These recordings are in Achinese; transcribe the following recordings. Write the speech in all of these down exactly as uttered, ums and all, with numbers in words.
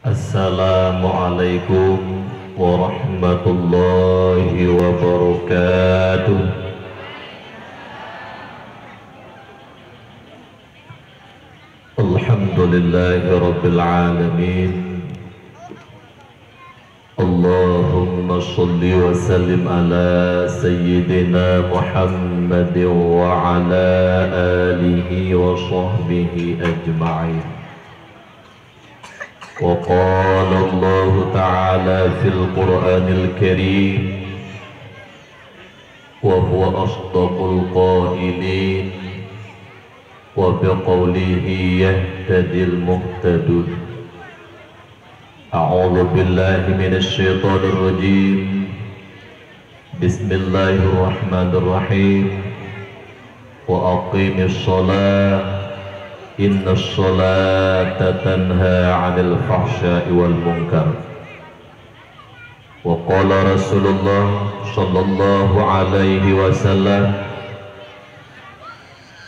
Assalamualaikum warahmatullahi wabarakatuh. Alhamdulillahi rabbil alamin. Allahumma shalli wa sallim ala sayyidina Muhammadin wa ala alihi wa sahbihi ajma'in. Wa qala Allahu ta'ala fil Qur'anil Karim, wa huwa asdaqul qailin, wa biqaulihi yahtadil muhtadun. A'udzu billahi minasy syaithanir rajim. Bismillahirrahmanirrahim. Wa aqimis shalah, innas shalata tanha 'anil fahsya'i wal munkar. Wa qala Rasulullah sallallahu alaihi wasallam,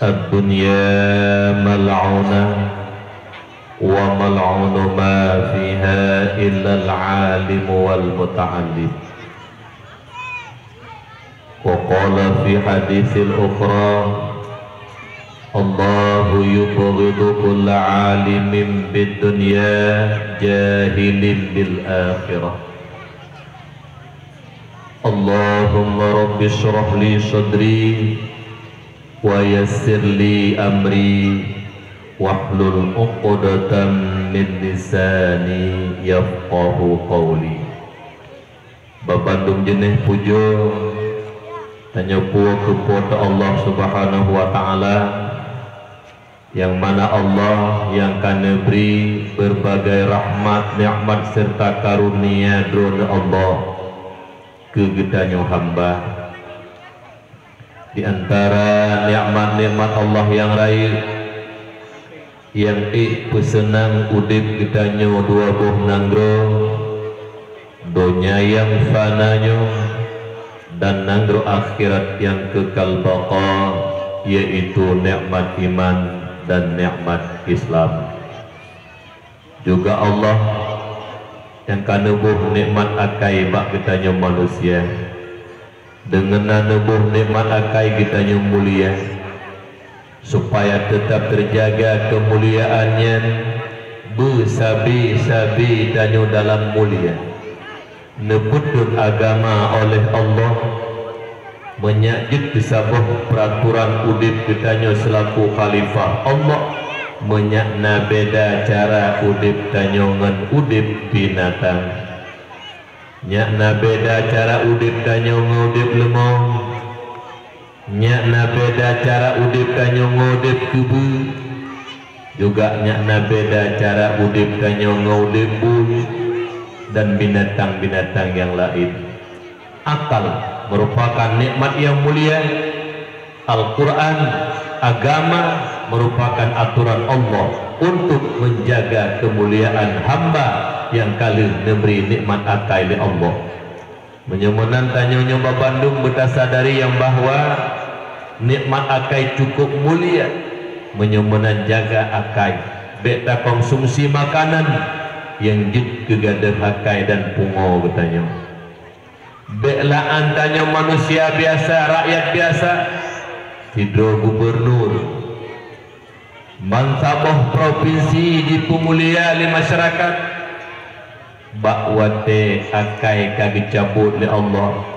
"Ad-dunya mal'unah, wa mal'unu ma fiha illal alim wal muta'allim." Wa qala fi haditsil ukhra, "Allahu yubghidu kulla alimin bid dunya jahilin bil akhirah." Allahumma rabbi shrah li sadri wa yassir li amri wahlul 'uqdatam min lisani yafqahu qawli. Babandum jeuneh pujoe tanyoe puwoe keu Po teu Allah Subhanahu wa Ta'ala, nyang mana Allah nyang ka neubri beurbagai rahmat, nikmat, seureuta karunia Droeneuh Allah keu geutanyoe hamba. Di antara nikmat-nikmat Allah nyang rayeuk, nyang ék peuseunang udeb geutanyoe dua boh nanggroe, donya nyang fana nyoe dan nanggroe akhirat nyang keukal baqa, yaitu nikmat iman dan nikmat Islam. Juga Allah nyang ka neuboh nikmat akai bak geutanyoe manusia. Deungon na neuboh nikmat akai geutanyoe mulia, supaya teutab teujaga keumuliaan nyan beusabe-sabe tanyoe dalam mulia. Neupeutreun agama oleh Allah, meunyak jeuet keu saboh peuraturan udeb geutanyoe seulaku khalifah Allah, meunyak na beda cara udeb tanyoe ngon udeb binatang. Nyak na beda cara udeb tanyoe ngon udeb leumong. Nyak na beda cara udeb tanyoe ngon udeb keubeue. Juga nyak na beda cara udeb tanyoe ngon udeb bui dan binatang-binatang nyang laén. Akal meurupakan nikmat nyang mulia. Al-Quran, agama, meurupakan atoran Allah untuk menjaga keumuliaan hamba nyang ka lheueh neubri nikmat akai lé Allah. Meunyoe meunan tanyoe nyoe babandum beutasadari nyang bahwa nikmat akai cukup mulia. Meunyoe meunan jaga akai, bék takonsumsi makanan nyang jeuet keu gadôh akai dan pungo geutanyoe. Bék la'an tanyoe manusia biasa, rakyat biasa, sidroe gubunur. Bansaboh propinsi jipeumulia lé masyarakat bak watée akai ka geucabot lé Allah.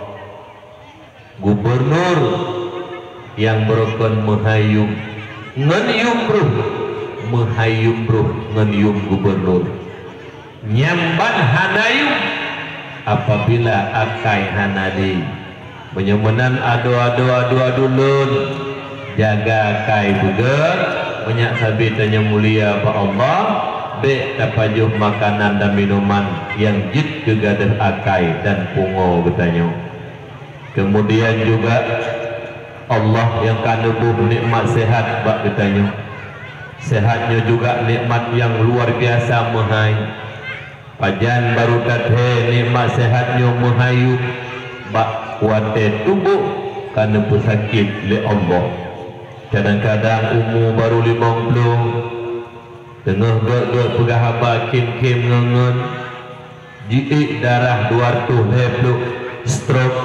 Gubunur nyang beurukon meuhai yuem ngon yuem roh, meuhai yuem roh ngon yuem gubunur. Nyan ban hana yuem apabila akai hana lé. Meunyoe meunan adoe-adoe, adoe-adoe lôn, jaga akai beugét, meunyak sabe tanyoe mulia bak Allah, bék tapajoh makanan dan minuman nyang jeuet keu gadôh akai dan pungo geutanyoe. Keumudian juga Allah nyang ka neuboh nikmat seuhat bak geutanyoe. Seuhat nyoe juga nikmat nyang luar biasa meuhai. Pajan barô that-hai nikmat seuhat nyoe meuhai yuem bak watée tuboh ka neupeusakét lé Allah. Kadang-kadang umu barô limong ploh, Teungoh gét-gét peugah haba khém-khém ngon-ngon, jiék darah dua reutôh lhée ploh, stroke.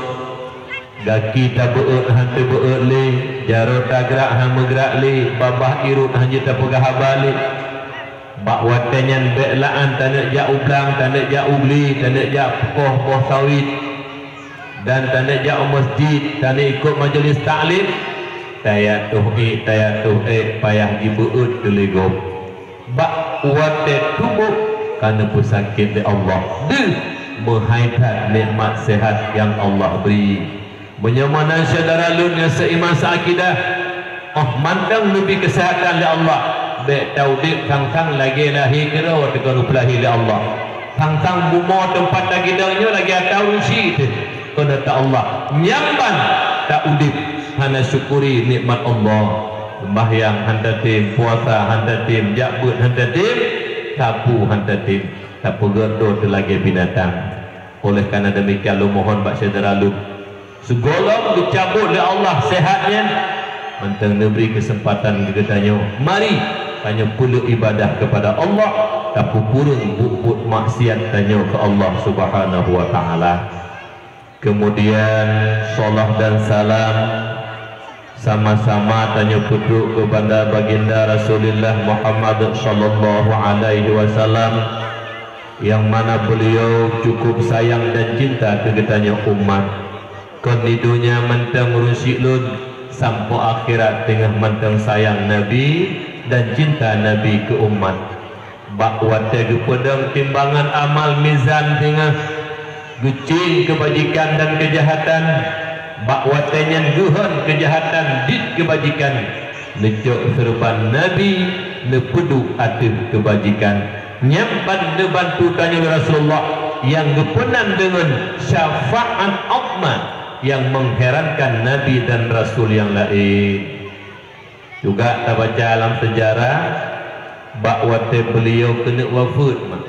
Gaki tabeuôt han teubeuôt lé, jaroe tagrak han meugrak lé, babah irot han jeuet tapeugah haba lé. Bak watée nyan bék la'an taneuk jak u blang, taneuk jak u glé, taneuk jak peukoh boh sawit, dan taneuk jak u meuseujid, taneuk ikot majelis taklim, tayatoh ék, tayatoh ék, payah jibeuôt teuh lé gob. Bak watée tuboh ka neupeusakét lé Allah, deuh meuhai that nikmat seuhat nyang Allah bri. Meunyoe meunan syedara lôn nyang seuiman seuakidah, óh mantong neubri keuseuhatan lé Allah, bék taudeb sang-sang lagée lahé keudroe teuka neupeulahé lé Allah. Sang-sang bumoe teumpat tagidong nyoe lagée ata ureuëng syiek teuh keuneuk ta Allah. Nyan ban taudeb hana syukuri nikmat Allah. Seumbahyang han tatem, puasa han tatem, jak beuet han tatem, sapeue han tatem, tapeugét droe teuh lagée binatang. Oleh karena demikian, lôn mohon bak syedara lôn, sigohlom geucabot lé Allah seuhat nyan, mantong neubri keuseumpatan keu geutanyoe. Mari tanyoe peuleuek ibadah keupada Allah, tapeupureueng buet-buet maksiat tanyoe keu Allah Subhanahu wa Taala. Keumudian, salawat dan salam sama-sama tanyoe peutrok keupada Baginda Rasulullah Muhammad sallallahu alaihi wasallam, nyang mana beuliau cukup sayang dan cinta keu geutanyoe umat. Kon di donya mantong ureuëng syiek lôn, sampoe akhirat teungoh mantong sayang Nabi dan cinta Nabi keu umat. Bak watée geupeudong timbangan amal mizan teungoh, geuceng keubajikan dan keujahatan, bak watée nyan geuhon keujahatan jeuet keubajikan, neucok seureuban Nabi, neupeuduek ateueh keubajikan. Nyan ban neubantu tanyoe lé Rasulullah nyang geupeunan deungon syafaat Uthman nyang meuherankan Nabi dan Rasul nyang laén. Juga tabaca lam seujarah, bak watée beuliau keuneuk wafeuet, mak,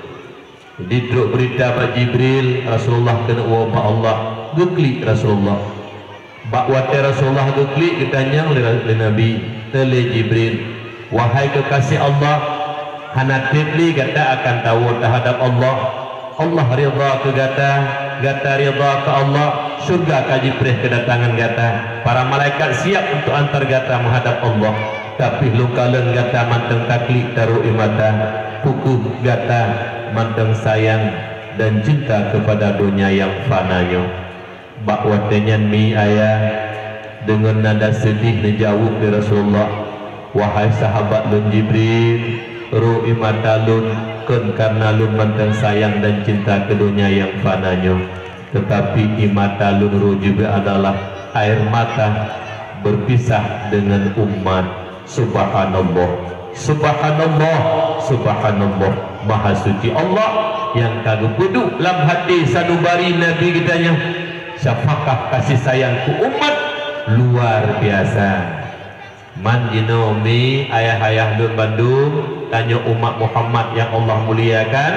ditrok beurita bak Jibril, Rasulullah keuneuk woe bak Allah, geuklik Rasulullah. Bak watée Rasulullah geuklik, geutanyong lé, lé Nabi, lé Jibril, "Wahai keukaséh Allah, hana treb lé gata akan tawoe teuhadab Allah? Allah ridha keu gata, gata ridha keu Allah, syeuruga ka jipreh keudatangan gata. Para malaikat siap untuk antar gata meuhadab Allah. Tapi lôn kalon gata mantong taklik tarok ie mata, peu kheueh gata mantong sayang dan cinta keupada donya nyang fana nyoe." Bak watée nyan mi ayah deungon nada seudeh neujaweueb lé Rasulullah, "Wahai sahabat lôn Jibril, rhot ie mata lôn kon kareuna lôn mantong sayang dan cinta keu donya nyang fana nyoe, teutapi ie mata lôn rhot Jibril adalah air mata berpisah deungon umat." Subhanallah, subhanallah, subhanallah. Maha suci Allah nyang ka geupeuduek lam até sanubari Nabi geutanyoe. Syafaqah, kasih sayang keu umat luar biasa. Man jinoe mi ayah-ayah lôn bandum, tanyoe umat Muhammad nyang Allah muliakan,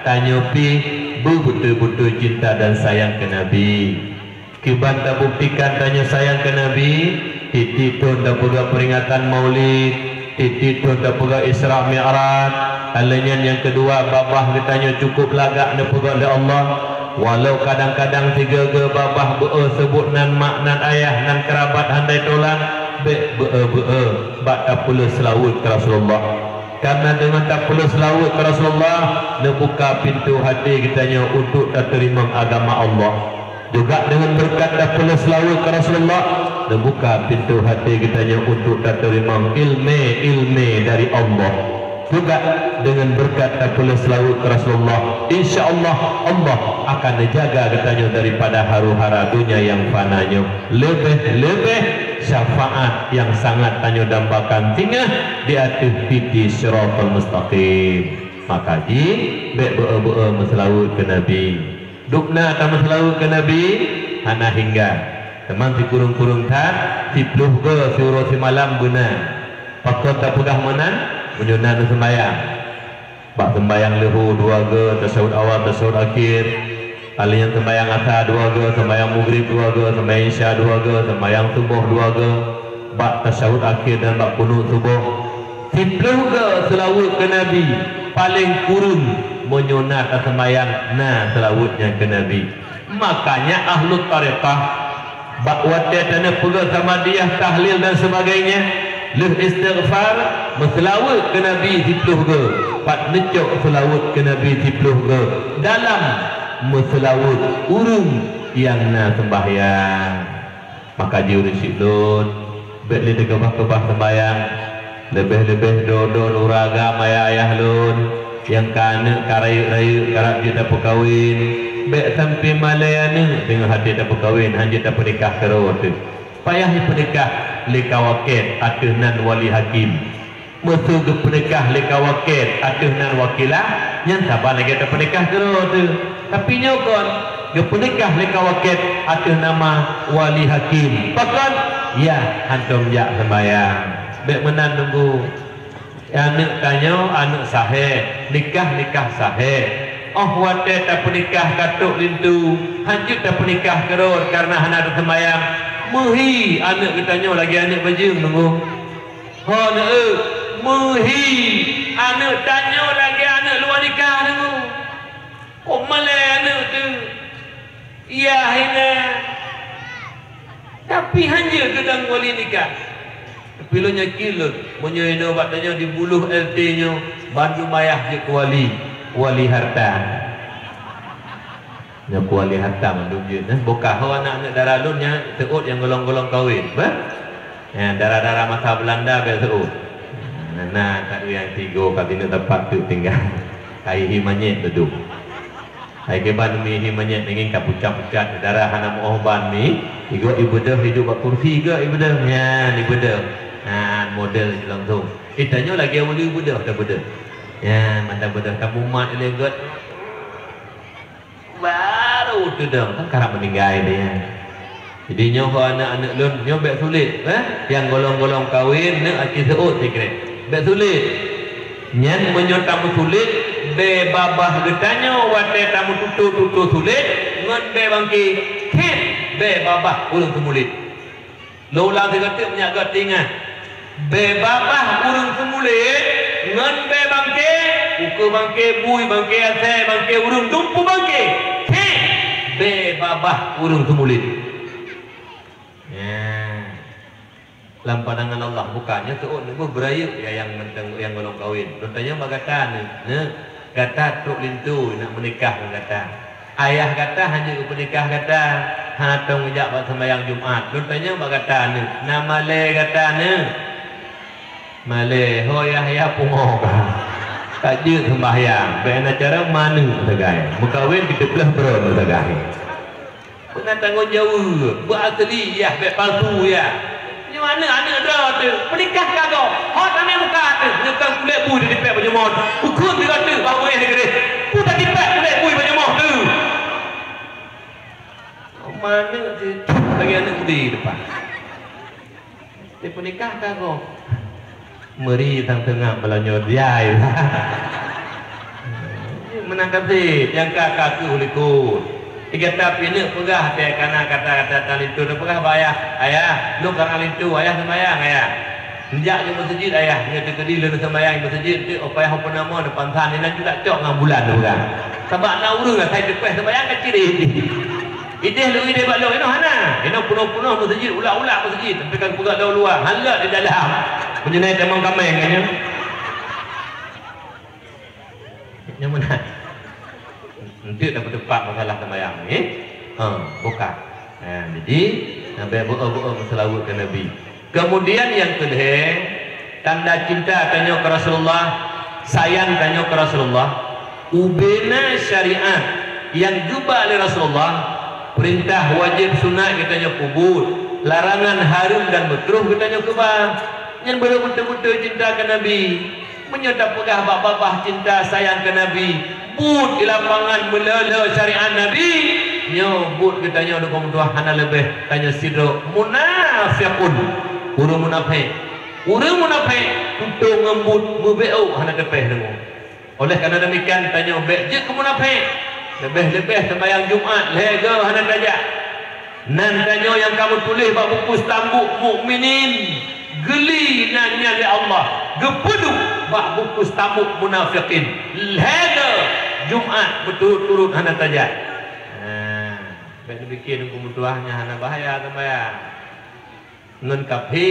tanyoe pih beubeutôi-beutôi cinta dan sayang keu Nabi. Kiban tabuktikan tanyoe sayang keu Nabi, tieb-tieb thon tapeugah peuringatan Maulid, tieb-tieb thon tapeugah Isra Mi'raj. Alheuh nyan nyang keudua, babah geutanyoe cukup lagak neupeugét lé Allah. Walau kadang-kadang sigoe-goe babah beu-e seubut nan mak, nan ayah, nan keurabat handai tolang, bék beu-e-beu-e bak tapeuleueh seulaweuet keu Rasulullah. Kareuna deungon tapeuleueh seulaweuet keu Rasulullah, neubuka pintoe até geutanyoe untuk tateurimong agama Allah. Juga deungon beureukat tapeuleueh seulaweuet keu Rasulullah, neubuka pintoe até geutanyoe untuk tateurimong ileumé-ileumé dari Allah. Juga deungon beureukat tapeuleueh seulaweuet keu Rasulullah, insya Allah, Allah akan neujaga geutanyoe daripada haru-hara donya nyang fana nyoe. Leubeh-leubeh syafaat nyang sangat tanyoe dambakan singoh di ateueh titi Siratal Mustaqim. Maka jih, bék beu-e-beu-e meuseulaweuet keu Nabi. Dubna tameuseulaweuet keu Nabi hana hingga. Teuma sikureueng-kureueng that, siploh goe siuroe simalam beuna. Pakon tapeugah meunan? Meunyoe na neuseumbahyang. Bak seumbahyang leuhô dua goe, tasyahud awal, tasyahud akhir. Alheuh nyan seumbahyang asa dua goe, seumbahyang maghrib dua goe, seumbahyang isya dua goe, seumbahyang suboh dua goe. Bak tasyahud akhir dan bak kunut suboh. Siploh goe seulaweuet keu Nabi, paleng kureueng meunyoe na taseumayang na seulaweuet nyan keu Nabi. Makanya ahlu tarekat bak watée tanyoe peugah samadiyah, tahlil dan sebagainya, lheueh istighfar, meuseulaweuet keu Nabi siploh goe, pat neucok seulaweuet keu Nabi siploh goe dalam meuseulaweuet ureuëng nyang na seumbahyang. Maka jiureuëng syiek lôn, bék lé teukeubah-keubah seumbahyang, leubeh-leubeh droe-droe nura agam ayah-ayah lôn, nyang ka aneuëk ka rayeuk-rayeuk karab jeuet tapeukawen, bék sampoe malée aneuëk deungon até tapeukawen, hanjeuet tapeunikah keudroe teuh. Payah jipeunikah lé kawakét ateueh nan wali hakim. Meuseu geupeunikah lé kawakét ateueh nan wakilah, nyan saban lagée tapeunikah keudroe teuh. Tapi nyoe kon, geupeunikah lé kawakét ateueh nama wali hakim. Pakon? Yah, hantom jak seumbahyang. Bék meunan nunggu. Aneuëk tanyoe aneuëk sahé, nikah-nikah sahé. Óh watée tapeunikah ka trok linto, hanjeuet tapeunikah keudroe kareuna hana taseumbahyang. Meuhi aneuëk geutanyoe lagée aneuëk bajeueng nunggu. Hon eu, meuhi aneuëk tanyoe lagée aneuëk luwa nikah deungoe. Kok malée aneuëk teuh? Yah hina. Tapi hanjeuet geudong wali nikah. Tapi lôn yakin lôn, meunyoe inoe bak tanyoe di Buloh L T nyoe, bandum ayah jeuet keu wali, wali harta. Nyoe kuali hantam mandum jeuet, eh. Boh ka ho aneuk-aneuk dara lôn nyan seuôt nyang golong-golong kawen, bah? Nyan dara-dara masa Beulanda bèk seuôt. Nah, na that nyang tigo ka sineuk teumpat teuk tinggai. Ka hi-hi manyét dudoe. Hai kiban mi hi manyét ngieng ka pucat-pucat, dara hana meu'oh ban mi, igo ibeudôh iduek bak kursi igo ibeudôh. Nyan ibeudôh. Nah, model jih langsung. Eh, tanyoe lagèe ureueng beudôh, tabeudôh. Nyan, mantong beudôh tamumat ilèe göt. Baru teudong, kan karab meuninggai dia. Jadi nyoe ho aneuk-aneuk lôn, nyoe bèk sulet, eh? Nyang golong-golong kawen, neuk aci seuôt sikrek. Bèk sulet. Nyan meunyoe tameusulet, bèe babah geutanyoe watèe tameututoe-tutoe sulet ngon bèe bangke, khém bèe babah ureueng seumulet. Lôn ulang sigoe teuk meunyo göt teuingat. Bèe babah ureueng seumulet ngon bèe bangke, ukeue bangke bui, bangke asèe, bangke ureueng dumpeue bangke. Heh! Bèe babah ureueng seumulet. Nyan. Lam pandangan Allah bukan nyan seuôt neuboh beurayeuk ya nyang mantong nyang golong kawen. Lôn tanyong bak gata neuk, neuk, gata trok linto neuk meunikah ngon gata. Ayah gata hanjeuet geupeunikah gata, hana tong geujak bak seumayang Jumat. Lôn tanyong bak gata neuk, na malèe gata neuk? Malèe, ho yah-yah pungo ka. Ka jeuet seumbahyang, bèk na carông ma neuk sagai. Meukawen geuteupeuleuh droeneuh sagai. Beuna tanggong jaweueb, beuasli yah, bèk palsu yah. Nyoe aneuk-aneuk droe teuh, peunikah ka goe, hot aneuk muka teuh, nyoe kan kulét bui teuh tipèk bak jumoe, ukeue tiga teuh bak beungèh di keudeh. Peue tatipèk kulét bui bak jumoe teuh? Manök teuh lagèe aneuk udé depan. Teuh peunikah ka goe. Meuri sang teungab meulanyot jai. Meunan ka sép, nyang ka, ka keuh likot. Di gata pineuk peugah, watèe kana kata-kata talinto, tapeugah bak ayah, "Ayah, lôn kana linto, ayah seumayang, ayah." Neujak keu meuseujid, ayah, nyoe teukeudi lôn seumayang meuseujid, teuh, oh, payah, oh, peunamoe, neupansan, inan ju tak cok ngon bulan, neupeugah. Sabab na ureueng asai teupèh seumayang ka cirét. Idéh lôn idéh bak lôn, inoe hana. Inoe peunoh-peunoh meuseujid, ulak-ulak meuseujid, sampai ka geupeugah lôn luwa, han lôt di dalam. Meunyoe na tamong kaméng nyan. Nyang meunan. Enteuk dah beuteupat masalah sembahyang ni. Ha, buka. Ha, jadi, sampai beu-beu meuseulaweuet keu Nabi. Kemudian nyang keulhèe, tanda cinta tanyoe keu Rasulullah, sayang tanyoe keu Rasulullah, ubena syariat nyang geuba lé Rasulullah, peurintah wajéb sunat geutanyoe peubuet, larangan hareuem dan meukruh geutanyoe keubah. Nyan beureuh beutôi-beutôi cinta keu Nabi. Meunyoe tapeugah bak babah cinta sayang keu Nabi, buet di lapangan meuleueh-leueh syariat Nabi, nyoe buet geutanyoe dukong tuah hana leubeh tanyoe sidroe munafiqun, ureueng munafék. Ureueng munafék tutoe ngon buet meubeuet hana teupéh deungoe. Oleh karena demikian, tanyoe bèk jeuet keu munafék. Leubeh-leubeh seumayang Jumat lhèe goe hana tajak. Nan tanyoe nyang ka meutuléh bak buku Stambuk Mukminin, geuli nan nyan lé Allah. Geupeuduek bak bungkôh tamuk munafikin. Lhèe Jumat beuturot-turot hana tajak. Nah, bèk neupike Teungku meutuah nyan hana bahaya sambayang. Ngon kafé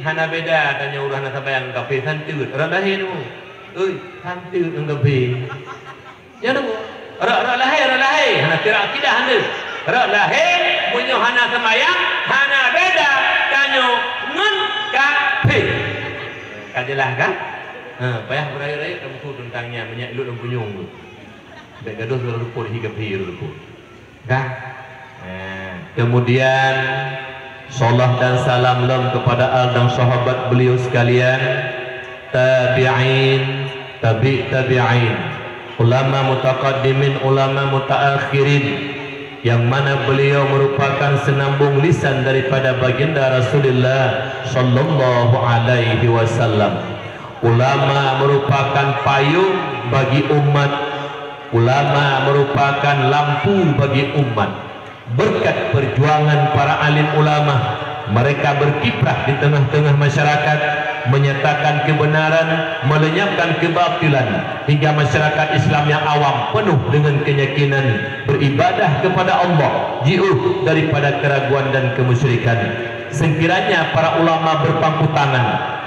hana beda, tanyoe ureueng hana sambayang ngon kafé, santeuet. Rot lahé nyoe, oi, santeuet ngon kafé. Nyan nyoe, rot, rot lahé, rot lahé, hana kira akidah hana. Rot lahé, meunyoe hana sambayang, hana beda tanyoe ngon kafé. Ka jeulaih kan? Ha, payah beurayeuk-rayeuk tameusu teuntang nyan, meunyo ilôn lôn punyueng tu. Bèk gadoh sidroe luput, hi kafé sidroe luput. Dah. Eh, kemudian, salat dan salam lom kepada al dan sahabat beliau sekalian, tabi'in, tabi' tabi'in, ulama mutaqaddimin, ulama mutaakhirin, yang mana beliau merupakan senambung lisan daripada baginda Rasulullah sallallahu alaihi wasallam. Ulama merupakan payung bagi umat. Ulama merupakan lampu bagi umat. Berkat perjuangan para alim ulama, mereka berkiprah di tengah-tengah masyarakat, menyatakan kebenaran, melenyapkan kebatilan, hingga masyarakat Islam yang awam penuh dengan keyakinan beribadah kepada Allah, jiôh daripada keraguan dan kemusyrikan. Sekiranya para ulama berpangku tangan,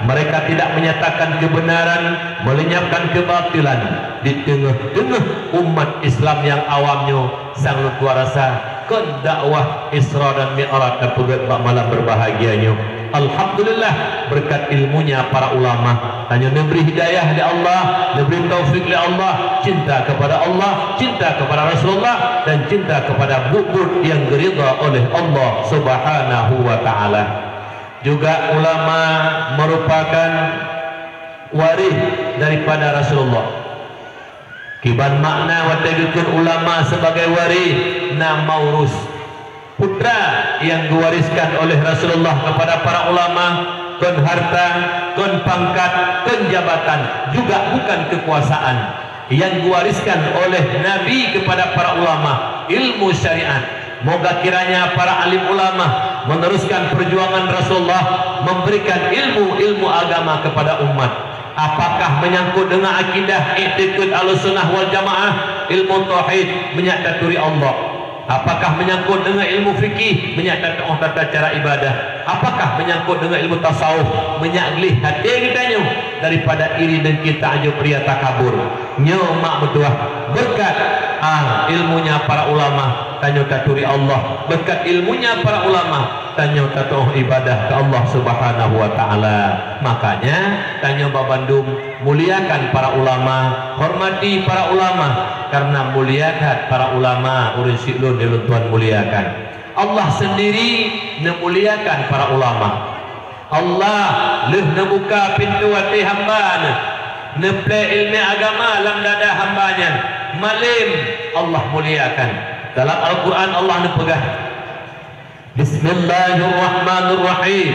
mereka tidak menyatakan kebenaran, melenyapkan kebatilan di tengah-tengah umat Islam yang awam nyoe, sang lôn tuan rasa kon dakwah Isra dan Mi'raj tapeugét bak malam berbahagia nyoe. Alhamdulillah, berkat ilmunya para ulama. Tanyoe neubri hidayah lé Allah, neubri taufik lé Allah, cinta kepada Allah, cinta kepada Rasulullah, dan cinta kepada buet-buet yang diridha oleh Allah Subhanahu wa Ta'ala. Juga ulama merupakan waréh daripada Rasulullah. Kiban makna watée geukheun ulama sebagai waréh, na maurus. Putra yang diwariskan oleh Rasulullah kepada para ulama, kon harta, kon pangkat, kon jabatan, juga bukan kekuasaan. Yang diwariskan oleh Nabi kepada para ulama, ilmu syariat. Moga kiranya para alim ulama meneruskan perjuangan Rasulullah, memberikan ilmu-ilmu agama kepada umat. Apakah menyangkut dengan akidah, iktikad Ahlussunnah wal Jamaah, ilmu tauhid, meunyo taturi Allah? Apakah menyangkut dengan ilmu fikih, meunyo tatu'oh tata cara ibadah? Apakah menyangkut dengan ilmu tasawuf, meunyo gleh até geutanyoe daripada iri, dengki, takjub, ria, takabur? Nyoe mak meutuah, berkat, ah, ilmunya para ulama, tanyoe taturi Allah. Berkat ilmunya para ulama, tanyoe tatu'oh ibadah keu Allah Subhanahu wa Ta'ala. Makanya, tanyoe babandum muliakan para ulama, hormati para ulama, karena mulia that para ulama, ureueng syiek lôn di lôn tuan muliakan. Allah sendiri neumuliakan para ulama. Allah lheueh neubuka pintoe até hamba Neuh, neuplée ileumèe agama lam dada hamba nyan. Malém Allah muliakan. Dalam Al-Qur'an Allah neupeugah, "Bismillahirrahmanirrahim.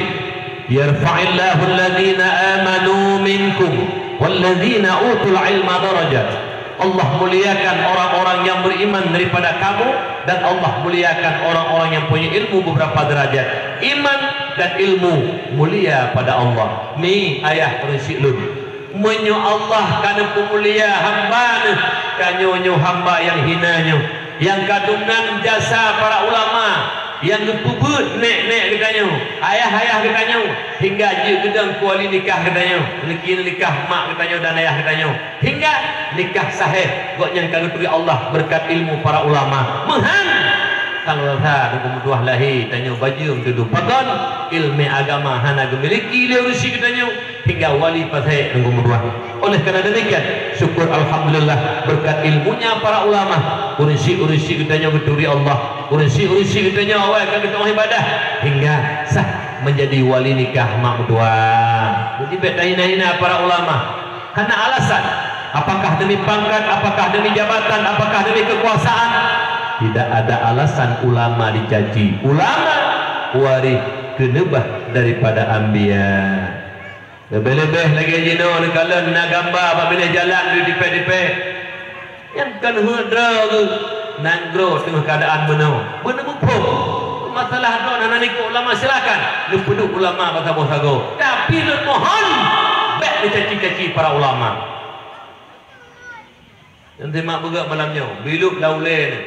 Yarfa'illahu alladhina amanu minkum walladhina utul ilma darajat." Allah muliakan orang-orang yang beriman daripada kamu, dan Allah muliakan orang-orang yang punya ilmu beberapa derajat. Iman dan ilmu mulia pada Allah. Ni ayah ureueng syiek lôn. Meunyoe Allah ka neupeumulia hamba Neuh, tanyoe nyoe hamba nyang hina nyoe, nyang ka deungon jasa para ulama, nyang geupeubeuet nèk-nèk geutanyoe, ayah-ayah geutanyoe, hingga jeuet keudong keu wali nikah geutanyoe, neuki nikah mak geutanyoe dan ayah geutanyoe, hingga nikah sahih gobnyan ka geuturi Allah beureukat ilmu para ulama. Meuhan! Kalau rasa deungon meutuah lahé tanyoe bajeueng tudoh pakon, ileumèe agama hana geumiliki lé ureueng syiek geutanyoe, hingga wali pasék deungon meutuah. Oleh karena demikian, syukur alhamdulillah, beureukat ilmunya para ulama, ureueng syiek-ureueng syiek geutanyoe geuturi Allah, ureueng syiek-ureueng syiek geutanyoe awai ka geutu'oh ibadah, hingga sah menjadi wali nikah mak meutuah. Jadi bèk tahina-hina para ulama. Hana alasan. Apakah demi pangkat, apakah demi jabatan, apakah demi kekuasaan? Tidak ada alasan ulama dicaci. Ulama waréh keuneubah daripada anbiya. Leubeh-leubeh lagèe jinoe neukalon na gamba bak binéh jalan di tipék-tipék. Nyang kon heuet droe geuh, nanggroe teungoh keuadaan meunoe. Beuneuh muphom. Masalah droe hana ikot ulama, silakan. Neupeuduek ulama bak saboh sagoe. Tapi lôn mohon, neucaci-caci para ulama. Nyan simak beugét malam nyoe, bileuet lam ulée nyoe.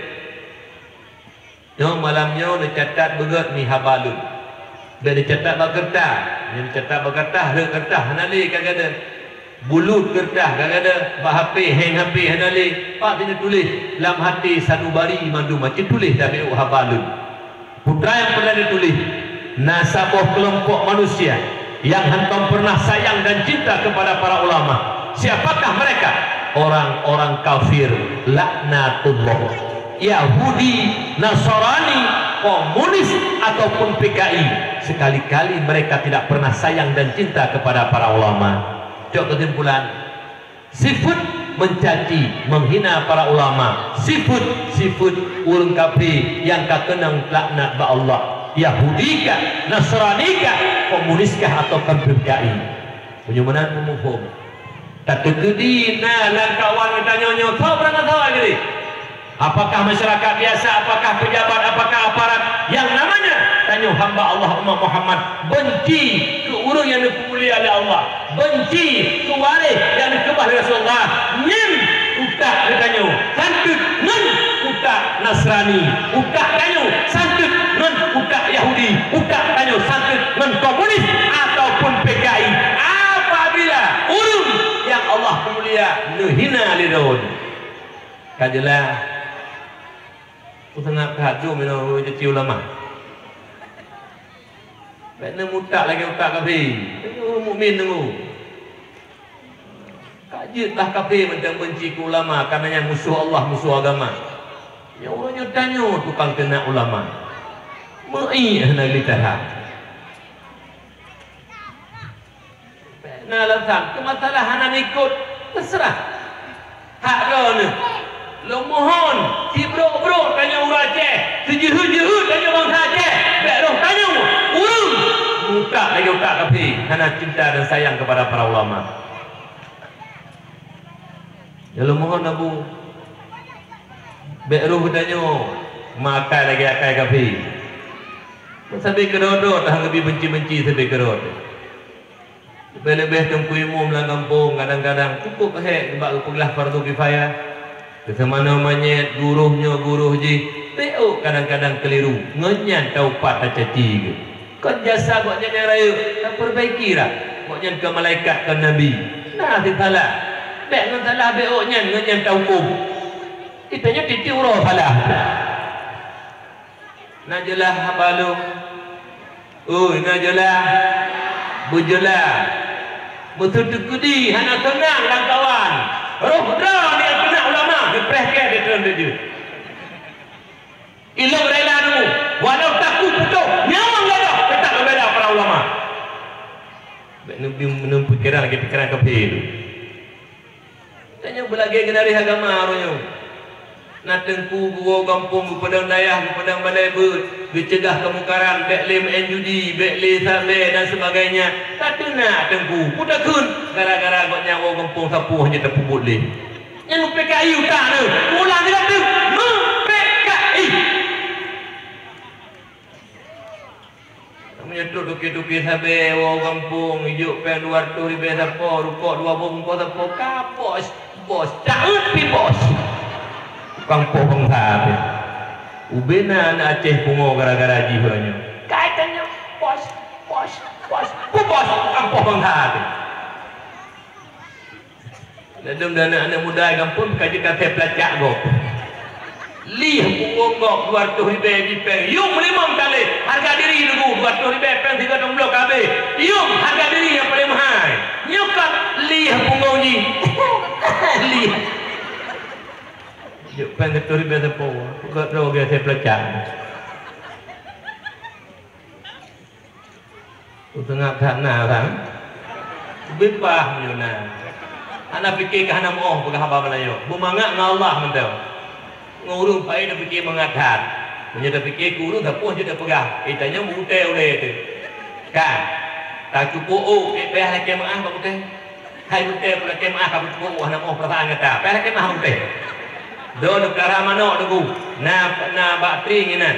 Nyoe malam nyoe neucatat beugét mi haba lôn. Bék neucatat bak keureutah. Nyoe neucatat bak keureutah, rhot keureutah hana lé ka gadôh. Bulut keureutah ka gadôh, bak H P, heng H P hana lé. Pat neutuléh lam até sanubari mandum, aci tuléh tabeuet haba lôn. Putra nyang peureulée neutuléh, na saboh keulompok manusia nyang hántom peureunah sayang dan cinta kepada para ulama. Siapakah mereka? Orang-orang kafir, laknatullah. Yahudi, Nasrani, komunis, ataupun P K I. Sekali-kali mereka tidak pernah sayang dan cinta kepada para ulama. Cok kesimpulan, sifeuet mencaci, menghina para ulama, sifeuet, sifeuet ureuëng kafé nyang ka keunong laknat bak Allah, Yahudi kah, Nasrani kah, komunis kah, atawa kan P K I. Meunyoe meunan peumuphom, tateukeudi na lam kawan geutanyoe nyoe soe beurangkasoe keudeh. Apakah masyarakat biasa, apakah pejabat, apakah aparat, yang namanya tanyoe hamba Allah umat Muhammad benci keu ureuëng nyang neupeumulia lé Allah, benci keu waréh nyang neukeubah lé Rasulullah, nyan utak geutanyoe santeut ngon utak Nasrani, utak tanyoe santeut ngon utak Yahudi, utak tanyoe santeut ngon komunis ataupun P K I. Apabila ureuëng nyang Allah peumulia neuhina lé droe, ka jeulaih. Peuseungab that dum inoe ureuëng caci ulama. Bék neuh utak lagée utak kafé. Ureuëng mukmin deungoe. Ka jeuet lah kafé mantong benci keu ulama, kareuna nyan musoh Allah, musoh agama. Nyoe ureuëng nyoe tanyoe tukang keunak ulama. Meuiek hana lé that. Na alasan, keu masalah hana neuikot, teuseurah. Hak droeneuh. Lôn mohon, sibrok-brok tanyoe ureuëng Aceh, sijeuheut-jeuheut tanyoe bansa Aceh, bék roh tanyoe ureuëng meuutak lagée utak kafé, hana cinta dan sayang kepada para ulama. Ya lôn mohon Abu, bék roh tanyoe meuakai lagée akai kafé. Sabé keudroe-droe tahan geubi benci-benci sabé keudroe. Leubeh-leubeh teungku imum lam gampông kadang-kadang cukôp hék bak geupeuglah fardu kifayah. Keuseumanoe manyét, guroh nyoe guroh jih, bék kadang-kadang keuliru, ngon nyan taupat tacaci geuh. Kon jasa gobnyan nyang rayeuk, tapeubaiki rab. Gobnyan kon malaikat, kon nabi. Na sisalah. Bék ngon salah bék nyan, ngon nyan tahukôm. Itanyoe tiep-tiep uroe salah. Na jeulaih haba lôn? Ui, na jeulaih? Beujeulaih. Meuseuteukudi hana seunang lam kawan. Roh droe nyang keunak ulama, geupreh kèe di teureun deuh jeuet. Ilôn rela deungoe, walau takue putôh nyawöng gadôh, teutap geubela para ulama. Bèk neubi, neupikiran lagèe pikiran kafé tu. Tanyoe beulagèe geunaréh agama uroe nyoe. Na teungku geuwoe gampông, geupeudong dayah, geupeudong balèe beuet, geuceugah keumungkaran, bèk lé meu'èn judi, bèk lé sabè dan sebagainya. Tateunak teungku, peue takheun? Gara-gara gobnyan woe gampông sapeue hana tapeubuet lé. Nyan meupék keu utak neuh. Ulang lé teuk, meupék keu. Meunyoe trok tuké-tuké sabé woe gampông, ijok péng dua reutôh ribèe sapo, rukok dua boh bungkôh sapo, ka bos, bos, caut pi bos. Tukang poh bansa teuh. Ubé na aneuk Aceh pungo gara-gara jih uroe nyoe. Ka tanyoe, bos, bos, bos, peue bos, tukang poh bansa teuh. Ladôm dan aneuk-aneuk muda gampông ka jeuet ka asèe peulacak gob. Lieh punggong gob dua reutôh ribèe jih péng. Yum limong talèh. Hareuga diri teungku dua reutôh ribèe péng sigoe tueng bloe ka habéh. Yum hareuga diri nyang paleng meuhai. Nyoe ka lieh punggong jih. Lieh. Jok péng sireutôh ribèe sapo. Peugöt droe geuh asèe peulacak. Peuseuhat that na ureueng. Beupah meunyoe na. Hana pike keu hana meu'oh peugah haba meulayeue. Beumangat ngon Allah mantong. Ngon ureueng payah tapike mangat that. Meunyoe tapike keu ureueng sapeue jeuet tapeugah, eh, tanyoe meu-utée ulèe teuh. Kan? Tacukôp ôk, eh, payah lakèe meu'ah bak utée. Hai utée, lakèe meu'ah ka beucukôp ôk, hana meu'oh peurasaan gata. Payah lakèe meu'ah bak utée. Droeneuh peulahra manok teungku. Na, na bak trieng inan.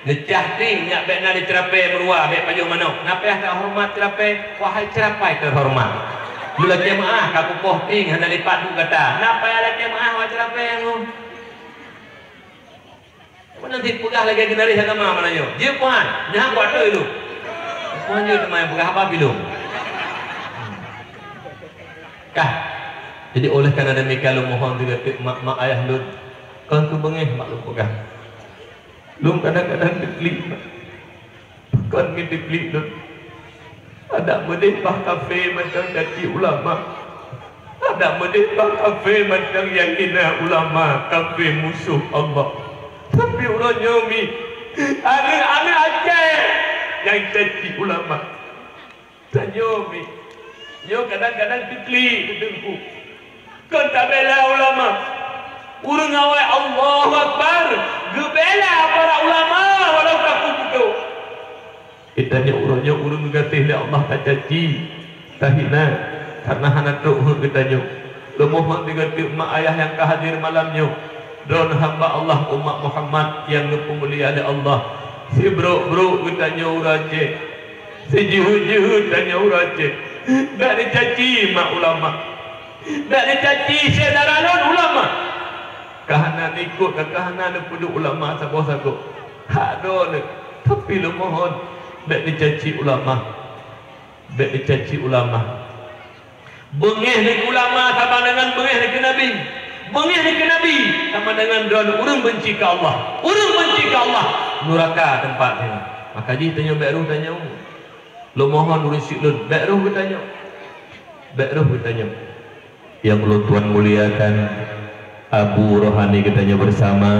Neucah trieng nyak bèk na lé ceurapée meurua bèk pajoh manok. Na payah teuhoreumat ceurapée, wahai ceurapée teuhoreumat. Lôn lakèe meu'ah, ka kupoh pieng hana lipat duek gata. Na payah lakèe meu'ah, wak ceurapèe nyoe. Meunan cit peugah lagèe geunaréh agama meunan nyoe. Jeuet puhan, nyan kuatôi lôn. Puhan jeuet teuma nyang peugah haba bilong. Kah. Jadi, oleh karena demikian, lôn mohon juga teuk mak, mak ayah lôn, kon keubeungéh mak lôn peugah. Lôn kadang-kadang teuklik, mak. Kon meuteuklik lôn. Adak meudeh bah kafé mantong caci ulama. Adak meudeh bah kafé mantong nyang hina ulama, kafé musoh Allah. Tapi uroe nyoe mi, aneuk-aneuk Aceh nyang caci ulama. Tanyoe mi, nyoe kadang-kadang teuklik teuteungku. Kon tabela ulama. Ureueng awai Allahu Akbar, geubela para ulama walau takue putôh. Geutanyoe uroe nyoe ureueng geugaséh lé Allah tacaci, tahina, karena hana trok heuet geutanyoe. Lôn mohon sigoe teuk mak ayah nyang ka hadir malam nyoe, droeneuh hamba Allah umat Muhammad nyang geupeumulia lé Allah. Sibrok-brok geutanyoe ureueng Aceh, sijeuheut-jeuheut tanyoe ureueng Aceh. Dak neucaci mak ulama, dak neucaci syedara lôn ulama. Ka hana neuikot, ka hana neupeuduek ulama saboh sagoe. Hak droeneuh, tapi lôn mohon, bèk neucaci ulama. Bèk neucaci ulama. Beungéh neuh keu ulama sama dengan beungéh neuh keu Nabi. Beungéh neuh keu Nabi sama dengan droeneuh ureueng beunci keu Allah. Ureueng beunci keu Allah, nuraka teumpat nyan. Maka jih tanyoe bèk rôh tanyoe. Lôn mohon ureueng syik lôn, bèk rôh geutanyoe. Bèk rôh geutanyoe. Nyang ulôn tuan muliakan, abu rohani geutanyoe bersama,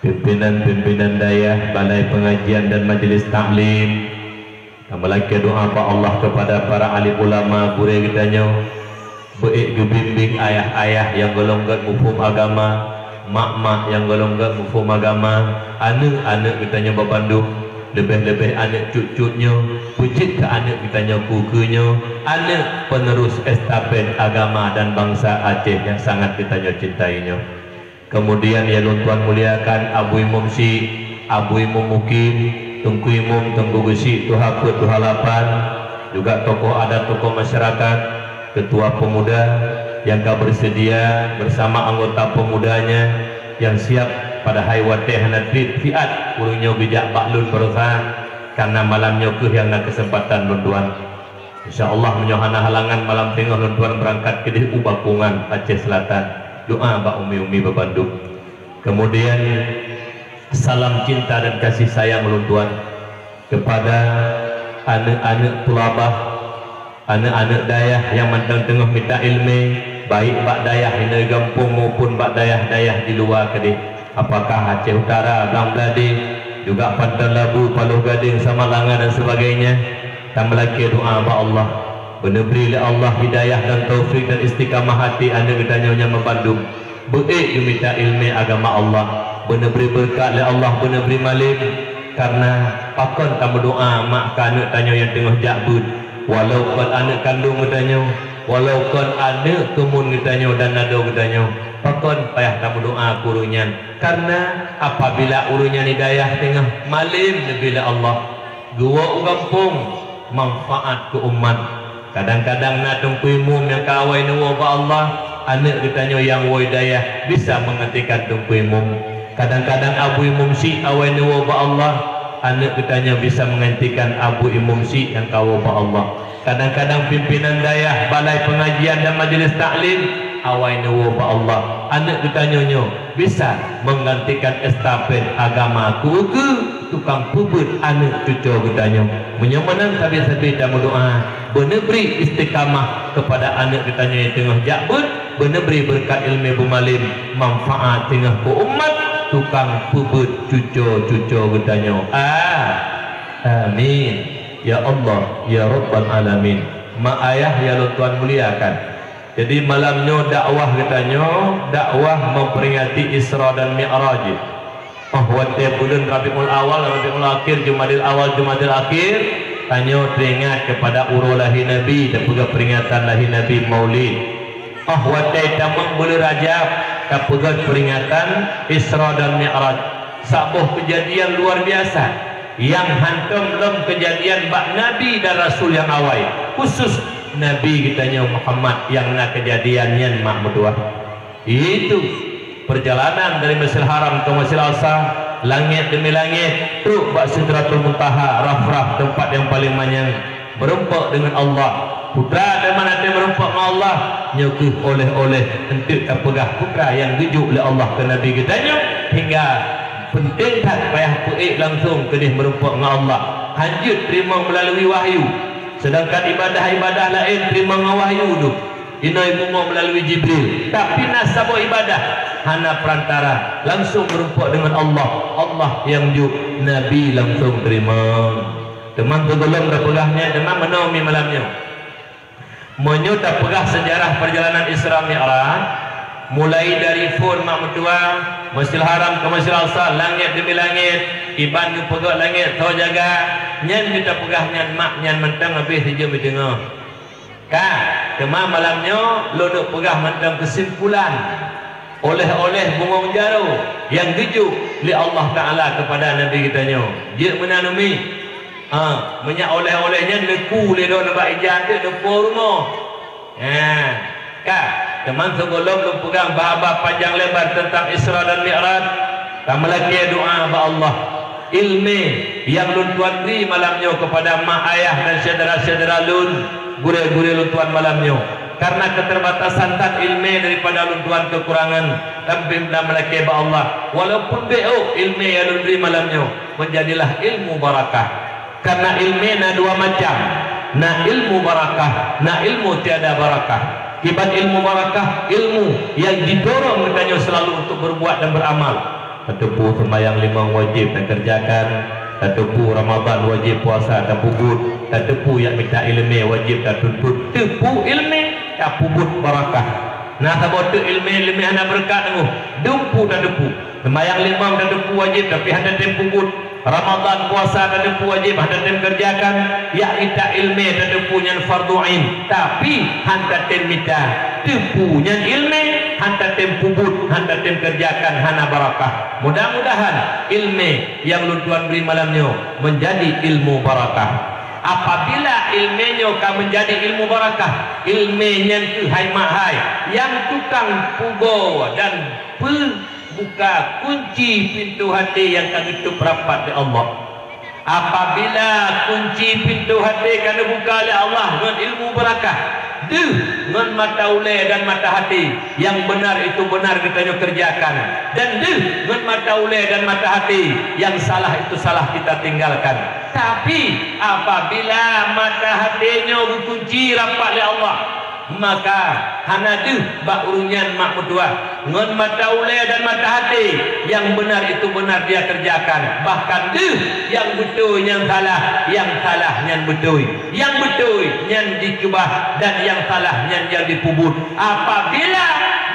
pimpinan-pimpinan dayah, balai pengajian dan majelis taklim. Tameulakèe doa bak Allah kepada para alim ulama gurèe geutanyoe. Beuék geubimbéng ayah-ayah nyang gohlom gèt muphom agama, mak-mak nyang gohlom gèt muphom agama, aneuk-aneuk geutanyoe babandum, leubeh-leubeh aneuk cut-cut nyoe, beujeuet keu aneuk geutanyoe keu-keu nyoe, aneuk penerus estafet agama dan bansa Aceh nyang sangat geutanyoe cintai nyoe. Kemudian nyang lôn tuan muliakan Abu Imum Syik, Abu Imum Mukim, Teungku Imum, Teungku Geuchik, Tuha Peuet, Tuha Lapan, juga tokoh adat, tokoh masyarakat, ketua pemuda nyang ka bersedia bersama anggota pemudanya yang siap, padahai watèe hana trép siat ureueng nyoe geujak bak lôn baroesa, karena malam nyoe kheueh nyang na keuseumpatan lôn tuan. Insya Allah, meunyoe hana halangan, malam teungoh lôn tuan beurangkat keudeh u Bakungan, Aceh Selatan. Doa bak umi-umi babandum. Kemudian, salam cinta dan kasih sayang lôn tuan kepada aneuk-aneuk tulabah, aneuk-aneuk dayah nyang mantong teungoh mita ileumèe, baik bak dayah inoe gampông maupun bak dayah-dayah di luwa keudeh. Apakah Aceh Utara, Blang Bladeh, juga Panton Labu, Paloh Gadeng, Samalanga dan sebagainya, tameulakèe doa bak Allah. Beuneubri lé Allah hidayah dan taufik dan istiqamah até aneuk geutanyoe nyan bandum. Beuék geumita ileumèe agama Allah. Beuneubri beureukat lé Allah, beuneubri malém. Karena pakon tameudoa mak keu aneuk tanyoe nyang teungoh jak beuet, walau kon aneuk kandông geutanyoe, walau kon aneuk keumuen geutanyoe dan nado geutanyoe, pakon payah tameudoa keu ureueng nyan? Karena apabila ureueng nyan hidayah teungoh malém neubri lé Allah, geuwoe u gampông, manfaat keu umat. Kadang-kadang na Teungku Imum nyang ka awai neuwoe bak Allah, aneuk geutanyoe nyang woe dayah bisa menggantikan Teungku Imum. Kadang-kadang Abu Imum Syik awai neuwoe bak Allah, aneuk geutanyoe bisa menggantikan Abu Imum Syik nyang ka woe bak Allah. Kadang-kadang pimpinan dayah, balai pengajian dan majelis taklim awai neuwoe bak Allah, aneuk geutanyoe nyoe bisa menggantikan estafet agama keu-keu tukang peubeuet aneuk cucoe geutanyoe. Meunyoe meunan sabe-sabe tameudoa, beuneubri istiqamah kepada aneuk geutanyoe nyang teungoh jak beuet, beuneubri beureukat ileumèe beumalém, manfaat teungoh keu umat, tukang peubeuet cucoe-cucoe geutanyoe. A-, amin. Ya Allah, ya Rabbal Alamin. Mak ayah nyang lôn tuan muliakan. Jadi, malam nyoe dakwah geutanyoe, dakwah memperingati Isra dan Mi'raj. Óh watèe buleuen Rabiul Awal, Rabiul Akhir, Jumadil Awal, Jumadil Akhir, tanyoe teuingat kepada uroe lahé Nabi, tapeugah peringatan lahé Nabi, Maulid. Óh watèe tamong buleuen Rajab, tapeugah peringatan Isra dan Mi'raj. Saboh keujadian luar biasa nyang hántom lom keujadian bak Nabi dan Rasul nyang awai, khusus Nabi geutanyoe Muhammad nyang na keujadian nyan mak meutuah. Itu perjalanan dari Masjidil Haram ke Masjidil Aqsa, langét demi langét, trok bak Sidratul Muntaha, raf-raf teumpat nyang paleng manyang, meurumpok deungon Allah. Putra teuma na tém meurumpok ngon Allah, nyoe kheueh oleh-oleh eunteuk tapeugah putra nyang geujok lé Allah keu Nabi geutanyoe, hingga peunteng that payah peuék langsong keudeh meurumpok ngon Allah. Hanjeuet teurimong meulalui wahyu. Seudangkan ibadah-ibadah laén teurimong ngon wahyu dum, inoe bumoe meulalui Jibril. Tapi na saboh ibadah hana peurantara, langsong meurumpok deungon Allah. Allah nyang jok, Nabi langsong teurimong. Teuma sigohlom tapeugah nyan, teuma meunoe mi malam nyoe. Meunyoe tapeugah seujarah peurjalanan Isra Mi'raj, mulai dari phon mak meutuah, Masjidil Haram ke Masjidil Aqsa, langét demi langét, iban geupeugöt langét, soe jaga, nyan nyang tapeugah nyan mak nyan mantong habéh sijeuem teungoh. Ka, teuma malam nyoe lôn neuk peugah mantong keusimpulan oleh-oleh bungöng jaroe nyang geujok lé Allah Taala keupada Nabi geutanyoe. Jeuet meunan umi. Ha, meunyoe oleh-oleh nyan neuku lé droeneuh bak ija teuk neupo rumoh. Ha, ka, teuma sigohlom lôn peugah bahaba panjang lebar teuntang Isra dan Mi'raj, tameulakée doá bak Allah. Ileumé nyang lôn tuan bri malam nyoe keupada mak ayah dan syedara-syedara lôn, gurée-gurée lôn tuan malam nyoe. Karena keterbatasan that ileumé daripada lôn tuan keukurangan, tapi tameulakée bak Allah. Walaupun bék ôk ileumé nyang lôn bri malam nyoe, meujadilah ilmu barakah. Karena ileumé na dua macam, na ilmu barakah, na ilmu tiada barakah. Kiban ilmu barakah, ilmu nyang jidorong geutanyoe selalu untuk berbuat dan beramal. Tateupeue seumayang limong wajéb takeureujakan, tateupeue Ramadhan wajéb puasa tapeubuet, tateupeue jak mita ileumé wajéb tatuntut, teupeue ileumé tapeubuet barakah. Na saboh teuk ileumé, ileumé hana beureukat teungoh, dumpeue tateupeue. Seumayang limong tateupeue wajéb tapi hana tém peubuet. Ramadhan puasa tateupeue wajéb hana tém keureujakan, jak mita ileumé tateupeue nyan fardhu ain, tapi hana tém mita. Teupeue nyan ileumé, hana tém peubuet, hana tém keureujakan, hana barakah. Mudah-mudahan ileumé nyang lôn tuan bri malam nyoe meujadi ilmu barakah. Apabila ileumé nyoe ka meujadi ilmu barakah, ileumé nyan keuh hai mak hai nyang tukang pugoe dan peu buka kunci pintoe até nyang ka geutôb rapat lé Allah. Apabila kunci pintoe até ka neubuka lé Allah ngon ilmu barakah, deuh ngon mata ulée dan mata até, nyang beunar itu beunar geutanyoe keureujakan, dan deuh ngon mata ulée dan mata até, nyang salah itu salah kita tinggalkan. Tapi, apabila mata até nyoe geukunci rapat lé Allah, maka hana deuh bak ureuëng nyan mak meutuah. Ngon mata ulée dan mata até, nyang beunar itu beunar dia kerjakan. Bahkan deuh nyang beutôi nyan salah, nyang salah nyan beutôi. Nyang beutôi nyan jikeubah dan nyang salah nyan nyang jipeubuet. Apabila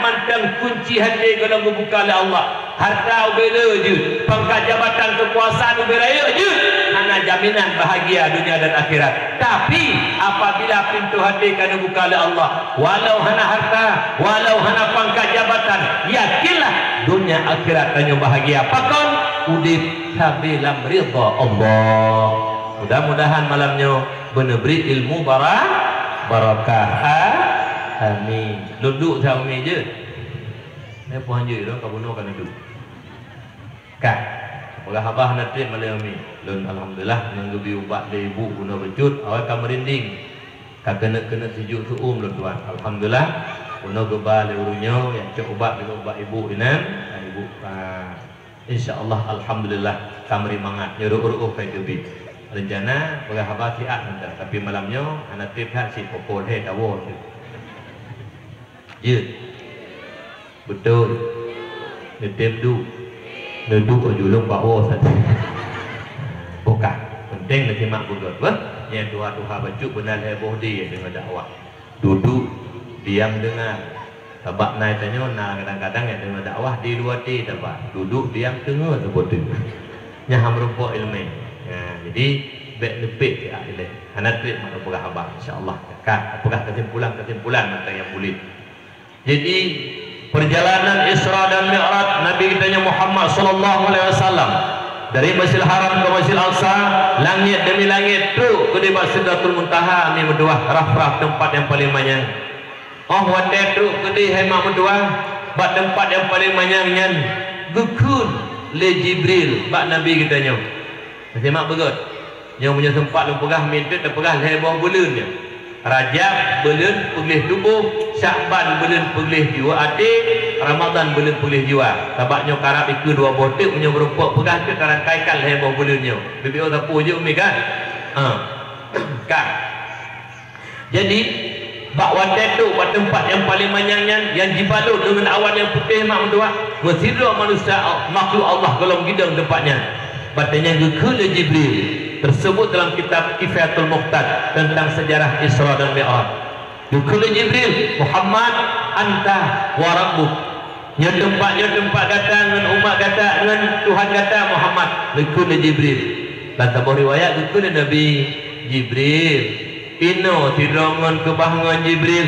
mantong kunci até gohlom geubuka lé Allah, harta ubé le jeuet, pangkat jabatan keukuasaan ubé rayeuk jeuet, hana jaminan bahagia dunia dan akhirat. Tapi, apabila pintoe até ka neubuka lé Allah, walau hana harta, walau hana pangkat jabatan, yakinlah dunia akhirat tanyoe bahagia. Pakon? Udeb sabe lam ridha Allah. Mudah-mudahan malam nyoe beuneubri ilmu bara-, barakah. A-, amin. Lôn duek sa umi jeuet. Nyoe poh hanjeuet lôn ka bunoe ka neuduek. Ka. Peugah haba hana treb malée umi. Lôn alhamdulillah ngon geubi ubat lé ibu bunoe bacut, awai ka meurinding. Ka keuneuk-keuneuk sijuek seuuem lôn tuan. Alhamdulillah, bunoe geuba lé ureuëng nyoe nyang cok ubat lé ubat ibu inan. Ka ibu, a, insya Allah alhamdulillah ka meuri mangat. Nyoe reuôh-reuôh ka iteubiet. Reuncana peugah haba siat mantong, tapi malam nyoe hana treb that cit, poh-poh lhée tawoe teuh. Jeuet. Beutôi. Neutem duek. Neuduek aju lôn bak woe sabe. Bukon. Penting neusimak beugöt, beuh. Nyang tuha-tuha bacut beuna lhée boh di deungoe dakwah. Duduk, diam, dengar. Sabab na tanyoe na kadang-kadang nyang deungoe dakwah di luwa di taba. Duduk, diam, teungoe saboh teuk. Nyan han meurumpok ileumé. Nah, jadi bék leupek siat ilée. Hana treb mak peugah haba, insya Allah. Ka, peugah kesimpulan-kesimpulan mantong nyang buleuen. Jadi, perjalanan Isra dan Mi'raj Nabi geutanyoe Muhammad sallallahu alaihi wasallam Dari Masjidil Haram ke Masjidil Aqsa, langét demi langét, trok keudéh bak Sidratul Muntaha, mi meutuah, rab-rab teumpat nyang paleng manyang. Óh watée trok keudéh hai mak meutuah, bak teumpat nyang paleng manyang nyan, geukheun lé Jibril bak Nabi geutanyoe. Meusimak beugét. Nyoe meunyoe seumpat lôn peugah, meuntreuk tapeugah lhée boh buleuen nyoe. Rajab buleuen peugléh tuboh, Syakban buleuen peugléh jiwa até, Ramadhan buleuen peugléh jiwa. Sabab nyoe karab ikeue dua boh teuk, meunyoe meurumpok peugah teuk tarangkai kan lhée boh buleuen nyoe. Bibiôh sapeue jeuet umi kan? Ha. Kan. Jadi, bak watée trok bak teumpat nyang paleng manyang nyan, nyang jibalot deungon awan nyang putéh mak meutuah, meusidroe manusia, makhluk Allah gohlom gidong teumpat nyan. Watée nyan geukheun lé Jibril, tersebut dalam kitab Kifayatul Muqtad tentang sejarah Isra dan Mi'raj. Geukheun lé Jibril, "Muhammad, anta wa rabbuk." Nyoe teumpat, nyoe teumpat gata ngon umat gata, ngon Tuhan gata Muhammad, geukheun lé Jibril. Lam saboh riwayat geukheun lé Nabi, "Jibril, inoe sidroe ngon keubah ngon Jibril.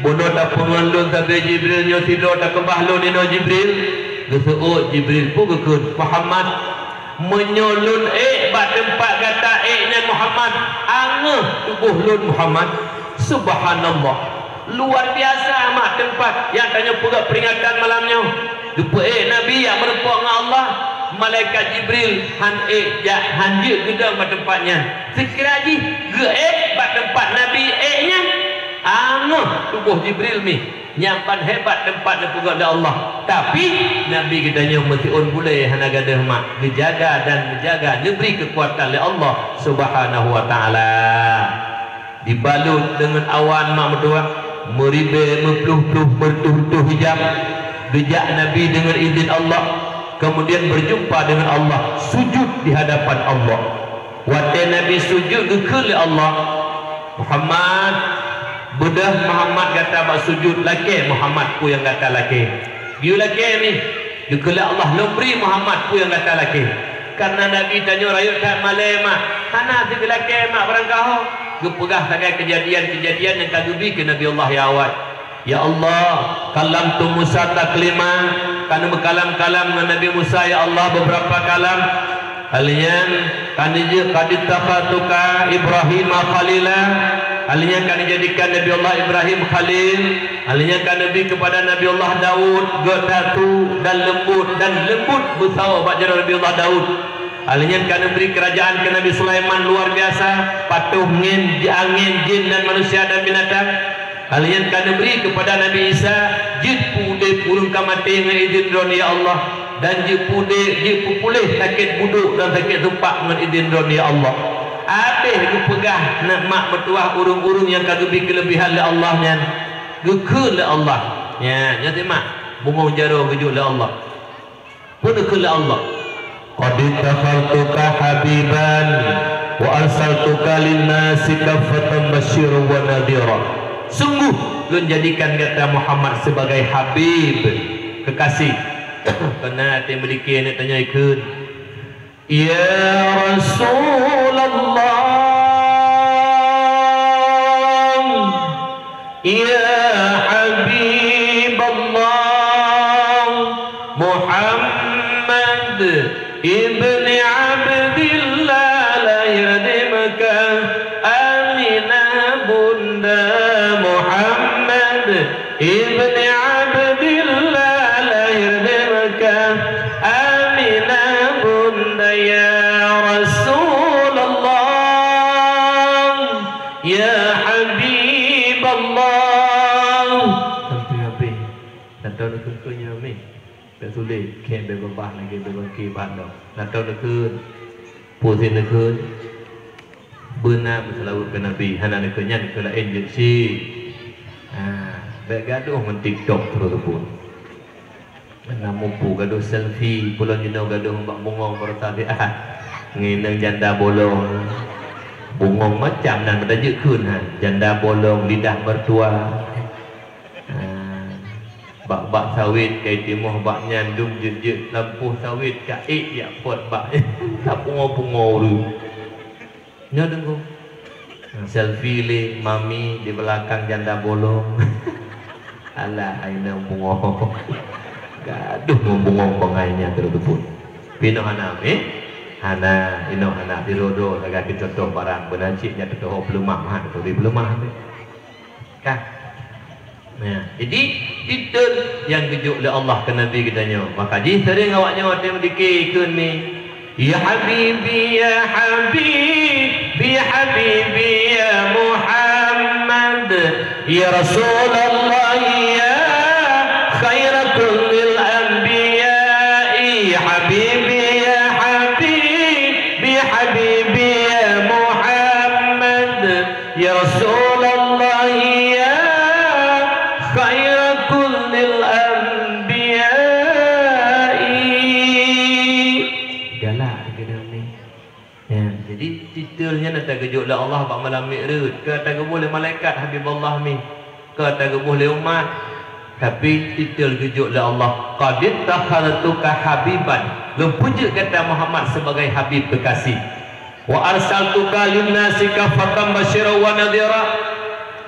Bunoe tapeungon lôn sabe Jibril, nyoe sidroe takeubah lôn inoe Jibril." Geuseuôt Jibril, peue geukheun, "Muhammad, meunyoe lôn ék bak teumpat gata ék nyan Muhammad, angeuh tuboh lôn Muhammad." Subhanallah. Luar biasa mat teumpat nyang tanyoe peugah peuringatan malam nyoe. Geupeuék Nabi nyang meurumpok ngon Allah, malaikat Jibril han ék jak, han jeuet geudong bak teumpat nyan. Seukira jih geuék bak teumpat Nabi ék nyan, angeuh tuboh Jibril mi. Nyan ban hebat teumpat neupeugah lé Allah. Tapi, Nabi geutanyoe meusiôn bulée hana gadôh mat, geujaga dan meujaga, neubri keukuatan lé Allah Subhanahu wa Ta'ala. Dibalot deungon awan mak meutuah, meuribée, meuploh-ploh, meureutoh-reutoh hijab. Geujak Nabi deungon idhin Allah, keumudian beurjumpa deungon Allah, sujud di hadapan Allah. Watée Nabi sujud geukheun lé Allah, "Muhammad, beudôh Muhammad gata bak sujud, lakée Muhammad peue nyang gata lakée." Geuyue lakée mi, geukheun lé Allah, "Lôn bri Muhammad peue nyang gata lakée." Kareuna Nabi tanyoe rayeuk that malée mak, hana sigeulakée mak barangkaho. Geupeugah sagai keujadian-keujadian nyang ka geubi keu Nabi Allah nyang awai. Ya Allah, kalamtu Musa taklima, ka neumeukalam-kalam ngon Nabi Musa, ya Allah, beberapa kalam. Alnyan ka neujeuet, qad ittakhadtuka Ibrahima khalila. Alnyan ka neujadikan Nabi Allah Ibrahim khalil. Alnyan ka neubri kepada Nabi Allah Daud geutantu dan leumbot, dan leumbot beusawa bak jaroe Nabi Allah Daud. Alnyan ka neubri keurajeuen keu Nabi Sulaiman luar biasa, patoh ngon angén, jin dan manusia dan binatang. Alnyan ka neubri keupada Nabi Isa jeuet peuudeb ureuëng ka maté ngon idhin Droeneuh, ya Allah, dan jeuet peuudeb, jeuet peupuléh sakét budok dan sakét sumpak ngon idhin Droeneuh, ya Allah. Abéh geupeugah na mak meutuah ureuëng-ureuëng nyang ka geubri keuleubehan lé Allah nyan, geukheun lé Allah. Nyan, nyan teuma bungöng jaroe geujok lé Allah. Peue neukheun lé Allah? Qad ittakhadtuka habiban wa arsaltuka linnasi kaffatan basyiran wa nadhira. Sungguh lôn jadikan gata Muhammad sebagai habib, keukaséh. Keunan até meulike neuk tanyoe ikheun, ya Rasulullah. Ya Habiballah Muhammad ibni Abdillah, lahir di Mekah Aminah bunda. Muhammad ibni Abdillah, lahir di Mekah Aminah bunda. Ya Rasulullah, ya Habiballah. Sampai habéh. Natoe neukheun nyoe mi. Bék sulet, khem bék babah lagée bék bangke bak dong. Natoe neukheun. Peue neukheun. Beuna meuseulaweuet keu Nabi, hana neukheun nyan keu laén jeuet cit. Ha, bék gadoh ngon TikTok teureuseubot. Hana mupu gadoh selfie, pulan jinoe gadoh bak bungöng baroesa siat. Nginong janda bolong. Bungöng macam nan meutajeuet kheun han. Janda bolong, lidah mertua. Ah, bak-bak sawét kai timoh bak nyan dum jeuet-jeuet lampôh sawét ka ék jak pot bak nyan. Ka pungo-pungo ureuëng. Nyoe deungoe. Selfie lé mami di belakang janda bolong. Alah, hai nang bungöng. Gadoh ngon bungöng bangai nyan teureuseubot. Pinoh hana, eh? Hana, inoe hana, di rodo sagai keu contoh barang, beuna cit nyan teutohô peuleumah, ha, teutohô peuleumah. Kan? Nah, jadi, titel nyang geujok lé Allah keu Nabi geutanyoe. Maka jih seuring awak nyoe watée meudike kheun ni, "Ya Habibi, ya Habibi, Habibi, ya Muhammad, ya Rasulullah, ya khaira kullil anbiya, Habibi, ya Habibi, Habibi, ya Muhammad." Ya Rasulullah, ya khaira kullil anbiya'i. Galak keudeh ni. Ya, jadi titel nyan ata geujok lé Allah bak malam Mi'raj. Ka ata geuboh lé malaikat Habibullah mi. Ka ata geuboh lé umat. Tapi titel geujok lé Allah, "Qad ittakhadtuka habiban." Lôn peujeuet gata Muhammad sebagai habib keukaséh. "Wa arsaltuka linnasi kaffatan basyiran wa nadhira."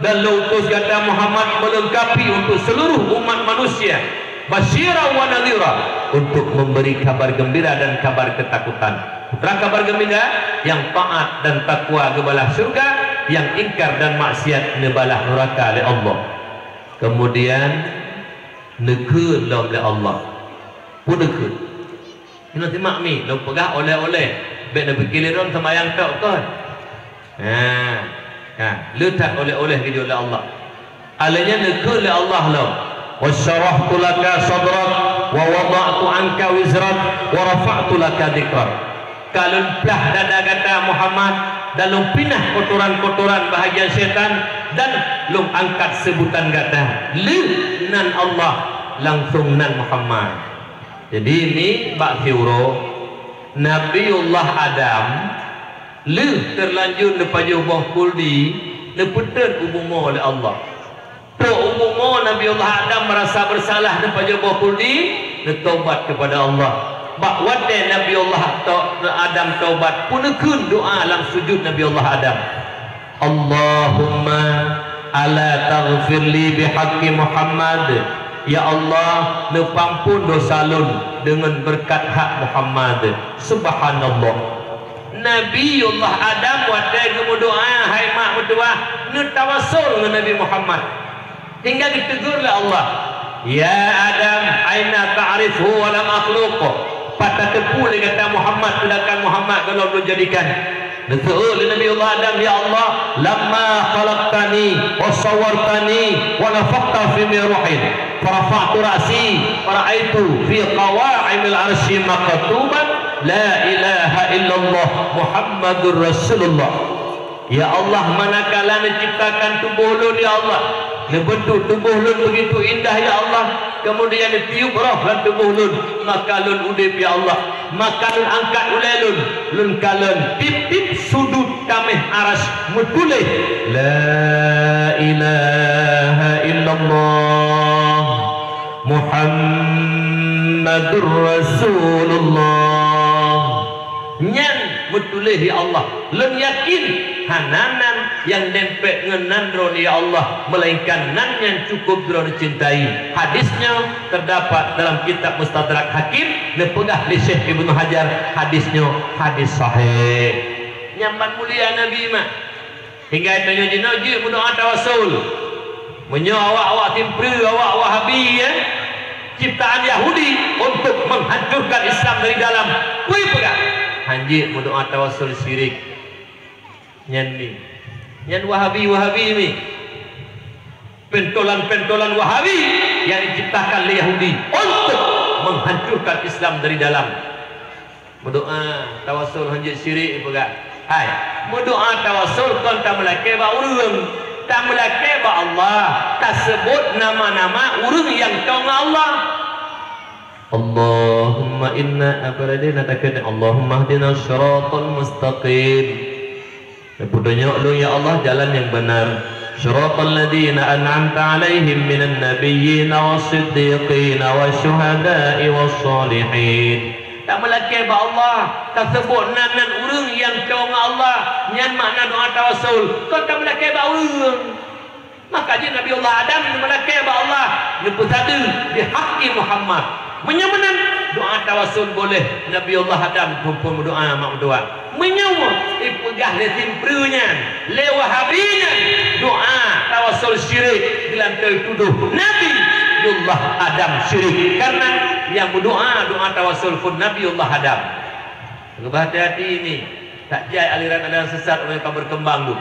Dan lôn utus gata Muhammad meulengkapi untuk seluruh umat manusia, basyiran wa nadhira, untuk memberi kabar gembira dan kabar ketakutan. Peue kabar gembira? Nyang taat dan takwa geubalah syurga, nyang ingkar dan maksiat neubalah nuraka lé Allah. Kemudian, neukheun lom lé Allah. Peue neukheun? Inoe simak mi, lôn peugah oleh-oleh. Bék neupike lé droen seumayang tok kon. Ha, ha, le that oleh-oleh geujok lé Allah. Alheuh nyan neukheun lé Allah lom, "Wa syarahtu laka sadrak, wa wada'tu anka wizrak, wa rafa'tu laka dzikrak." Ka lôn plah dada gata Muhammad, dan lôn pinah kotoran-kotoran bahagian syaitan, dan lôn angkat seubutan gata. Lheueh nan Allah, langsong nan Muhammad. Jadi, ni bak siuroe, Nabiullah Adam lheueh teulanjur neupajoh boh kuldi, neupeutrön u bumoe lé Allah. Trok u bumoe, Nabiullah Adam meurasa beusalah neupajoh boh kuldi, neutobat keupada Allah. Bak watée Nabiullah to-, Adam tobat, peue neukheun doá lam sujut Nabiullah Adam. "Allahumma ala taghfir li bihaqqi Muhammad." Ya Allah, neupeuampon dosa lôn deungon beureukat hak Muhammad. Subhanallah. Nabiullah Adam watée geumeudoá hai mak meutuwah, neutawassul ngon Nabi Muhammad. Hingga geuteugur lé Allah, "Ya Adam, aina ta'rifu wa lam akhluq?" Pat tateupeue lé gata Muhammad, seudangkan Muhammad gohlom lôn jadikan? Neuseuôt lé Nabiullah Adam, "Ya Allah, lamma khalaqtani wa sawwartani wa nafakhta fi min ruhi, fa rafa'tu ra'si, fa ra'aitu fi qawa'imil arsy maktuban, la ilaha illallah Muhammadur Rasulullah." Ya Allah, manakala neuciptakan tuboh lôn, ya Allah, neubeuntuk tuboh lôn beugitu indah, ya Allah, keumudian neutiup roh lam tuboh lôn, maka lôn udeb, ya Allah, maka lôn angkat ulée lôn, lôn kalon tieb-tieb sudut taméh Arasy meutuléh, "La ilaha illallah Muhammadur Rasulullah." Nyan meutuléh, ya Allah. Lôn yakin hana nan nyang dempet ngon nan Droeneuh, ya Allah, meulainkan nan nyang cukup Droeneuh cintai. Hadis nyoe teudapat dalam kitab Mustadrak Hakim, neupeugah lé Syekh Ibnu Hajar, hadis nyoe hadis sahih. Nyan ban mulia Nabi mak. Hingga tanyoe jinoe jeuet meudoá tawassul. Meunyoe awak-awak simpreu, awak Wahabi, ya, ciptaan Yahudi untuk menghancurkan Islam dari dalam, peue peugah? Hanjeuet meudoá tawassul, syirik. Nyan mi. Nyan Wahabi-Wahabi mi. Pentolan-pentolan Wahabi yang diciptakan lé Yahudi untuk menghancurkan Islam dari dalam. Meudoá tawassul hanjeuet syirik, peugah. Hai, meudoá tawassul kon tameulakée bak ureuëng, tameulakée bak Allah, taseubut nama-nama ureuëng nyang toe ngon Allah. Allahumma inna, apa tadi na takheun, Allahumma hdina shiratal mustaqim. Peutunyok lôn, ya Allah, jalan nyang beunar. Shiratal ladzina an'amta 'alaihim minan nabiyyina was-siddiqina wasyuhada'i was-shalihin. Tameulakée bak Allah, taseubut nan-nan ureuëng nyang toe ngon Allah, nyan makna doá tawassul. Kon tameulakée bak ureuëng. Maka jih Nabiullah Adam neumeulakée bak Allah, neupeusadeue, "Bihaqqi Muhammad." Meunyoe meunan, doa tawasul boleh. Nabiullah Adam pun, pun meudoa mak meutuah. Meunyoe ipeugah lé simpeue nyan, lé Wahabi nyan, doa tawasul syirik, geulantôi tudoh Nabiullah Adam syirik. Karena nyang meudoa doa tawasul pun Nabiullah Adam. Geuba hati-hati ini, tak jai aliran-aliran sesat ureuëng ka berkembang tu.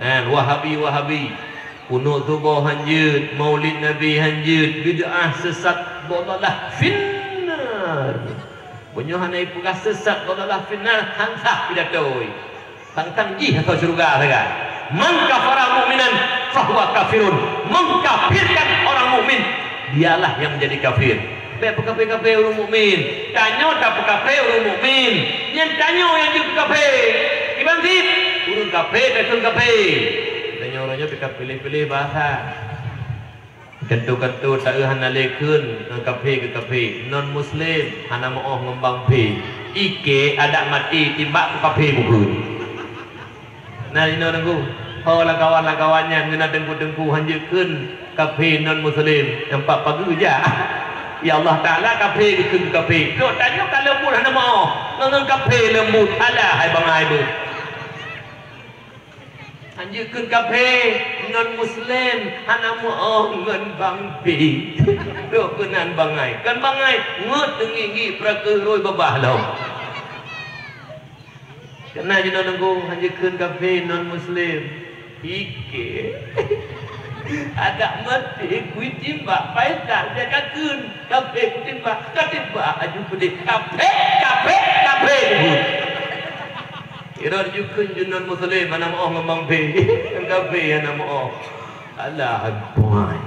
Kan, Wahabi-Wahabi. Kunut suboh hanjeuet, Maulid Nabi hanjeuet, bid'ah sesat, dhalalah finnar. Meunyoe hana ipeugah sesat, dhalalah finnar, han sah pidato. Tang-tang jih atau syurga sagai. Man kafara mu'minan fahuwa kafirun. Mengkafirkan orang mukmin, dialah yang menjadi kafir. Bék peukaphé-kaphé ureuëng mukmin. Tanyoe tapeukaphé ureuëng mukmin. Nyan tanyoe nyang jeuet peukaphé. Kiban cit? Ureuëng kaphé takheun kaphé. Tanyoe uroe nyoe pih ka piléh-piléh bahasa. Keutu-keutu taeu hana lé kheun ngon kaphé keu kaphé. Non muslim hana meuoh ngon bang phé. Ike adak maté timbak keu kaphé bukon. Nah, inoe teungku, ho lakawan-lakawan nyan geuh na teungku-teungku hanjeuet kheun kaphé non muslim, nampak pageue jak. Ya Allah Taala kaphé geukheun kaphé. Dok tanyoe ka leumbut hana meuoh, ngon, ngon kaphé leumbut. Alah hai bangai beuh. Hanjeuet kheun kaphé non muslim hana meuoh ngon bang phé. Dok keunan bangai. Kan bangai ngot teungi-ngi prakeuh roi babah lom. Keunan jinoe teungku hanjeuet kheun kaphé non muslim. Ike. Adak maté kui timbak paita dia ka kheun kaphé kui timbak ka timbak aju peudeh kaphé kaphé kaphé teungku. Irot jukheun jinoe muslim hana meuoh ngon bang phé. Kaphé hana meuoh. Alah buai.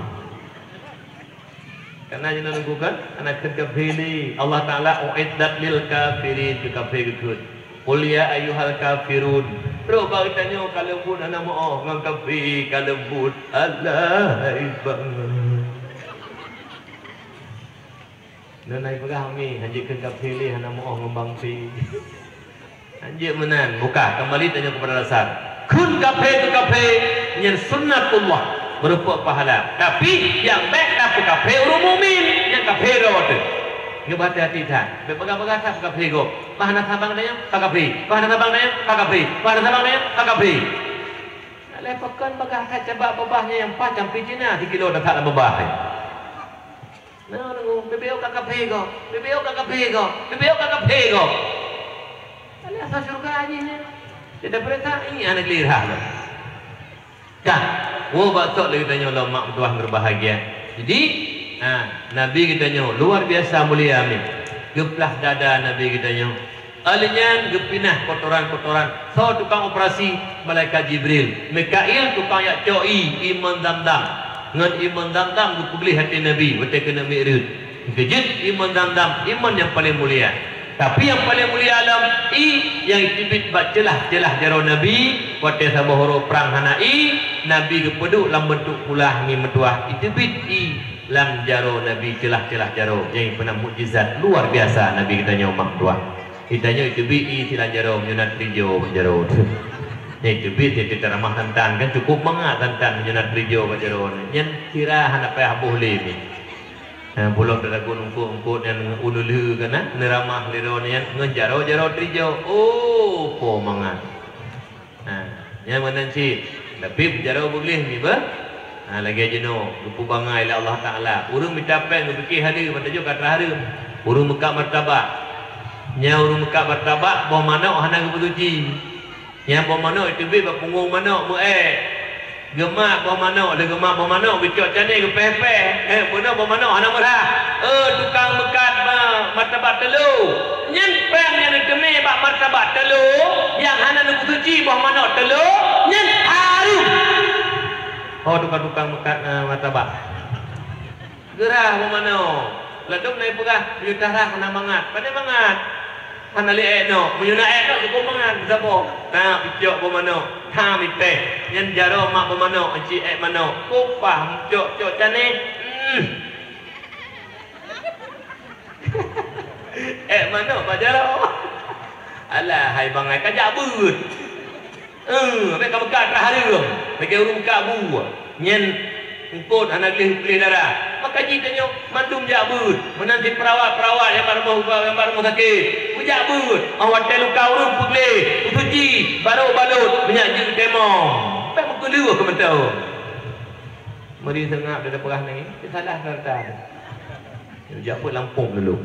Karena jinoe teungku kan hana kheun kaphé lé. Allah Taala uiddat lil kafirin keu kaphé geukheun. Qul ya ayyuhal kafirun. Trok bak geutanyoe ka leumbut hana meuoh ngon kaphé ka leumbut. Alai bangai. Ngon ai peugah mi hanjeuet kheun kaphé lé hana meuoh ngon bang phé. Hanjeuet meunan, buka kembali tanyoe kepada dasar. Kheun kaphé keu kaphé nyan sunnatullah, beureumpok pahala. Tapi nyang bék tapeukaphé ureuëng mukmin, nyang kaphé droe teuh. Nyoe hati-hati that. Bék peugah-peugah that peukaphé gob. Bah na sabang tanyoe peukaphé. Bah na sabang tanyoe peukaphé. Bah na sabang tanyoe peukaphé. Lheuh pakon bagah that cabak babah nyang paih campé Cina sikilo that lam babah. Nah, nunggu, B B O K K P ko, B B O K K P ko, B B O K K P ko. Kali asal syurga aja ni. Tidak perintah, ini anak gelirah tu. Dah, wo batok lagi tanyoe lom mak meutuah berbahagia. Jadi, ha, Nabi geutanyoe luar biasa mulia ni. Geuplah dada Nabi geutanyoe. Aleuh nyan geupinah kotoran-kotoran. Soe tukang operasi? Malaikat Jibril. Mikail tukang jak cok ie, ie mon Zamzam. Ngon ie mon Zamzam geupeugleh até Nabi watée keuneuk mikraj. Geujeuet ie mon Zamzam, ie mon nyang paleng mulia. Tapi nyang paleng mulia lom ie nyang iteubiet bak ceulah-ceulah jaroe Nabi, watée saboh uroe prang hana ie, Nabi geupeuduek lam beuntuk pula ngon meutuah iteubiet ie lam jaroe Nabi, ceulah-ceulah jaroe nyang peuna mukjizat luar biasa Nabi geutanyoe mak meutuah. Geutanyoe iteubiet ie silan jaroe meunyoe na teurijô bak jaroe teuh. Nyang iteubiet nyang teutamah santan kan cukup mangat santan meunyoe na teurijô bak jaroe nyan. Nyan sira hana payah boh lé mi. Nah, bulom teudagon eungkôt-eungkôt nyan uleuh-uleuh kan, neuramah lé droe nyan ngon jaroe-jaroe teurijô. Oh, po mangat. Ha, nyang meunan cit. Tapi jaroe beugleh mi beuh. Ha, lagée jinoe geupeubangai lé Allah Taala. Ureuëng mita péng geupike haleue mata jih ka trah hareuem. Ureuëng meukat martabak. Nyang ureuëng meukat martabak boh manok hana geupeusuci. Nyang boh manok iteubiet bak punggong manok meu-ék. Geumat boh manok, lé geumat boh manok geucok cané geupéh-péh. Eh, beuna boh manok hana meurah. Eh, tukang meukat ma-, martabak teulô. Nyan péng nyang neuteumé bak martabak teulô nyang hana neupeusuci boh manok teulô, nyan hareuem. Oh, tukang-tukang meukat, eh, martabak. Geurah boh manok. Ladôm na ipeugah, meunyoe tarah hana mangat. Pane mangat? Hana lé ék nok. Meunyoe na ék nok, cukup mangat. Saboh. Na picok boh manok. Ha mitéh. Nyan jaroe mak boh manok, aci ék manok. Kupah cok-cok cané. Hmm. Ék manok bak jaroe. Alah, hai bangai ka jak beuet. Eh, abéh ka meukat trah hareuem, lagée ureuëng meukat bu. Nyan eungkôt hana gleh-gleh darah. Maka jih tanyoe mandum jak beuet, meunan cit perawat-perawat nyang bak rumoh, nyang bak rumoh sakét, beujak beuet. Óh watèe luka ureueng peugleh, peusuci, barô balot, meunyak jeuet teurimong. Bèk meukeuleuh keu mantong. Meuri seungab dada peugah nangis, salah rata. Jak peuet lampôh lulôh.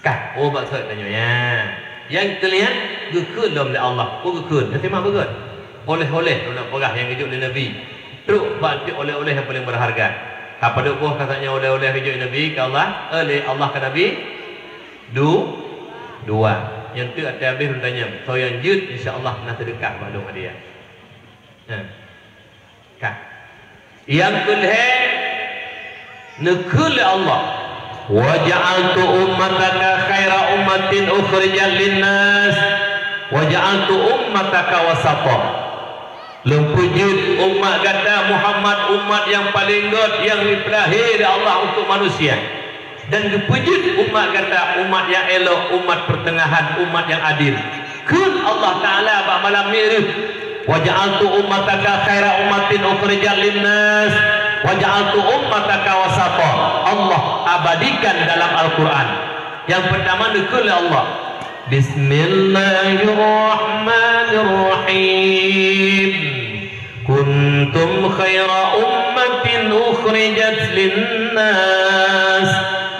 Kah, oh, maksud tanyoe nyan. Nyang keu lhèe nyan geukheun lom lé Allah. Oh, geukheun. Nyan teuma beugöt. Oleh-oleh lôn peugah nyang geujok lé Nabi. Trok bak teuk oleh-oleh nyang paleng berharga. Ka padub boh ka nyan oleh-oleh geujok lé Nabi keu Allah, eh, lé Allah keu Nabi? Du-, dua. Nyang teuk até habéh lôn tanyong. Soe nyang jeuet, insya Allah na seudeukah bak lôn hadiah. Nah. Ka. Nyang keu lhèe neukheun lé Allah, "Wa ja'altu ummataka khaira ummatin ukhrijat linnas, wa ja'altu ummataka wasata." Lôn peujeuet umat gata Muhammad umat nyang paleng göt nyang jipeulahé lé Allah untuk manusia. Dan geupeujeuet umat gata umat nyang élok, umat peuteungahan, umat nyang adil. Kheun Allah Taala bak malam Mi'raj, "Wa ja'altu ummataka khaira ummatin ukhrijat linnas, wa ja'altu ummataka wasata." Allah abadikan dalam Al-Quran. Nyang peurtama neukheun lé Allah, "Bismillahirrahmanirrahim. Kuntum khaira ummatin ukhrijat linnas,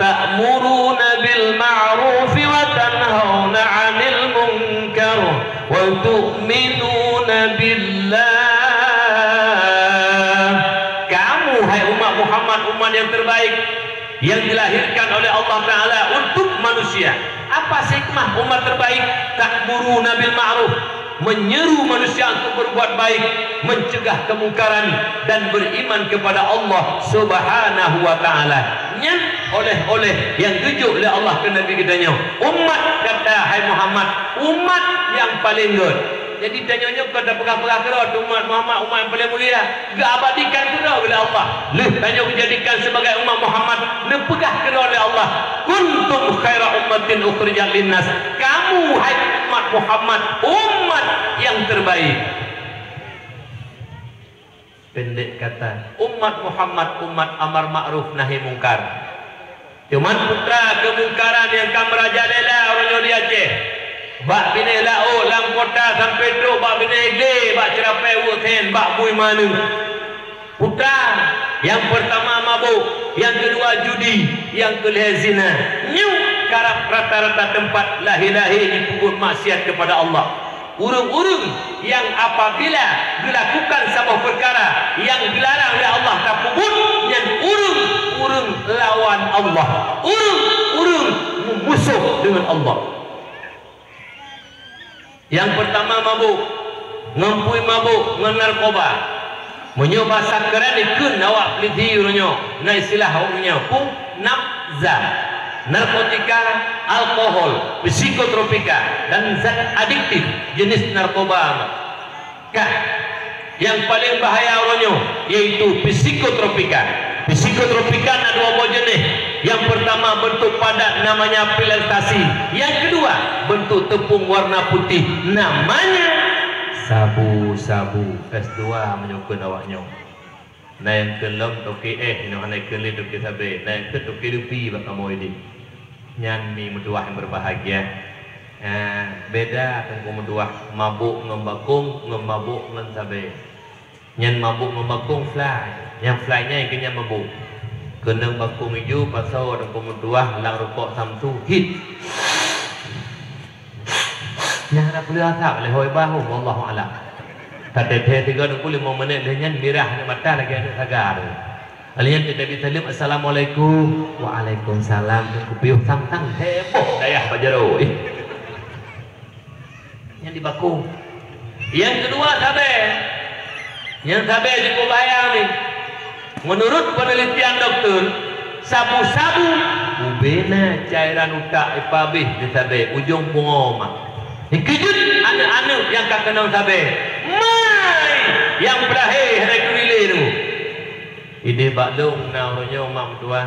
ta'muruna bil ma'rufi wa tanhauna 'anil munkar, wa tu'minuna billah." Kamu, hai umat Muhammad, umat yang terbaik, yang dilahirkan oleh Allah Taala untuk manusia. Apa hikmah umat terbaik? Ta'muruna bil ma'ruf, menyeru manusia untuk berbuat baik, mencegah kemungkaran, dan beriman kepada Allah Subhanahu wa Taala. Nyan oleh-oleh nyang geujok lé Allah keu Nabi geutanyoe. Umat gata, hai Muhammad, umat nyang paleng göt. Jadi, tanyoe nyoe kon tapeugah-peugah keudroe, umat Muhammad, umat nyang paleng mulia, geuabadikan keudroe lé Allah. Lheueh tanyoe geujadikan sibagai umat Muhammad, neupeugah keudroe lé Allah, "Kuntum khaira ummatin ukhrijat linnas." Kamu, hai umat Muhammad, umat yang terbaik. Pendek kata, umat Muhammad umat amar ma'ruf nahi mungkar. Cuman putra keumungkaran nyang ka meurajalela uroe nyoe di Aceh. Bak binéh laôt lam kota sampoe trok bak binéh glé, bak Ceurapée Weuek Sén, bak bui Maneuk. Putra, nyang peurtama mabök, nyang keudua judi, nyang keulhèe zina. Nyoe karab rata-rata teumpat lahé-lahé jipeubuet maksiat keupada Allah. Ureuëng-ureuëng nyang apabila geulakukan saboh peukara nyang geularang lé Allah tapeubuet, nyan ureuëng-ureuëng lawan Allah, ureuëng-ureuëng meumusoh deungon Allah. Nyang peurtama mabök, ngon pui mabök, ngon narkoba. Meunyoe basa keuren dikheun awak peulisi uroe nyoe, na istilah awak nyoe, peue? Nafza, narkotika, alkohol, psikotropika, dan zat adiktif jenis narkoba. Kah, nyang paleng bahaya uroe nyoe, yaitu psikotropika. Psikotropika na dua boh jeuneh. Nyang peurtama beuntuk padat, namanya pilekstasi. Nyang keudua beuntuk teupông warna putih, namanya sabu-sabu. S dua meunyoe kheun awak nyoe. Na nyang kheun lom toke éh, nyoe hana kheun lé toke sabé. Na nyang kheun toke lupi bak kamoe idéh. Nyan mi meutuwah nyang berbahagia. Ah, beda teungku meutuwah mabök ngon bakong ngon mabök ngon sabé. Nyan mabök ngon bakong fly. Nyang fly nyan keu nyan mabök. Keunong bakong ijo pasoe teungku meutuwah lam rukok Samsu hit. Nyang hana peuleueh asap lé hôi bah, wallahu a'lam. Tateuthée sigoe teungku limong minét lheueh nyan mirah aneuk mata lagée aneuk saga tu. Lheueh nyan teutabri saleuem, "Assalamualaikum." "Waalaikumsalam." Teungku piôh sang-sang heboh dayah bak jaroe. Nyan di bakong. Nyang keudua sabé. Nyang sabé jipeubayang ni. Meunurot peunelitian dokto, sabu-sabu ubena cairan utak ipabéh di sabé ujong pungo mak. Dikeujot aneuk-aneuk nyang ka keunong sabé. Mai! Nyang peulahé hana turi lé tu. Idéh bak lôn na uroe nyoe mak meutuwah.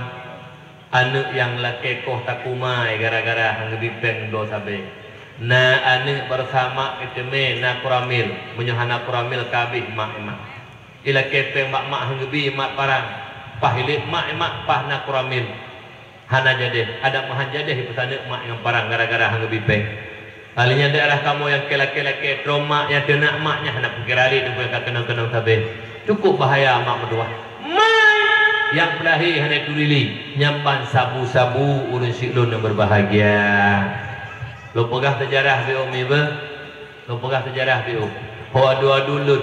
Aneuk nyang lakée koh takumai gara-gara han geubi péng bloe sabé. Na aneuk baroesa mak geuteumé na koramil, meunyoe hana koramil ka habéh mak iman. Ilakée péng bak mak han geubi mat parang. Paih ilek mak, mak paih na kuramil. Hana jadeh, adak meuhan jadeh ipeusaneuk mak ngon parang gara-gara han geubi péng. Akhirnya daerah kamoe nyang keu lakée-lakée, droe mak nyang teunak mak nyan hana peukira lé, teungku ka keunong-keunong sabe. Cukup bahaya mak meutuwah. Mai nyang peulahé hana turi lé, nyan ban sabu-sabu ureuëng syiek lôn nyang berbahagia. Lôn peugah seujarah beu umi beuh. Lôn peugah seujarah beu. Ho adu-adu lôn.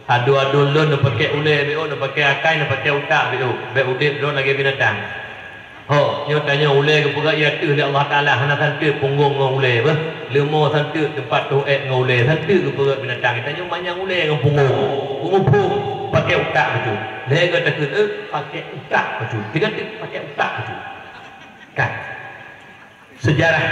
Adu-adu lôn neupakée ulée beu, neupakée akai, neupakée utak beu. Bék udeb droe lagée binatang. Ho, nyoe tanyoe ulée geupeugét ateueh lé Allah Taala hana santeuk punggong ngon ulée beuh. Leumo santeuk teumpat toh ék ngon ulée santeuk geupeugét binatang. Tanyoe manyang ulée ngon punggong. Peumuphom pakée utak bacut. Lhée geutakheun, eh, pakée utak bacut. Tiga tik pakée utak bacut. Kan? Seujarah,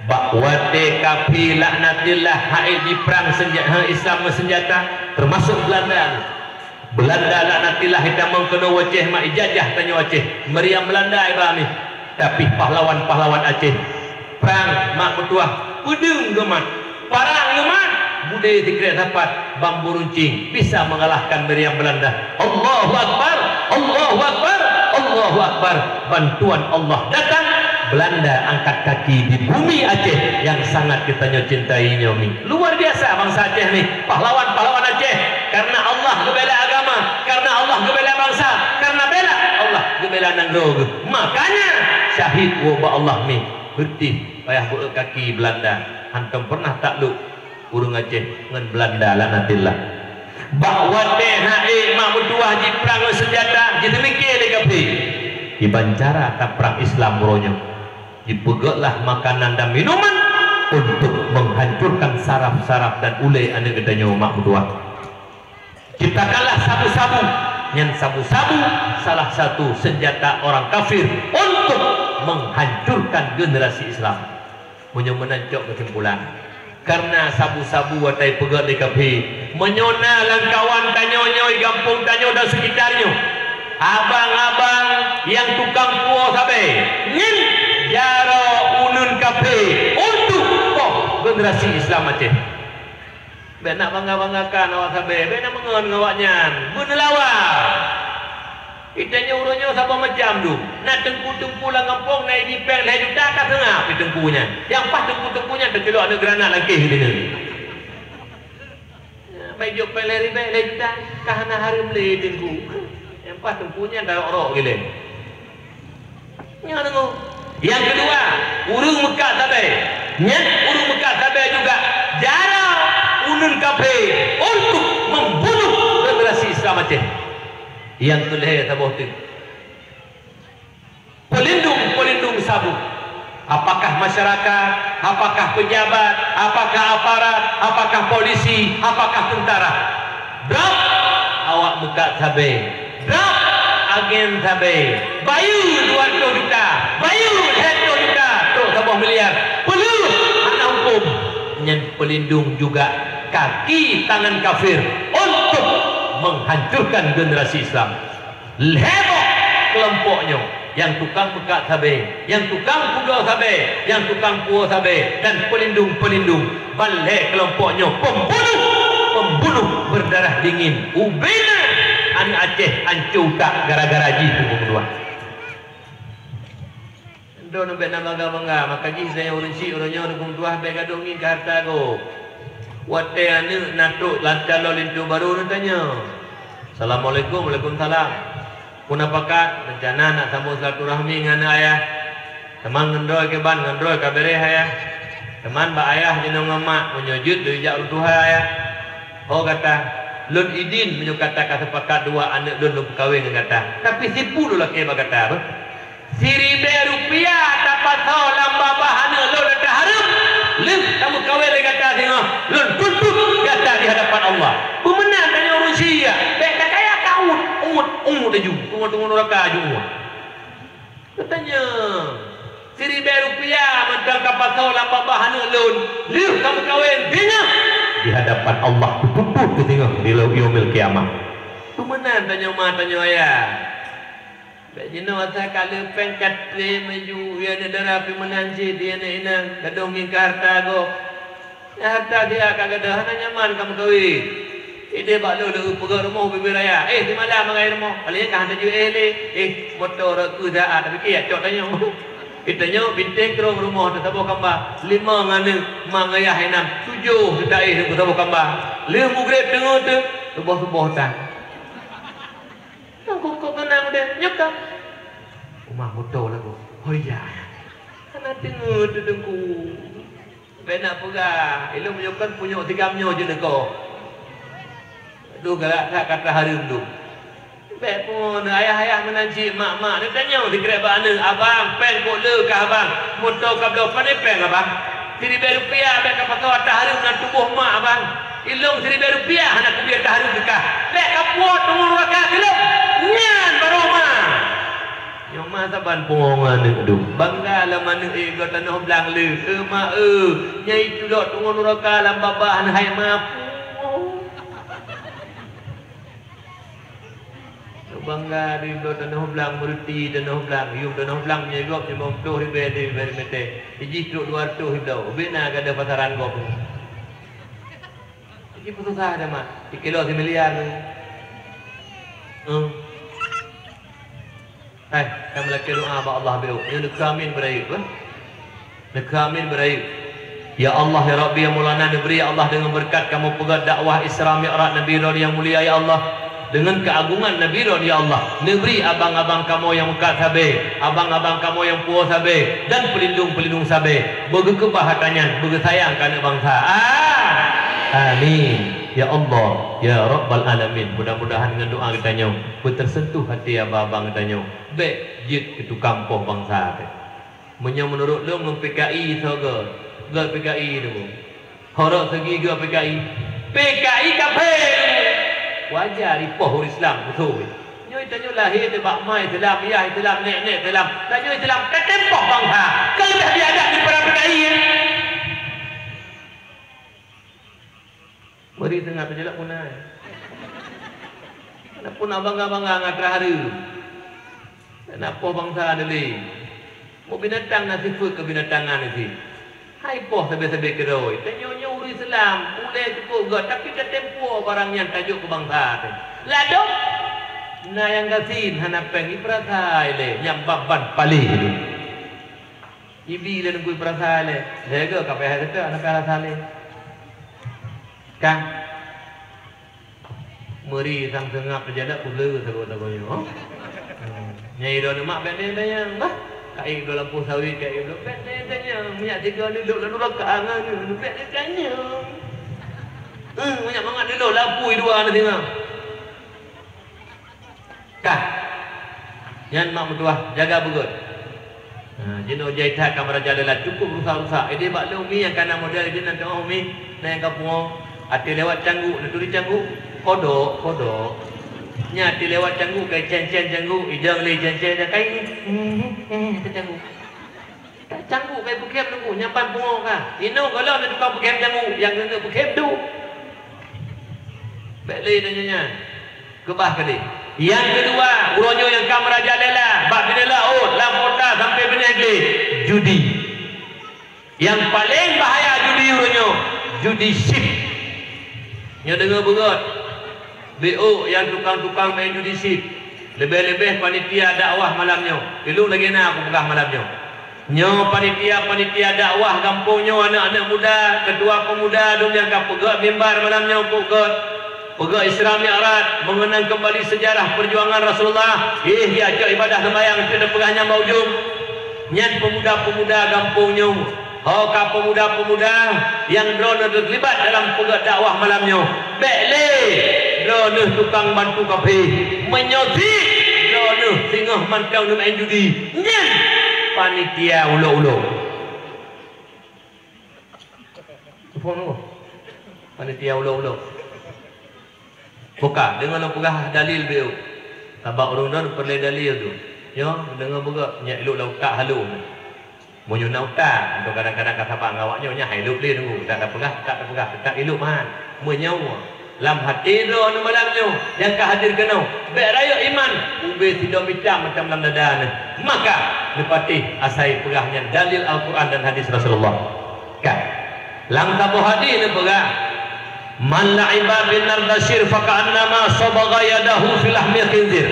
bak watée kafé laknatillah hai jiprang senja-, Islam meuseunjata, teumasok Beulanda. Beulanda laknatillah itamong keunoe u Aceh mak ijajah tanyoe Aceh. Meuriam Beulanda iba mi. Tapi pahlawan-pahlawan Aceh, prang mak meutuwah, peudeueng geumat. Parang geumat, budé sikrek sapat, bambu runcing bisa mengalahkan meriam Belanda. Allahu Akbar, Allahu Akbar, Allahu Akbar. Bantuan Allah datang, Belanda angkat kaki di bumi Aceh yang sangat geutanyoe cintai nyoe mi. Luar biasa bansa Aceh ni, pahlawan-pahlawan Aceh. Karena Allah geubela agama, karena Allah geubela bansa, karena bela Allah geubela nanggroe geuh. Makanya syahid woe bak Allah mi. Beutih payah beuet kaki Belanda, hántom peureunah taklok ureuëng Aceh ngon Belanda laknatillah. Bak watée hai mak meutuwah jiprang ngon seunjata, jiteumike lé kafé. Kiban cara taprang Islam uroe nyoe, jipeugötlah makanan dan minuman untuk menghancurkan saraf-saraf dan ulée aneuëk geutanyoe mak meutuwah. Ciptakanlah sabu-sabu. Nyan sabu-sabu salah satu senjata orang kafir untuk menghancurkan generasi Islam. Meunyoe meunan cok keusimpulan, karena sabu-sabu watée peugét lé kafé, meunyoe na lam kawan tanyoe nyoe, gampông tanyoe dan sekitar nyoe, abang-abang nyang tukang puwoe sabe, nyan jaroe uneun kafé untuk poh generasi Islam Aceh. Bék nak bangga-banggakan awak sabe, bék nak meungon ngon awak nyan. Beuneulawa. Geutanyoe uroe nyoe saboh macam dum. Na teungku-teungku lam gampông na ibi péng lhée juta ka seungab di teungku nyan. Nyang paih teungku-teungku nyan teukeulok aneuëk granat lam kéh geutanyoe. Bék jok péng lhée ribée lhée juta ka hana hareuem lé teungku. Nyang paih teungku nyan tarok-rok gilée. Nyoe deungoe. Nyang keudua, ureuëng meukat sabe. Nyan ureuëng meukat sabe juga jaroe uneun kafé untuk membunuh generasi Islam Aceh. Nyang keulhée saboh teuk. Pelindung-pelindung sabu. Apakah masyarakat, apakah pejabat, apakah aparat, apakah polisi, apakah tentara. Drob awak meukat sabe. Drob agen sabe. Bayeue dua reutôh juta, bayeue lhée reutôh juta, trok saboh miliar. Peuleueh hana huköm. Nyan pelindung juga kaki tangan kafir untuk menghancurkan generasi Islam. Lhée boh keulompok nyoe, nyang tukang meukat sabe, nyang tukang pudôh sabe, nyang tukang puwoe sabe, dan pelindung-pelindung. Ban lhée keulompok nyoe pembunuh, pembunuh berdarah dingin. Ubena aneuëk Aceh anco utak gara-gara jih teungku meutuwah. Droeneuh bék na bangga-bangga, maka jih tanyoe ureuëng syiek uroe nyoe teungku meutuwah bék gadôh ngieng keu hareuta gob. Watée aneuëk na trok lam calon linto barô neutanyong, "Assalamualaikum." "Waalaikumsalam." "Peue na pakat?" "Reuncana nak sambông silaturahmi ngon aneuëk ayah." "Teuma ngon droe kiban?" "Ngon droe ka béréh ayah." "Teuma bak ayah jinoe ngon mak, meunyoe jeuet lôn jak u tuha ayah." "Oh gata, lôn idin meunyoe gata ka seupakat dua aneuëk lôn lôn peukawen ngon gata. Tapi sipu lôn lakée bak gata beuh." "Siribée rupiah tapasoe lam babah aneuëk lôn ata hareuem, lheueh tameukawen lé gata singoh, lôn tuntot gata di hadapan Allah." Peue meunan tanyoe ureuëng syiek, bék takaya ka uet, uet, uet laju, teungoh-teungoh nuraka laju uet. Geutanyoe, "Siribée rupiah mantong kapasoe lam babah aneuëk lôn, lheueh tameukawen singoh di hadapan Allah, kutuntot keu singoh di yaumil qiyamah." Peue meunan tanyoe ma tanyoe ayah. Bék jinoe asai ka le péng ka trép maju, ya aneuëk dara pih meunan cit di aneuëk inong, gadôh ngieng keu hareuta gob. Nyang hareuta siat ka gadôh hana nyaman ka meukawen. Idéh bak lôn, lôn peugah rumoh ubé-ubé raya. Eh, simalam magai rumoh. Paléng ka hana jeuet eh lé. Eh, moto rot keu saát, tapi kiyak cok tanyoe. Geutanyoe bintéh krông rumoh teuh saboh kamba, limong aneuk, ma ngon yah inong, tujoh teuh taéh ngon saboh kamba. Lheueh mugreb teungoh teuh, suboh-suboh tan. Nang kok, kok keunong deh, nyoe ka. Uma moto lagoe. Oh iya. Hana teungoh teuh Teungku. Bèk na peugah, ilôn meunyoe kon punyok sigam nyoe jeuet neuko. Duh galak that ka tahareuem dum. Bèk pungo neuh ayah-ayah meunan cit mak-mak neutanyong sikrek bak aneuk, "Abang, péng kok le kah abang? Moto ka bloe, pane péng abang? Siribèe rupiah bèk ka pasoe ata hareuem lam tuboh mak abang. Ilôn siribèe rupiah hana kubiet ata hareuem keu kah. Bèk ka puwoe teungoh nuraka keu lôn." Nyan baroe ma. Nyoe ma saban pungo ngon aneuk dum. Bangga lam aneuk, eh, bloe tanoh blang le. Eh, mak, eh, nyang itulok teungoh nuraka lam babah neuh hai ma pungo. Bangga di bloe tanoh blang, meureuti tanoh blang, yuem tanoh blang nyoe gob limong ploh ribèe di ribèe meuté. Di jih trok dua reutôh ibloe. Ubé na gadôh pasaran gob. Jadi peususah dah mak. Sikilo similiar tu. Hmm. Eh, ka meulakèe doa bak Allah beu. Nyoe neukheun amin beurayeuk, eh. Neukheun amin beurayeuk. Ya Allah, ya Rabbi, ya Maulana, neubri ya Allah deungon beureukat kamoe peugöt dakwah Isra Mi'raj Nabi Ron nyang mulia ya Allah. Deungon keuagongan Nabi Ron ya Allah. Neubri abang-abang kamoe nyang meukat sabe, abang-abang kamoe nyang puwoe sabe, dan peulindong-peulindong sabe. Beugeukeubah atra nyan, beugeusayang keu aneuk bansa. Ah! Amin. Ya Allah, ya Rabbal Alamin. Mudah-mudahan ngon doa geutanyoe beuteusentuh até abang-abang geutanyoe. Bèk jeuet keu tukang poh bansa teuh. Meunyoe meunurot lôn ngon P K I soe gèt, gèt P K I tu. Horok seugi gèt P K I. P K I kafé. Wajar ipoh ureueng Islam beutôi. Nyoe tanyoe lahé teuh bak ma Islam, yah Islam, nèk-nèk Islam. Tanyoe Islam ka teupoh bansa. Ka leubeh biadab daripada P K I, ya. Meuri seungab teujalak puna, ya. Adapun bangga-bangga ngon atra hareuem. Na poh bansa lé. Meubinatang na sifeuet keubinatangan cit. Hai poh sabe-sabe keudroe. Tanyoe nyoe ureueng Islam, ulèe cukôp gèt, tapi ka teupoh barang nyan tajok keu bansa teuh. Ladôm na nyang gasien hana péng ipeurasai lé, nyang ban-ban paléh lé. Ibi lé neugui peurasai lé. Lhèe gèt ka payah teuka, hana payah rasa lé. Kan? Meuri sang seungab teujalak uleue sagoe-sagoe nyoe. Hmm. Nyang droeneuh mak bèk neutanyong, bah. Ka ék droe lampôh sawét, ka ék droe bèk neutanyong. Meunyak tiga neulok lalu raka angan neulok bèk neutanyong. Hmm, meunyak mangat neulok lapui dua na singoh. Kah. Nyan mak meutuah, jaga beugöt. Ha, jinoe jai that ka meurajalela, cukôp rusak-rusak. Idéh bak lôn mi nyang ka na model idéh nan teuh mi, na nyang ka pungo. Até lewat cangguek, neuturi cangguek. Kodok, kodok. Nyan até lewat cangguek, ka icen-cen cangguek, idong lé icen-cen, ka i-, eh, eh, teucangguek. Cangguek ka ipeukhem teungku, nyang ban pungo ka. Inoe gohlom nyang tukang peukhem cangguek, nyang keuneuk peukhem tu. Bèk lé tanyoe nyan. Keubah keudéh. Nyang keudua, uroe nyoe nyang ka meurajalela, bak binéh laôt, lam kota sampoe binéh glé, judi. Nyang paleng bahaya judi uroe nyoe, judi chip. Nyoe deungoe beugöt. Beuôk nyang tukang-tukang main judi chip, leubeh-leubeh panitia dakwah malam nyoe. Ilôn lagèe na kupeugah malam nyoe. Nyoe panitia-panitia dakwah gampông nyoe, aneuk-aneuk muda, keutua peumuda dum nyang ka peugöt mimbar malam nyoe, peugöt, peugöt Isra Mi'raj, meungeunang keumbali seujarah peujuangan Rasulullah, éh, jicok ibadah seumayang, teupeugah nyang bak ujong. Nyan peumuda-peumuda gampông nyoe, Ho ka peumuda-peumuda nyang droeneuh teulibat dalam peugöt dakwah malam nyoe, bèk lé droeneuh tukang bantu kafé. Meunyoe cit droeneuh singoh mantong neumeu'en judi, nyan panitia ulok-ulok. Panitia ulok-ulok. Buka, deungon lôn peugah dalil beu. Sabab ureueng droen peureulèe dalil tu. Nyoe, deungon peugah, nyak ilok lam utak halo. Meunyoe na utak, atau kadang-kadang ka saban ngon awak nyoe, nyak hai lop lé nunggu. Tak tapeugah, tak tapeugah, teutap ilok meuhan. Meunyoe lam até droeneuh malam nyoe, nyang ka hadir keunoe, bèk rayeuk iman, ubé sidroe mita mantong lam dada neuh. Maka, neupatéh asai peugah nyan dalil Al-Quran dan hadis Rasulullah. Kan? Lam saboh hadis neupeugah, "Man la'iba bin nardashir faka'annama sabagha yadahu fi lahmil khinzir."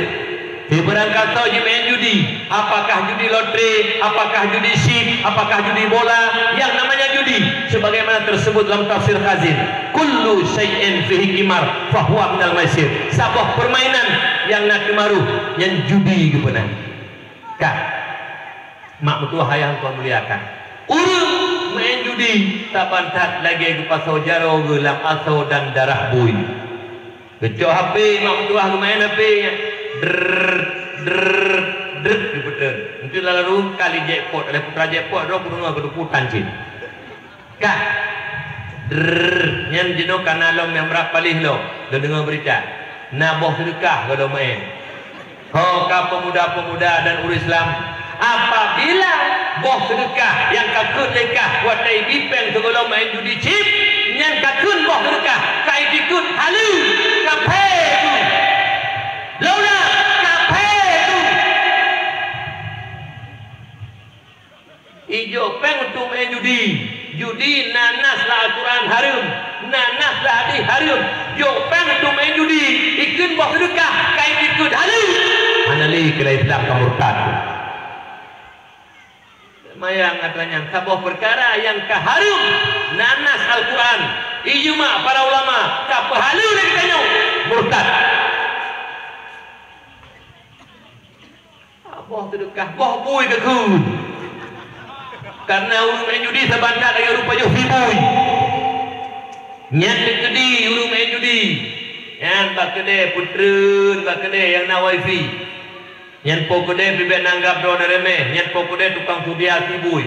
Sibarang gasoe jimeu'en judi, apakah judi lotre, apakah judi chip, apakah judi bola, yang namanya judi, sebagaimana tersebut dalam tafsir Khazin, "Kullu syai'in fihi qimar fahuwa minal maisir." Saboh permainan yang na keumaruh, nyan judi geupeuna. Ka. Mak meutuah ayah nyang muliakan. Ureuëng meu'en judi saban that lagée geupasoe jaroe geuh lam asoe dan darah bui. Geucok H P, mak meutuah geumeu'en H P nyan. Drrrr, drrrr, drrrr, geupeuteun. Enteuk lala rueng kali jackpot, lé putra jackpot, droe kudeungoe keuduputan cit. Kah. Drrrr, nyan jinoe kana lom nyang brat paléh lom, lôn deungoe beurita. Na boh seudeukah goh lom meu'en. Ho ka peumuda-peumuda dan ureuëng Islam, apabila boh seudeukah nyang ka kheun lé kah watée ibi péng sigohlom meu'en judi chip, nyan ka kheun boh seudeukah, ka itikeuet haleue, kaphé tu. Lôn ulang, kaphé tu. Ijok péng untuk meu'en judi. Judi na nas lam Al-Quran hareuem, na nas lam hadis hareuem. Jok péng untuk meu'en judi, ikheun boh seudeukah, ka itikeuet haleue. Hana lé keu lam Islam ka murtad. Meunan atra nyan saboh peukara nyang ka hareuem, na nas Al-Quran, ijma para ulama, ka peuhaleue lé geutanyoe, murtad. Boh seudeukah, boh bui geukheun. Kareuna ureuëng meu'en judi saban that lagée ureuëng pajoh sie bui. Nyan teukeudi ureuëng meu'en judi. Nyan bak keudée peutreun, bak keudée nyang na wifi. Nyan po keudée pih bék nanggab droeneuh reumeh, nyan po keudée tukang seudia sie bui.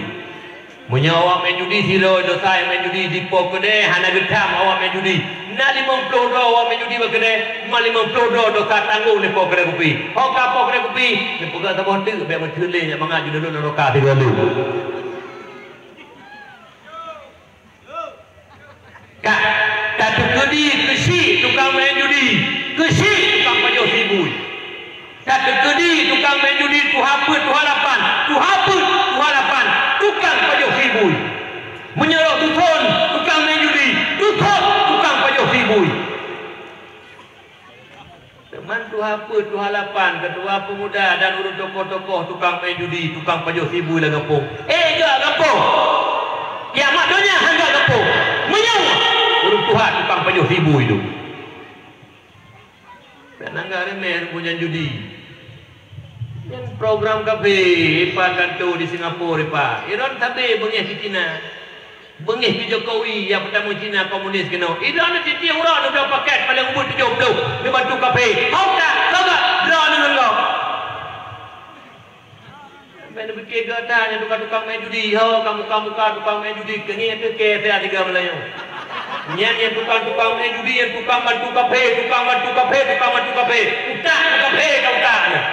Meunyoe awak meu'en judi sidroe desya nyang meu'en judi dipo keudée hana geutam awak meu'en judi, na limong ploh droe awak meu'en judi bak keudée, ma limong ploh droe desya tanggong lé po keudée kupi. Ho ka po keudée kupi, neupeugah saboh teuk bék meuteulé nyang mangat judi lôn neuroka sigoe lôn. Ka, ka teukeudi keuchik tukang meu'en judi, keuchik tukang pajoh sie bui. Ka teukeudi tukang meu'en judi tuha peuet tuha lapan, tuha peuet tuha lapan, tukang pajoh sie bui. Meunyoe duson tukang meu'en judi, duson tukang pajoh sie bui. Teuma tuha peuet tuha lapan, keutua peumuda dan ureuëng tokoh-tokoh tukang meu'en judi, tukang pajoh sie bui lam gampông. Eh, gak gampông! Kiamat donya hana gampông. Meunyoe ureuëng tuha tukang pajoh sie bui tu. Bék nanggab reumeh bunyang judi. Nyan program kafé, ipat kanto di Singapura, ipat. Iron sabe beungéh keu Cina. Beungéh keu Jokowi, nyang peutamong Cina komunis keunoe. Iron tiep-tiep uroe neubloe pakét paleng ubit tujoh ploh, neubantu kafé. Ho ka, ho ka, droeneuh ngon gob. Bék neupike gata nyan tukang-tukang meu'en judi, ho ka muka-muka tukang meu'en judi, keungieng teuke siat tiga Meulayu. Nyan nyang tukang-tukang meu'en judi, nyang tukang bantu kafé, tukang bantu kafé, tukang bantu kafé. Utak kafé ka utak nyan.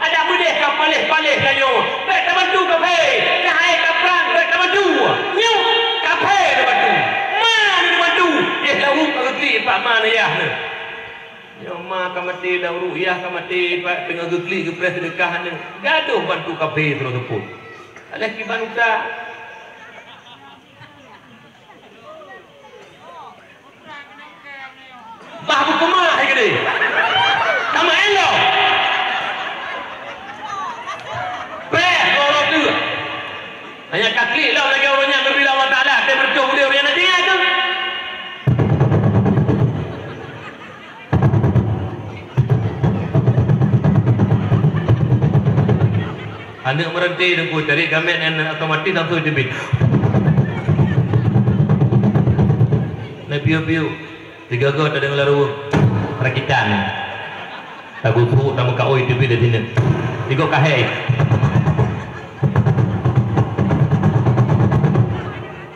Adak meudeh ka paléh-paléh tanyoe, bék tabantu kafé, ka hai ka prang, bék tabantu. Nyoe kafé tabantu. Ma neubantu, yeh laweueng ka geuklik bak ma neuyah nyoe. Nyoe ma ka maté lam ru'yah, ka maté bak teungoh geuklik geupreh seudeukah aneuk. Gadôh bantu kafé sidroe seupôt. Alah kiban utak. Bah beukeumah hai keudeh. Sama elok. Preh, loro tu. Hanya ka klik lom lagée ureuëng nyan geubri lé Allah Taala, teuh beureutoh udeb ureuëng nyan na tinggai tu. Aneuk meureuntée teungku, cari gamet nyan otomatis langsung teubiet. Na piôh-piôh. Tiga goe tadeungoe lam ruweueng rakitan. Tagusuek tameukaôi teubiet di sinan. Tiga kahé.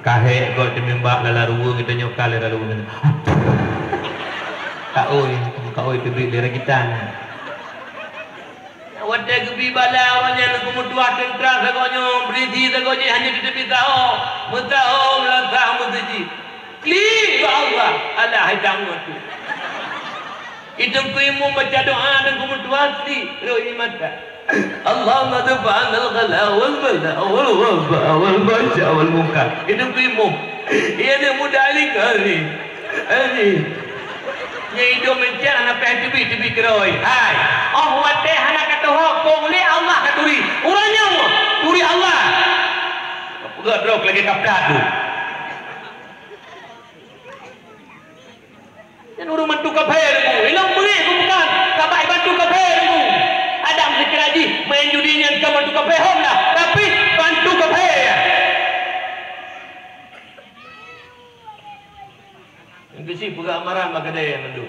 Kahé goe teumimbak lam ruweueng, geutanyoe ka lam ruweueng. Kaôi, tameukaôi teubiet di rakitan. Watée geubi bala awaknyan, Teungku Meutuah teuntra sagoe nyoe, beurisi sagoe jih hana teuteubiet saho, meusaho meulasah meuseujid. Klik bak Allah, alah hai tanggong tu. Di Teungku Imum baca doa, Teungku Meutuah sik rhot ie mata. Allahumma dfa 'anna al-ghala wal bala wal waba wal fahsya wal munkar. Di Teungku Imum. Iya aneuk muda ni kali. Eh, nyan idong meucah hana payah teubiet-teubiet keudroe. Hai, oh watèe hana ka teuhok, kong lé Allah ka turi. Uroe nyoe turi Allah. Peugah droe lagèe kapten tu. Nyan ureueng bantu kafé, Teungku. Ilong beungéh bukan, sabab bantu kafé, Teungku. Adam sikira jih main judi nyan ka bantu kafé, hom lah. Tapi bantu kafé. Nyang keuchik peugah amaran bak keudè nyan mandum.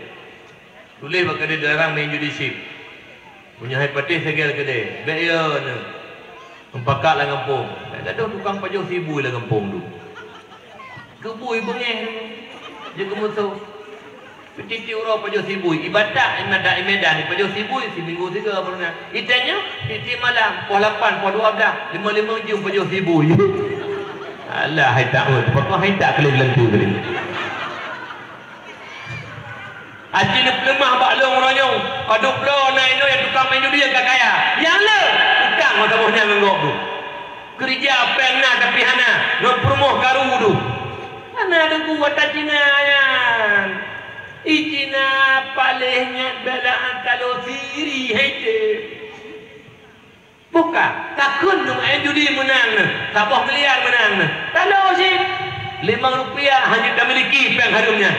Tuléh bak keudè dilarang main judi chip. Meunyoe hai patéh segel keudè, bèk yo nyoe. Meupakat lam gampông. Bèk gadôh tukang pajoh sibui lam gampông tu. Geubui beungéh tu. Jeuet keu musoh. Tiep-tiep uroe pajoh sibui. I Batak, i Medan, i Medan pajoh sibui, siminggu sigoe baru na. Itanyoe, tiep-tiep malam, poh lapan, poh dua blah, limong-limong jeuem pajoh sibui. Alah, hai tak, oi, pokok hai tak keulen lengku tadi. Aci neupeuleumah bak lôn uroe nyoe, padub bloe na inoe nyang tukang main judi nyang ka kaya. Nyang le, utang masa boh nyan ngon gob tu. Keurija péng na tapi hana, ngon peurumoh karu tu. Hana deungoe ata Cina nyan. I Cina paléh nyan bela talo siri hai teuh. Bukan, takheun nyoe main judi meunang nyoe, saboh miliar meunang nyoe. Talo cit. Limong rupiah hana tamiliki péng hareuem nyan.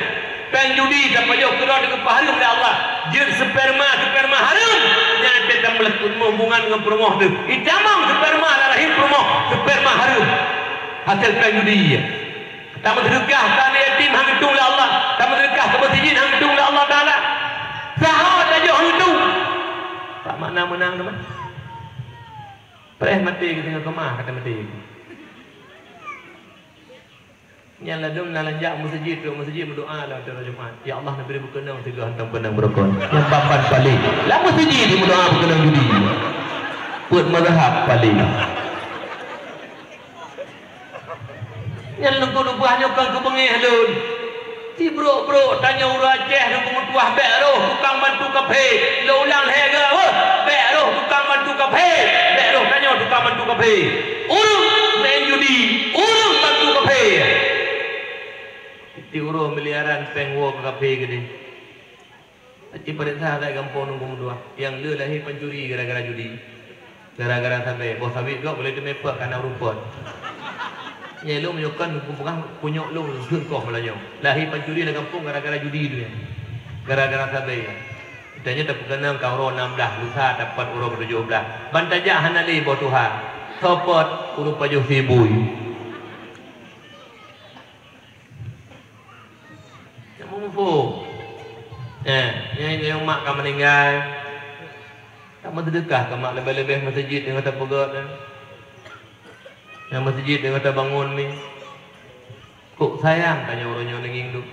Péng judi tapajoh keudroe teugeupeuhareuem lé Allah. Jeuet sperma, sperma hareuem. Nyan pih tameulakon hubungan ngon peurumoh teuh. Itamong sperma lam rahim peurumoh, sperma hareuem. Hasé péng judi nyan. Tameuseudeukah keu aneuk yatim han geutueng lé Allah, tameuseudeukah keu meuseujid han geutueng lé Allah Taala. Saho tajoh han geutueng. Pat makna meunang teuma? Preh maté geutanyoe keumah ka tamaté. Nyan ladôm na lanjak meuseujid, trok meuseujid meudoa lam watèe Jumat. Ya Allah, neubri beukeunong sigoe hantom keunong beurukon. Nyan ban-ban paléh. Lam meuseujid meudoa beukeunong judi. Peuet mazhab paléh. Nyan leumpah-leumpah nyoe kon keu beungéh lôn. Sibrok-brok tanyoe ureueng Aceh nyang beumeutuah bèk roh tukang bantu kafé. Lôn ulang lhèe geuh, bèk roh tukang bantu kafé. Bèk roh tanyoe tukang bantu kafé. Ureueng main judi, ureueng bantu kafé. Tiep uroe miliaran péng woe keu kafé keudéh. Aci paréksa asai gampông Teungku meutuah, nyang le lahé pancuri gara-gara judi. Gara-gara sabe, boh saweue gob boleh teumé peuet kana rumpot. Nyang lôn meunyoe kon peugah punyok lôn seukoh meulayeue. Lahé pancuri lam gampông gara-gara judi tu nyan. Gara-gara sabe. Tanyoe tapeukeunong ka uroe nam blah, lusa tapat uroe keutujoh blah. Ban tajak hana lé boh tuha. Sopot ureueng pajoh sibui. Nyang muphom. Eh, nyang, nyang mak ka meuninggai. Tameuseudekah keu mak leubeh-leubeh meuseujid nyang tapeugöt nyan. Nyang meuseujid nyang tabangun mi. Kok sayang tanyoe uroe nyoe neungieng duek.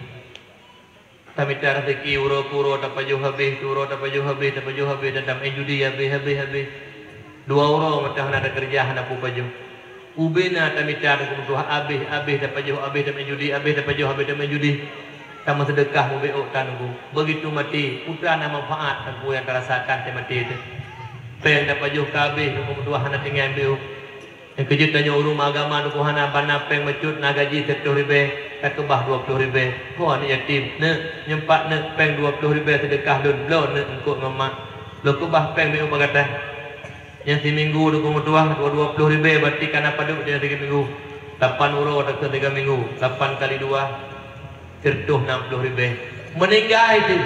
Tamita raseuki uroe keu uroe tapajoh habéh, keu uroe tapajoh habéh, tapajoh habéh, dan tameu'en judi habéh, habéh, habéh. Dua uroe mantong hana takeureuja, hana peue pajoh. Ubé na tamita Teungku meutuah habéh, habéh tapajoh, habéh tameu'en judi, habéh tapajoh, habéh tameu'en judi. Tameuseudeukah mubeuet ôk tan Teungku. Begitu maté, peue teuma manfaat Teungku nyang tarasakan watèe maté teuh. Péng tapajoh ka habéh Teungku meutuah hana tinggai beuet ôk. Nyang keujeuet tanyoe ureueng agama Teungku hana, ban na péng bacut na gaji siratoh ribèe, takeubah dua ploh ribèe. Ho aneuk yatim, neuk, nyoe pat neuk péng dua ploh ribèe seudeukah lôn, bloe neuk eungkôt ngon mak. Lôn keubah péng meu'en bak gata. Nyang siminggu Teungku meutuah dua, dua ploh ribèe, berarti ka na padub nyang tiga minggu. Lapan uroe atawa tiga minggu, lapan kali dua. Siratoh nam ploh ribèe. Meuninggai teuh.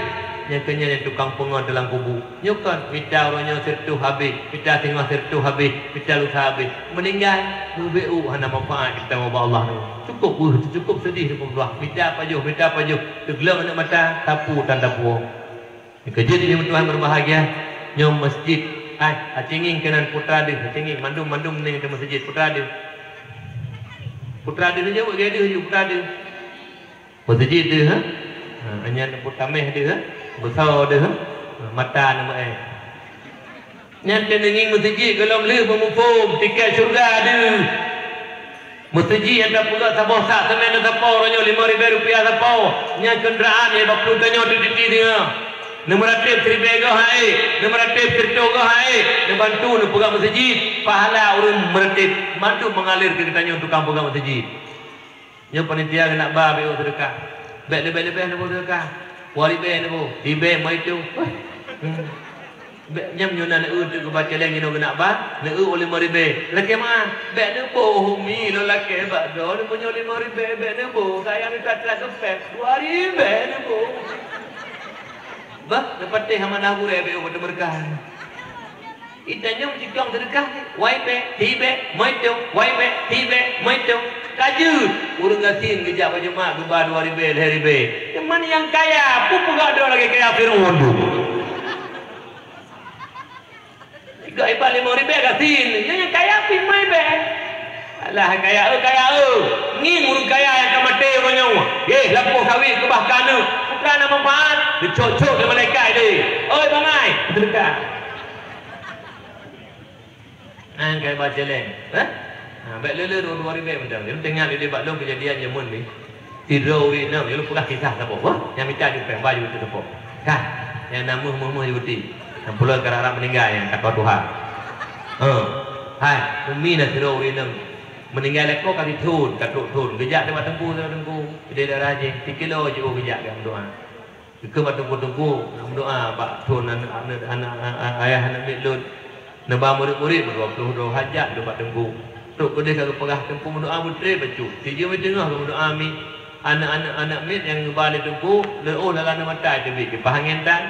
Nyang keunyan nyang tukang peungon dalam kubu. Nyoe kon, mita uroe nyoe siratoh habéh, mita singoh siratoh habéh, mita lusa habéh. Meuninggai, mubeuet ôk hana manfaat geutanyoe ubak Allah nyoe. Cukôp beuh, cukôp seudeh Teungku meutuah. Mita pajoh, mita pajoh. Teugleng aneuk mata, tapu tan tapuwoe. Keujeuet Teungku meutuah berbahagia, nyoe meuseujid. Hai, aci ngieng keunan putra deuh, aci ngieng mandum-mandum neng teuh meuseujid putra deuh. Putra deuh jaweueb gaya deuh ju putra deuh. Meuseujid deuh, ha? Ha, nyan putamèh deuh, ha? Beusoe deuh, ha? Ha, mata na meu'èn. Nyan teuh neungieng meuseujid gohlom lheueh beumuphom tikèt syeuruga deuh. Meuseujid nyang tapeugöt saboh sak seumén sapo uroe nyoe limong ribèe rupiah sapo. Nyan keundaraan nyang bak plueng tanyoe teuh titi singoh. Neumeuratéb siribèe goh han ék, neumeuratéb siratoh goh han ék, neubantu neupeugöt meuseujid. Pahala ureueng meuratéb mandum meungalir keu geutanyoe tukang peugöt meuseujid. Nyoe panitia keuneuk ba beuet ôk seudeukah. Bèk leubeh-leubeh neuboh seudeukah. Dua ribèe neuboh, ribèe meuitung. Hmm. Bèk nyang nyoe na neueu teuk keu bacaleng inoe geunak ba, neueu limong ribèe. Lakèe meu'ah, bèk neuboh umi, lôn lakèe bak droeneuh meunyoe limong ribèe bèk neuboh, sayang that-that geupèng, dua ribèe neuboh. Bah, neupatéh amanah gurèe bèk ubé teumeureuka. Geutanyoe meucikong seudeukah, wai bèk, hi bèk, meuitung, wai bèk, hi bèk, meuitung. Ka jeuet, ureueng gasien geujak bak Jumat geuba dua ribèe, lhèe ribèe. Teuma nyang kaya, peue peugah droe lagèe kaya Fir'aun tu. Sigoe iba limong ribèe gasien, nyan nyang kaya pih mai bèe. Alah, kaya eu, kaya eu. Ngieng ureueng kaya nyang ka maté uroe nyoe. Yeh, lampôh sawét keubah keu aneuk. Bukan na manfaat, geucok-cok lé malaikat deh. Oi, bangai, seudeukah. Nyan kai ba celeng, eh? Ha, bèk le-le dua-dua ribèe mantong. Jadi teuingat lé bak lôn keujadian jameun ni. Sidroe ureueng inong, lôn peugah kisah saboh, wah, nyang mita jipèng, ba jeuet saboh. Kan? Nyang na meuh-meuh jeuet. Nyang pulo karap-karap meuninggai nyang takwa Tuhan. Ha. Hai, umi na sidroe ureueng inong. Meuninggai lakoe ka sithon, ka trok thon. Geujak teuma teungku, teungku. Ideh darah jih, sikilo jiôh geujak keu meudoa. Geukheun bak teungku-teungku, meudoa bak thon aneuk, aneuk, aneuk, a-, a-, ayah aneuk miet lôn. Neuba murit-murit meudua ploh droe hajat lôn bak teungku. Trok keudeh ka geupeugah teungku meudoa beutrép bacut. Sijeuem teungoh geumeudoa mi. Aneuk-aneuk, aneuk miet nyang geuba lé teungku, leuôh lala aneuk mata teubiet, geupah angén tan.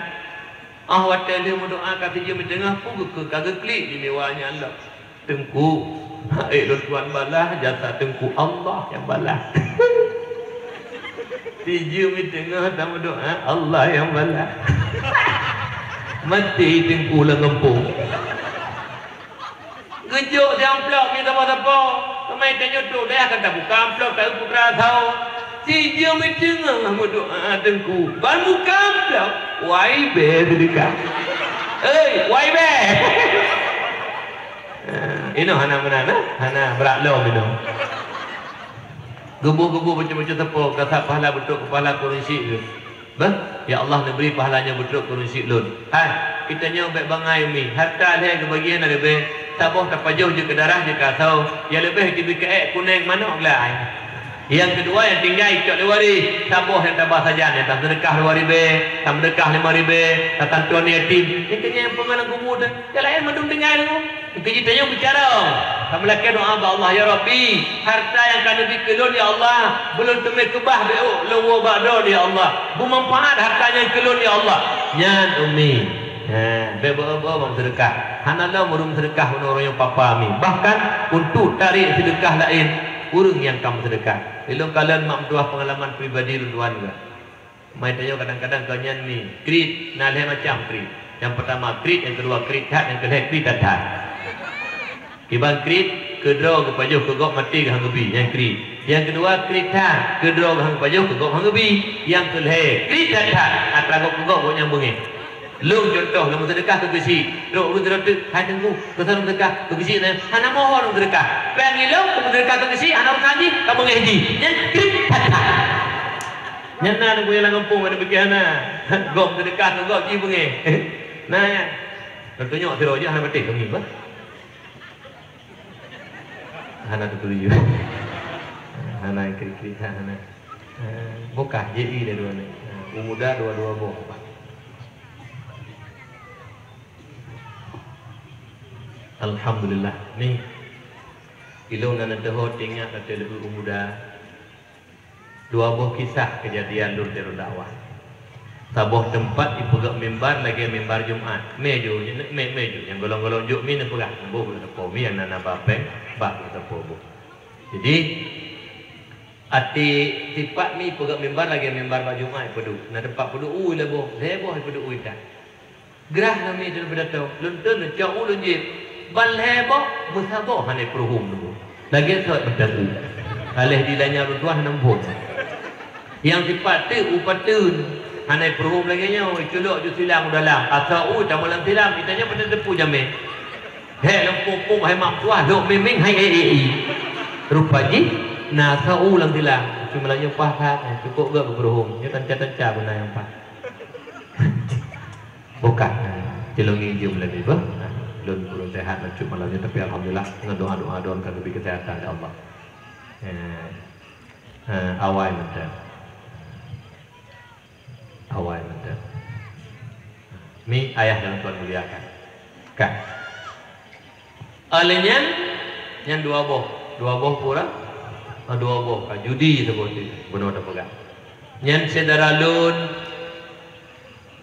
Ah, watèe lheueh meudoa ka sijeuem teungoh, peue geukheun ka geuklik di miwa nyan lom. Teungku, ék lôn tuan balah, jasa teungku Allah nyang balah. Sijeuem teungoh tameudoa, Allah nyang balah. Maté teungku lam gampông. Geujok di amplop nyoe sapo-sapo. Keumae tanyoe trok dayah kan tabuka amplop, taeu putra sawo. Sijeuem teungoh meudoa teungku. Ban buka amplop, wai bèe seudeukah. Hei, wai bèe. Ah, inoe hana meunan, eh? Hana brat lom inoe. Geuboh-geuboh bacut-bacut sapo, ka sab pahala beutrok keu pahala kureueng syik tu. Bah, ya Allah neubri pahala nyoe beutrok kureueng syik lôn. Hai, geutanyoe bèk bangai umi, harta lhèe geubagian na leubeh, saboh tapajoh jeuet keu darah jeuet keu asoe, nyang leubeh teubiet keu ék kuneng manok glai. Nyang keudua nyang tinggai cok lé waréh, saboh nyang taba sajan nyang taseudeukah dua ribèe, taseudeukah limong ribèe, tatantu aneuk yatim. Nyan keuh nyang peungon lam kubu teuh. Nyang laén mandum tinggai deungoe. Keu jitanyoe beucarông. Kamoe lakèe doa bak Allah, "Ya Rabbi, harta nyang ka neubi keu lôn, ya Allah, beulôn teumé keubah beuôk lôn woe bak droeneuh, ya Allah. Beumanfaat harta nyan keu lôn, ya Allah." Nyan umi. Ha, bèk beu-, beu-, beu-, seudeukah. Hana lom ureueng seudeukah uroe nyoe papa mi. Bahkan untuk tarék seudeukah laén, ureueng nyang ka meuseudeukah. Ilôn kalon mak meutuah peungalaman pribadi lôn tuan juga. Mai tanyoe kadang-kadang keu nyan mi, kriet, na lhèe macam kriet. Nyang peutama kriet, nyang keudua kriet that, nyang keulhèe kriet that-that. Kiban kriet, keu droe geupajoh keu gob maté geuh han geubi, nyan kriet. Nyang keudua kriet that, keu droe geuh han geupajoh keu gob han geubi. Nyang keulhèe kriet that-that, atra gob keu gob gobnyan beungèh. Lôn cuntoh, lôn meuseudeukah keu geuchik. Trok ureueng sidroe teuk, "Hai Teungku, keu soe lôn meuseudeukah?" "Keu geuchik." "Hana mohon lôn meuseudeukah." Péng ilôn, keu meuseudeukah keu geuchik, hana urusan jih, ka beungèh jih. Nyan kriet that-that. Nyan na neuguyue lam gampông, ada pikir hana. Gob seudeukah keu gob jih beungèh. Nah, ya. Teutunyok sidroe jih hana patéh keu ngieng bah. Hana teutuju. Hana krik-krik, hana. Eh, bukah, J I dah dua ni. Eh, umu dah dua-dua boh. Alhamdulillah. Ni, ilôn na neutuho teuingat ateueh leueu umu dah. Dua boh kisah keujadian lôn di dakwah. Saboh teumpat jipeugöt mimbar lagèe mimbar Jumat. Mé ju, mé, mé ju. Nyang golom-golom jok mi neupeugah, boh beusapo mi nyang na, na ba péng, bah beusapo boh. Jadi, até sipat mi jipeugöt mimbar lagèe mimbar bak Jumat jipeuduek. Na teumpat peuduek u lhèe boh, lhèe boh jipeuduek u itat. Grah nami dalam pidato, lôn teun lôn cok u lôn jieb. Ban lhèe boh, meusaboh hana peuruhom lôn. Lagèe sot mantong u. Aléh di lanya lôn tuan hana muphom. Nyang sipat teuk u pateuen, hana peuruhom lagèe nyoe, culok ju silang u dalam. Asoe u tamong lam silang, geutanyoe patéh teupeu jamé. Hék lom pung-pung hai mak tuah, lok mimeng hai e e i. Rupa jih, na asoe u lam silang. Cuma lagèe nyoe paih that, cukôp gèt beupeuruhom. Nyoe tanca-tanca guna nyang paih. Bukah. Cilong ngieng jeuem lagèe bah. Lôn kurang sehat bacut malam nyoe, tapi alhamdulillah ngon doa-doa droen ka geubri keusehatan lé Allah. Eh, eh, awai mantong. Awai mantap. Mi ayah nyang Tuhan muliakan. Kan? Oleh nyan, nyan dua boh. Dua boh pura? Ah, dua boh ka judi saboh tu. Bunoe tapeugah. Nyan syedara lôn,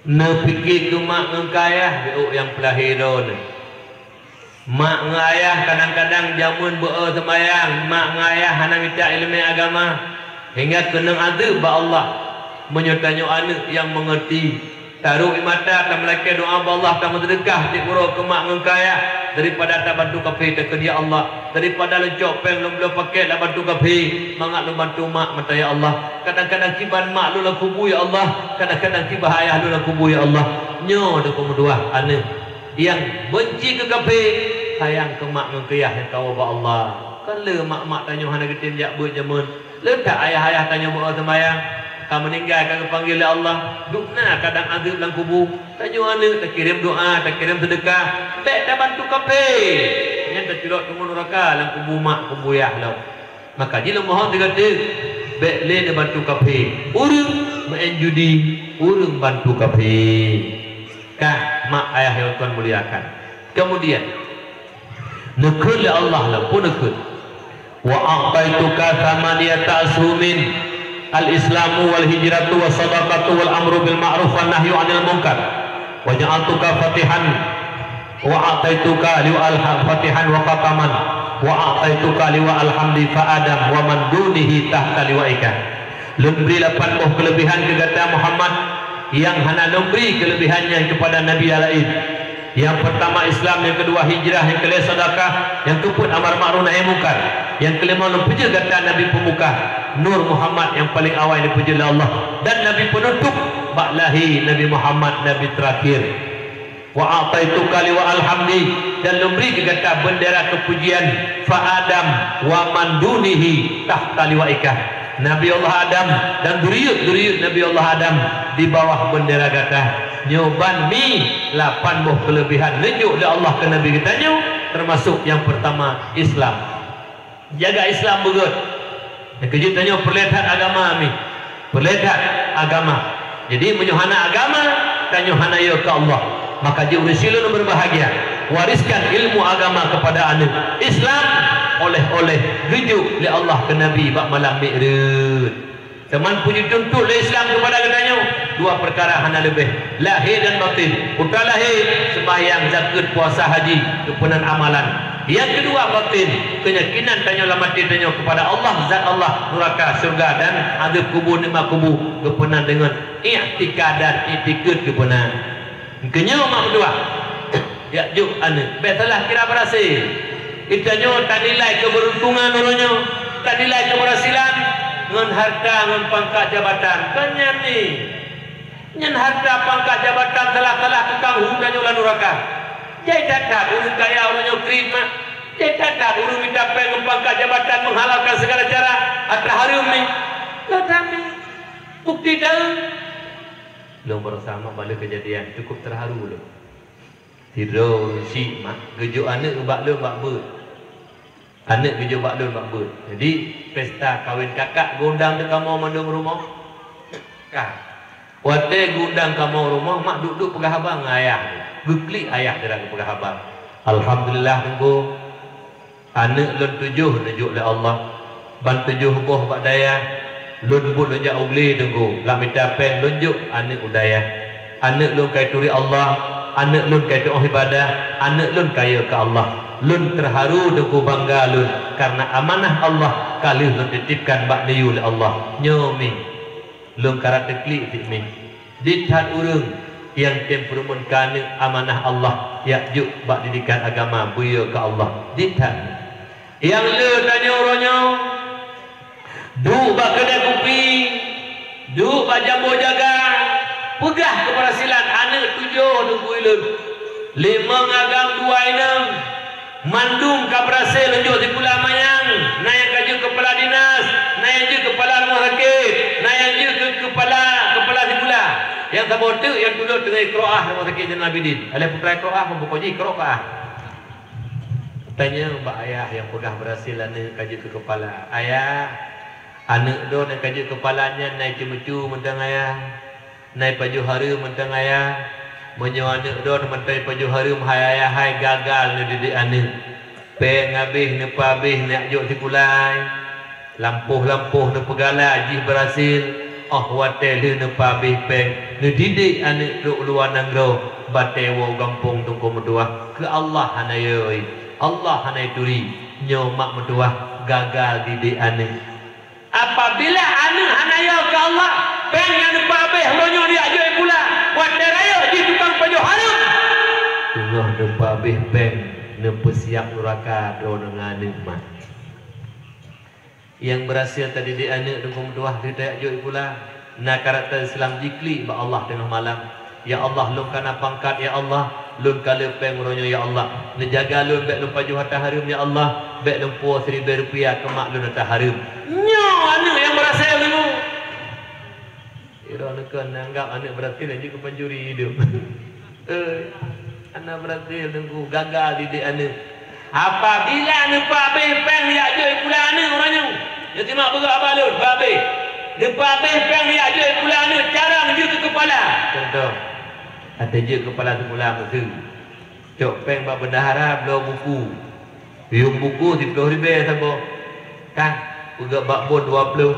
neupike keu mak ngon keu ayah, beuôk nyang peulahé droe nyoe. Mak ngon ayah kadang-kadang jameun beu-e seumayang, mak ngon ayah hana mita iéleumé agama, hingga keunong azeub bak Allah. Meunyoe tanyoe aneuëk nyang meungeurti, tarok ie mata, tameulakée doá bak Allah, tameuseudeukah tiep uroe keu mak ngon keu ayah, daripada tabantu kafé, takheun, "Ya Allah, daripada lôn cok péng lôn bloe pakét lôn bantu kafé, mangat lôn bantu mak mata, ya Allah. Kadang-kadang kiban mak lôn lam kubu, ya Allah. Kadang-kadang kiban ayah lôn lam kubu, ya Allah." Nyoe teupeumeutuah aneuëk nyang beunci keu kafé, sayang keu mak ngon keu yah nyang kawoe bak Allah. Kon le mak-mak tanyoe hana geutem jak beuet jameun, le that ayah-ayah tanyoe beu-e seumayang, ka meuninggai ka geupanggil lé Allah, dum na kadang azeub lam kubu. Tanyoe aneuëk takirém doá, takirém seudeukah, bék tabantu kafé, nyan tacurok teungoh nuraka lam kubu mak kubu yah lom. Maka jih lôn mohon sigoe teuk, bék lé neubantu kafé. Ureuëng meu'en judi, ureuëng bantu kafé. Ka, mak ayah nyang Tuhan muliakan. Kemudian, neukheun lé Allah lom, peue neukheun? "Wa a'taituka tsamaniyata ashumin, al-islamu wal hijratu was sadaqatu wal amru bil ma'ruf wan nahyu 'anil munkar. Wa ja'altuka fatihan." "Wa a'taituka liwa al-ha-, fatihan wa khataman, wa a'taituka liwa al-hamdi fa Adam wa man dunihi tahta liwaika." Lôn bri lapan boh keuleubehan keu gata Muhammad, nyang hana lôn bri keuleubehan nyan keupada nabi nyang laén. Nyang peurtama Islam, nyang keudua hijrah, nyang keulhèe sedekah, nyang keupeuet amar ma'ruf nahi mungkar, nyang keulimong lôn peujeuet gata nabi peumukah, Nur Muhammad nyang paleng awai lôn peujeuet lé Allah, dan nabi peunutôp bak lahé Nabi Muhammad, nabi teurakhir. "Wa a'taituka liwa al-hamdi," dan lôn bri keu gata beundera keupujian, "fa Adam wa man dunihi tahta liwaika," Nabi Allah Adam dan duriyeuet-duriyeuet Nabi Allah Adam di bawah beundera gata. Nyoe ban mi lapan boh keuleubehan neujok lé Allah keu Nabi geutanyoe, teumasok nyang peurtama Islam. Jaga Islam beugöt. Nyang keujeuet tanyoe peureulèe that agama mi. Peureulèe that agama. Jadi meunyoe hana agama, tanyoe hana yö keu Allah. Maka jih ureueng syedara lôn beubahgia, wariskan ilmu agama keupada aneuk. Islam oleh-oleh geujok lé Allah keu Nabi bak malam Mi'raj. Teuma peue jituntut lé Islam keupada geutanyoe? Dua peukara hana leubeh, lahé dan batin. Peukara lahé, seumahyang, zakeuet, puasa, haji, geupeunan amalan. Nyang keudua batin, keuyakinan tanyoe lam até tanyoe keupada Allah, zat Allah, nuraka, syeuruga dan azeueb kubur, nikmat kubur, geupeunan deungon iktikad dan iktikeuet geupeunan. Keunyoe mak meutuah, jak jok aneuk, bék salah kira beurasé. Geutanyoe tanilai keubeuruntongan uroe nyoe, tanilai keubeurhasilan ngon hareuta, ngon pangkat jabatan. Kon nyan ni. Nyan hareuta, pangkat jabatan salah-salah tukang hu tanyoe lam nuraka. Jai that-that ureueng kaya uroe nyoe kriet mak. Jai that-that ureueng mita péng ngon pangkat jabatan meuhalalkan sigala cara atra hareuem ni. Lôn that mi. Bukeuti that. Lôn baroesa mak bak lheueh keujadian, cukup teuharu lôn. Sidroe ureueng chik mak geujok aneuk bak lôn bak beuet. Aneuk geujok bak lôn bak beuet. Jadi, pesta kawen kakak geuundang teuh kamoe mandum rumoh. Ka. Watèe geuundang kamoe rumoh, mak duek-duek peugah haba ngon ayah. Geuklik ayah sira geupeugah haba. Alhamdulillah, Teungku. Aneuk lôn tujoh neujok lé Allah, ban tujoh boh bak dayah. Lôn buet lôn jak u glé Teungku, lam mita péng lôn jok aneuk u dayah. Aneuk lôn ka jituri Allah, aneuk lôn ka jiteuôh ibadah, aneuk lôn ka yö keu Allah. Lôn teuharu Teungku, bangga lôn, kareuna amanah Allah ka lheueh lôn titipkan bak neuyue lé Allah. Nyoe mi. Lôn karap teuklik cit mi. Dit that ureueng nyang tem peurumeuen keu aneuk amanah Allah jak jok bak didikan agama beuyö keu Allah. Dit that. Nyang le tanyoe uroe nyoe, duek bak keudè kupi, duek bak jambo jaga, peugah keubeurhasilan aneuk tujoh neubui lôn. Limong agam dua inong. Mandum ka beurasé lôn jok sikula manyang, na nyang ka jeuet keupala dinas, na nyang jeuet keupala rumoh sakét, na nyang jeuet keu keupala, keupala sikula. Nyang saboh teuk nyang tulok teungoh iqroah rumoh sakét Zainal Abidin. Alah putra iqroah, peubuko jih iqroah. Tanyong bak ayah nyang peugah beurasé aneuk ka jeuet keu keupala. "Ayah, aneuk droe nyang ka jeuet keupala nyan na ceumeue-ceumeue mantong, Ayah?" Na ipajoh hareuem mantong ayah, meunyoe aneuk droe mantong ipajoh hareuem hai ayah hai gagal neudidik aneuk. Péng habéh, neupeuhabéh neujak jok sikula, lampôh-lampôh neupeugala jih beurhasil, óh watée lheueh neupeuhabéh péng, neudidik aneuk trok luwa nanggroe, batée woe gampông teungku meutuwah. Keu Allah hana yö, Allah hana ituri, nyoe mak meutuwah gagal didik aneuk. Apabila aneuk hana yö keu Allah, péng nyang neupeuhabéh uroe nyoe neujak jok sikula, watée rayeuk jih tukang pajoh hareuem. Teungoh neupeuhabéh péng, neupeusiab nuraka droeneuh ngon aneuk mak. Nyang beurhasil tadidik aneuk teungku meutuwah lheueh tajak jok sikula, na karakter Islam jiklik bak Allah teungoh malam. Ya Allah, lôn ka na pangkat, ya Allah, lôn ka le péng uroe nyoe, ya Allah. Neujaga lôn, bék lôn pajoh ata hareuem, ya Allah, bék lôn puwoe siribée rupiah keu mak lôn ata hareuem. Nyoe aneuk nyang beurhasil teungku. Droeneuh kon anggab aneuk beurhasil jeuet keu pancuri hidup. Eh, hana beurhasil teungku, gagal didik aneuk. Apabila neupeuhabéh péng jak jok sikula aneuk uroe nyoe, nyoe simak beugöt haba lôn, peuhabéh. Neupeuhabéh péng jak jok sikula aneuk, cara neujeuet keu keupala. Contoh, watée jeuet keu keupala sikula meuseue, cok péng bak bendahara bloe buku. Yuem buku siploh ribée saboh. Kah, peugöt bak bon dua ploh.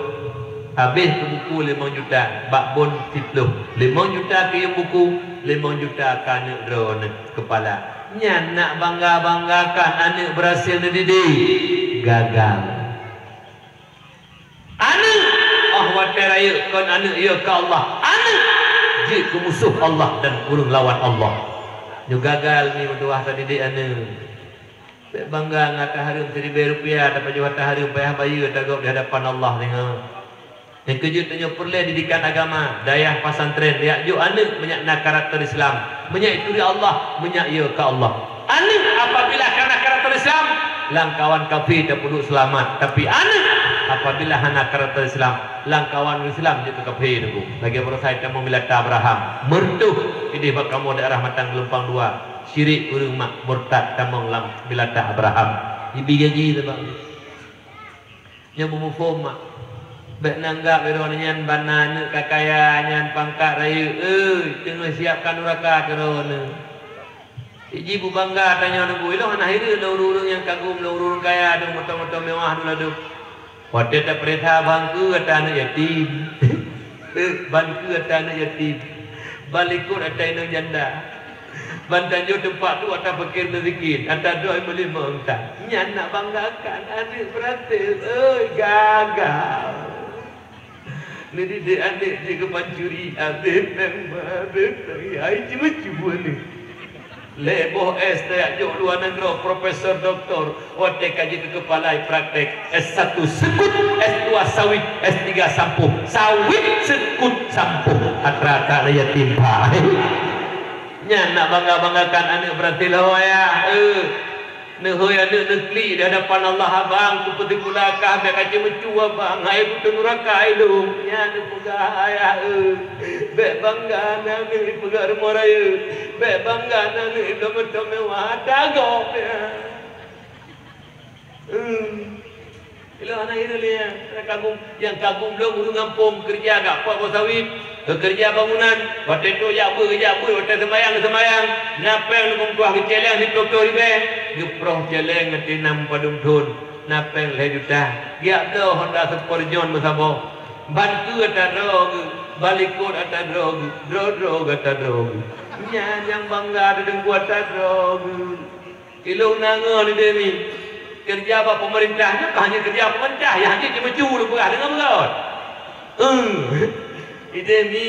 Habéh keu buku limong juta, bak bon siploh. Limong juta keu yuem buku, limong juta keu aneuk droeneuh keupala. Nyan nak bangga-banggakan aneuk beurhasil neudidik. Gagal. Aneuk, óh watée rayeuk kon aneuk yö keu Allah. Aneuk jeuet keu musoh Allah dan ureuëng lawan Allah. Nyoe gagal mi meutuwah tadidik aneuk. Bék bangga ngon ata hareuem siribée rupiah, tapajoh ata hareuem payah bayeue tagob di hadapan Allah deungoe. Nyang keujeuet tanyoe peureulée didikan agama, dayah pesantren, jak jok aneuk meunyak na karakter Islam, meunyak ituri Allah, meunyak yö keu Allah. Aneuk apabila ka na karakter Islam, lam kawan kafé tapeuduek seulamat, tapi aneuk apabila hana karakter Islam, lam kawan Islam jeuet keu kafé teungku. Lagée baroe sai tamong bila ta Abraham, meureutoh ideh bak kamoe daerah Matang Geulumpang Dua, syirik ureuëng mak murtad tamong lam bila ta Abraham. Ibi gaji teuma. Nyoe beumuphom mak. Bék nanggab droeneuh nyan ban na aneuk ka kaya nyan pangkat rayeuk, eh, teungoh siapkan nuraka keu droeneuh. Iji beubangga tanyoe neubui lôn hana hireuen lé ureuëng-ureuëng nyang kagum lé ureuëng kaya dong moto-moto mewah dum ladôm. Watée tapeuriksa ban keu ata aneuk yatim. Eh, ban keu ata aneuk yatim. Ban likot ata inong janda. Ban tanyoe teumpat tu ata fakir miskin, ata droe meulima unta. Nyan nak banggakan aneuk beurhasil, oi gagal. Neudidik aneuk jeuet keu pancuri, abéh péng, abéh péng, hai ceumeucue aneuk. Lhée boh S tajak jok luwa nanggroe, profesor, doktor, watée ka jeuet keu keupala praktek, S satu seukut, S dua sawit, S tiga sampoh, sawit seukut sampoh, atra-atra yatim piatu. Nyan nak bangga-banggakan aneuk beurhasil ho ayah, eh. Neuhôi aneuk neuklik di hadapan Allah, abang, kupeuteugulah kah bék ka ceumeucue abang, hai kuteunuraka ilong. Nyan neupeugah ayah, eh. Bék bangga na aneuk ipeugah rumoh rayeuk, bék bangga na aneuk ibloe moto mewah, ata gob nyan. Hmm. Ilong hana hireuen lé nyan, hana kagum. Nyang kagum lom ureuëng gampông keureuja gak pot boh sawit, keureuja bangunan, watée trok jak beuet, jak beuet, watée seumayang, seumayang. Na péng lom tuah geucéléng siplôh ribée, geuproh céléng ngon tinam padum thon. Na péng lhée juta, geujak bloe Honda Sport nyan meusaboh. Ban keu ata droe geuh, ban likot ata droe geuh, droe-droe geuh ata droe geuh. Nyan nyang bangga teudong buet ata droe geuh. Ilong na ngon ideh mi. Keureuja bak peumeurintah nyoe ka hana keureuja peumeurintah, nyang jeuet jimeujue lôn peugah deungon beurot. Eh, ideh mi,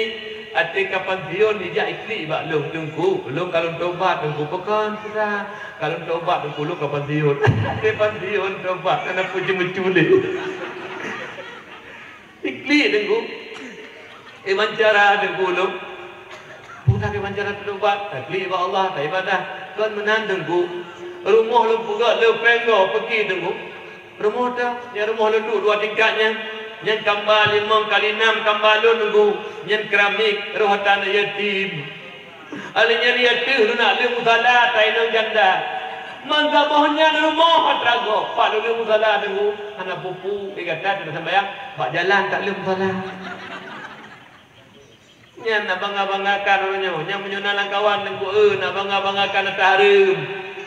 até ka pansiun ijak iklik bak lôn, "Teungku, lôn ka lôn tobat, Teungku." "Pakon sudah ka lôn tobat, Teungku, lôn ka pansiun." Até pansiun tobat, hana peue jimeujue lé. Iklik Teungku. Eh, ban cara Teungku lôn. Peue ka ban cara teutobat, taklik bak Allah, taibadah. Kon meunan Teungku. Rumoh lôn peugöt lé péng goe peuki Teungku. Rumoh ta, nyang rumoh lôn duek dua tingkat nyan. Nyan kamba limong kali nam kamba lôn Teungku. Nyan keramik roh ata aneuk yatim. Alèh nyan di ateueh lôn nak leueng musala ata inong janda. Manggaboh nyan rumoh atra gob, pat lôn leueng musala Teungku. Hana peue-peue, eh, gata keuneuk sambayang, bak jalan tak leueng musala. Nyan na bangga-banggakan uroe nyoe. Nyan meunyoe na lam kawan Teungku, eh, na bangga-banggakan hareuem.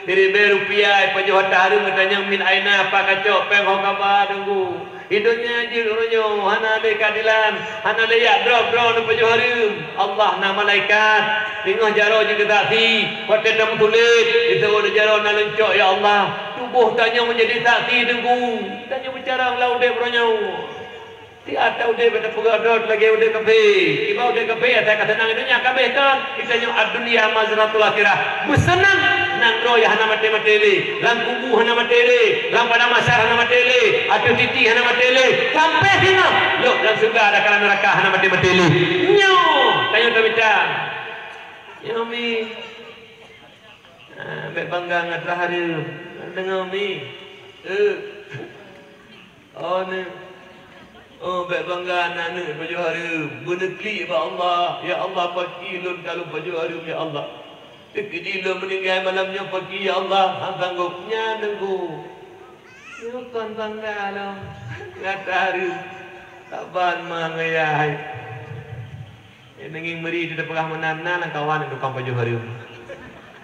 Siribèe rupiah pajoh hareuem, geutanyong min aina, pat kacok, péng ho kaba Teungku. Di donya jeuet uroe nyoe, hana lé keadilan, hana lé jak drop droeneuh pajoh hareuem. Allah na malaikat, teungoh jaroe jeuet keu saksi. Watèe tameutulét, diseuôt lé jaroe na leuncok, "Ya Allah, tuboh tanyoe meujadi saksi Teungku." Tanyoe meucarông lam udép uroe nyoe. Siat udép bak tapeugah droe lagèe udép kafé. Kiban udép kafé asai ka seunang donya ka abéh kon. Geutanyoe ad-dunya mazratul akhirah. Meuseunang nanggroe nyang hana maté-maté lé, lam kubu hana maté lé, lam padang mahsyar hana maté lé, ateueh titi hana maté lé. Sampoe singoh lhôk lam syeuruga, dan lam neuraka hana maté-maté lé. Nyoe tanyoe tamita. Nyoe mi. Ah, bèk bangga ngon hareuem. Deungö mi. Eh. Oh, ni. Oh, bèk bangga aneuk-aneuk pajoh hareuem. Beuneuklik bak Allah. "Ya Allah, pakri lôn ka lôn pajoh hareuem, ya Allah. Teukeudi lôn meuninggai malam nyoe pakri, ya Allah." Han sanggôp nyan Teungku. Nyoe kon bangga lom. Ngon hareuem. Saban ma ngon yah. Nyang neungieng meuri teupeugah meunan na lam kawan tukang pajoh hareuem.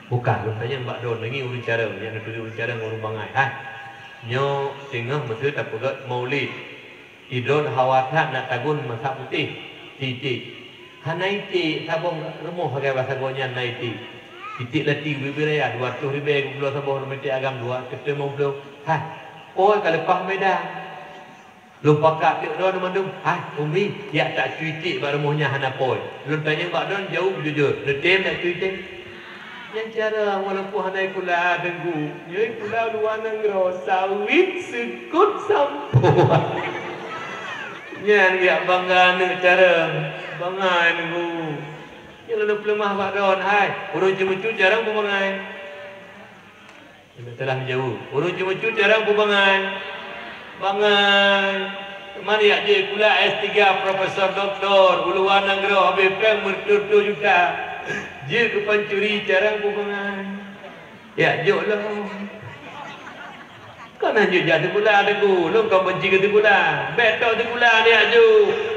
Bukan, lôn tanyong bak droe, neungieng ureueng carông, nyang neuturi ureueng carông ureueng bangai. Hai, nyoe teungoh meuteue tapeugöt maulid. Idroe hawa that nak tagun masa putéh, titik. Hana iték saboh rumoh sagai bak sagoe nyan na iték. Titik lati ubé-ubé raya dua reutôh ribèe geubloe saboh rumoh iték agam dua reutôh limong ploh. Hai, po ka leupah beda. Lôn pakat teuk droe mandum, "Hai, Umi, jak tacuiték bak rumoh nyan hana pôi." Lôn tanyong bak droe jaweueb jujur, "Neutem tacuiték?" Nyan cara walaupun hana ikula Teungku, nyoe ikula luwa nanggroe, sawit, seukôt, sampoe. Nyan jak bangga aneuk cara, bangga Teungku. Nyan lôn peuleumah bak droe, "Hai, ureueng ceumeucut carông peubangai." Teuma telah meujaweueb. Ureueng ceumeucut carông peubangai. Bangai. Teuma jak jeuet sikula S tiga, profesor, doktor, u luwa nanggroe, habéh péng meureutôh-reutôh juta. Jeuet keu pancuri carông peubangai. Jak jok lom. Kon hanjeuet jak sikula Teungku, lôn kon banci keu sikula. Bèk tok sikula jak jok.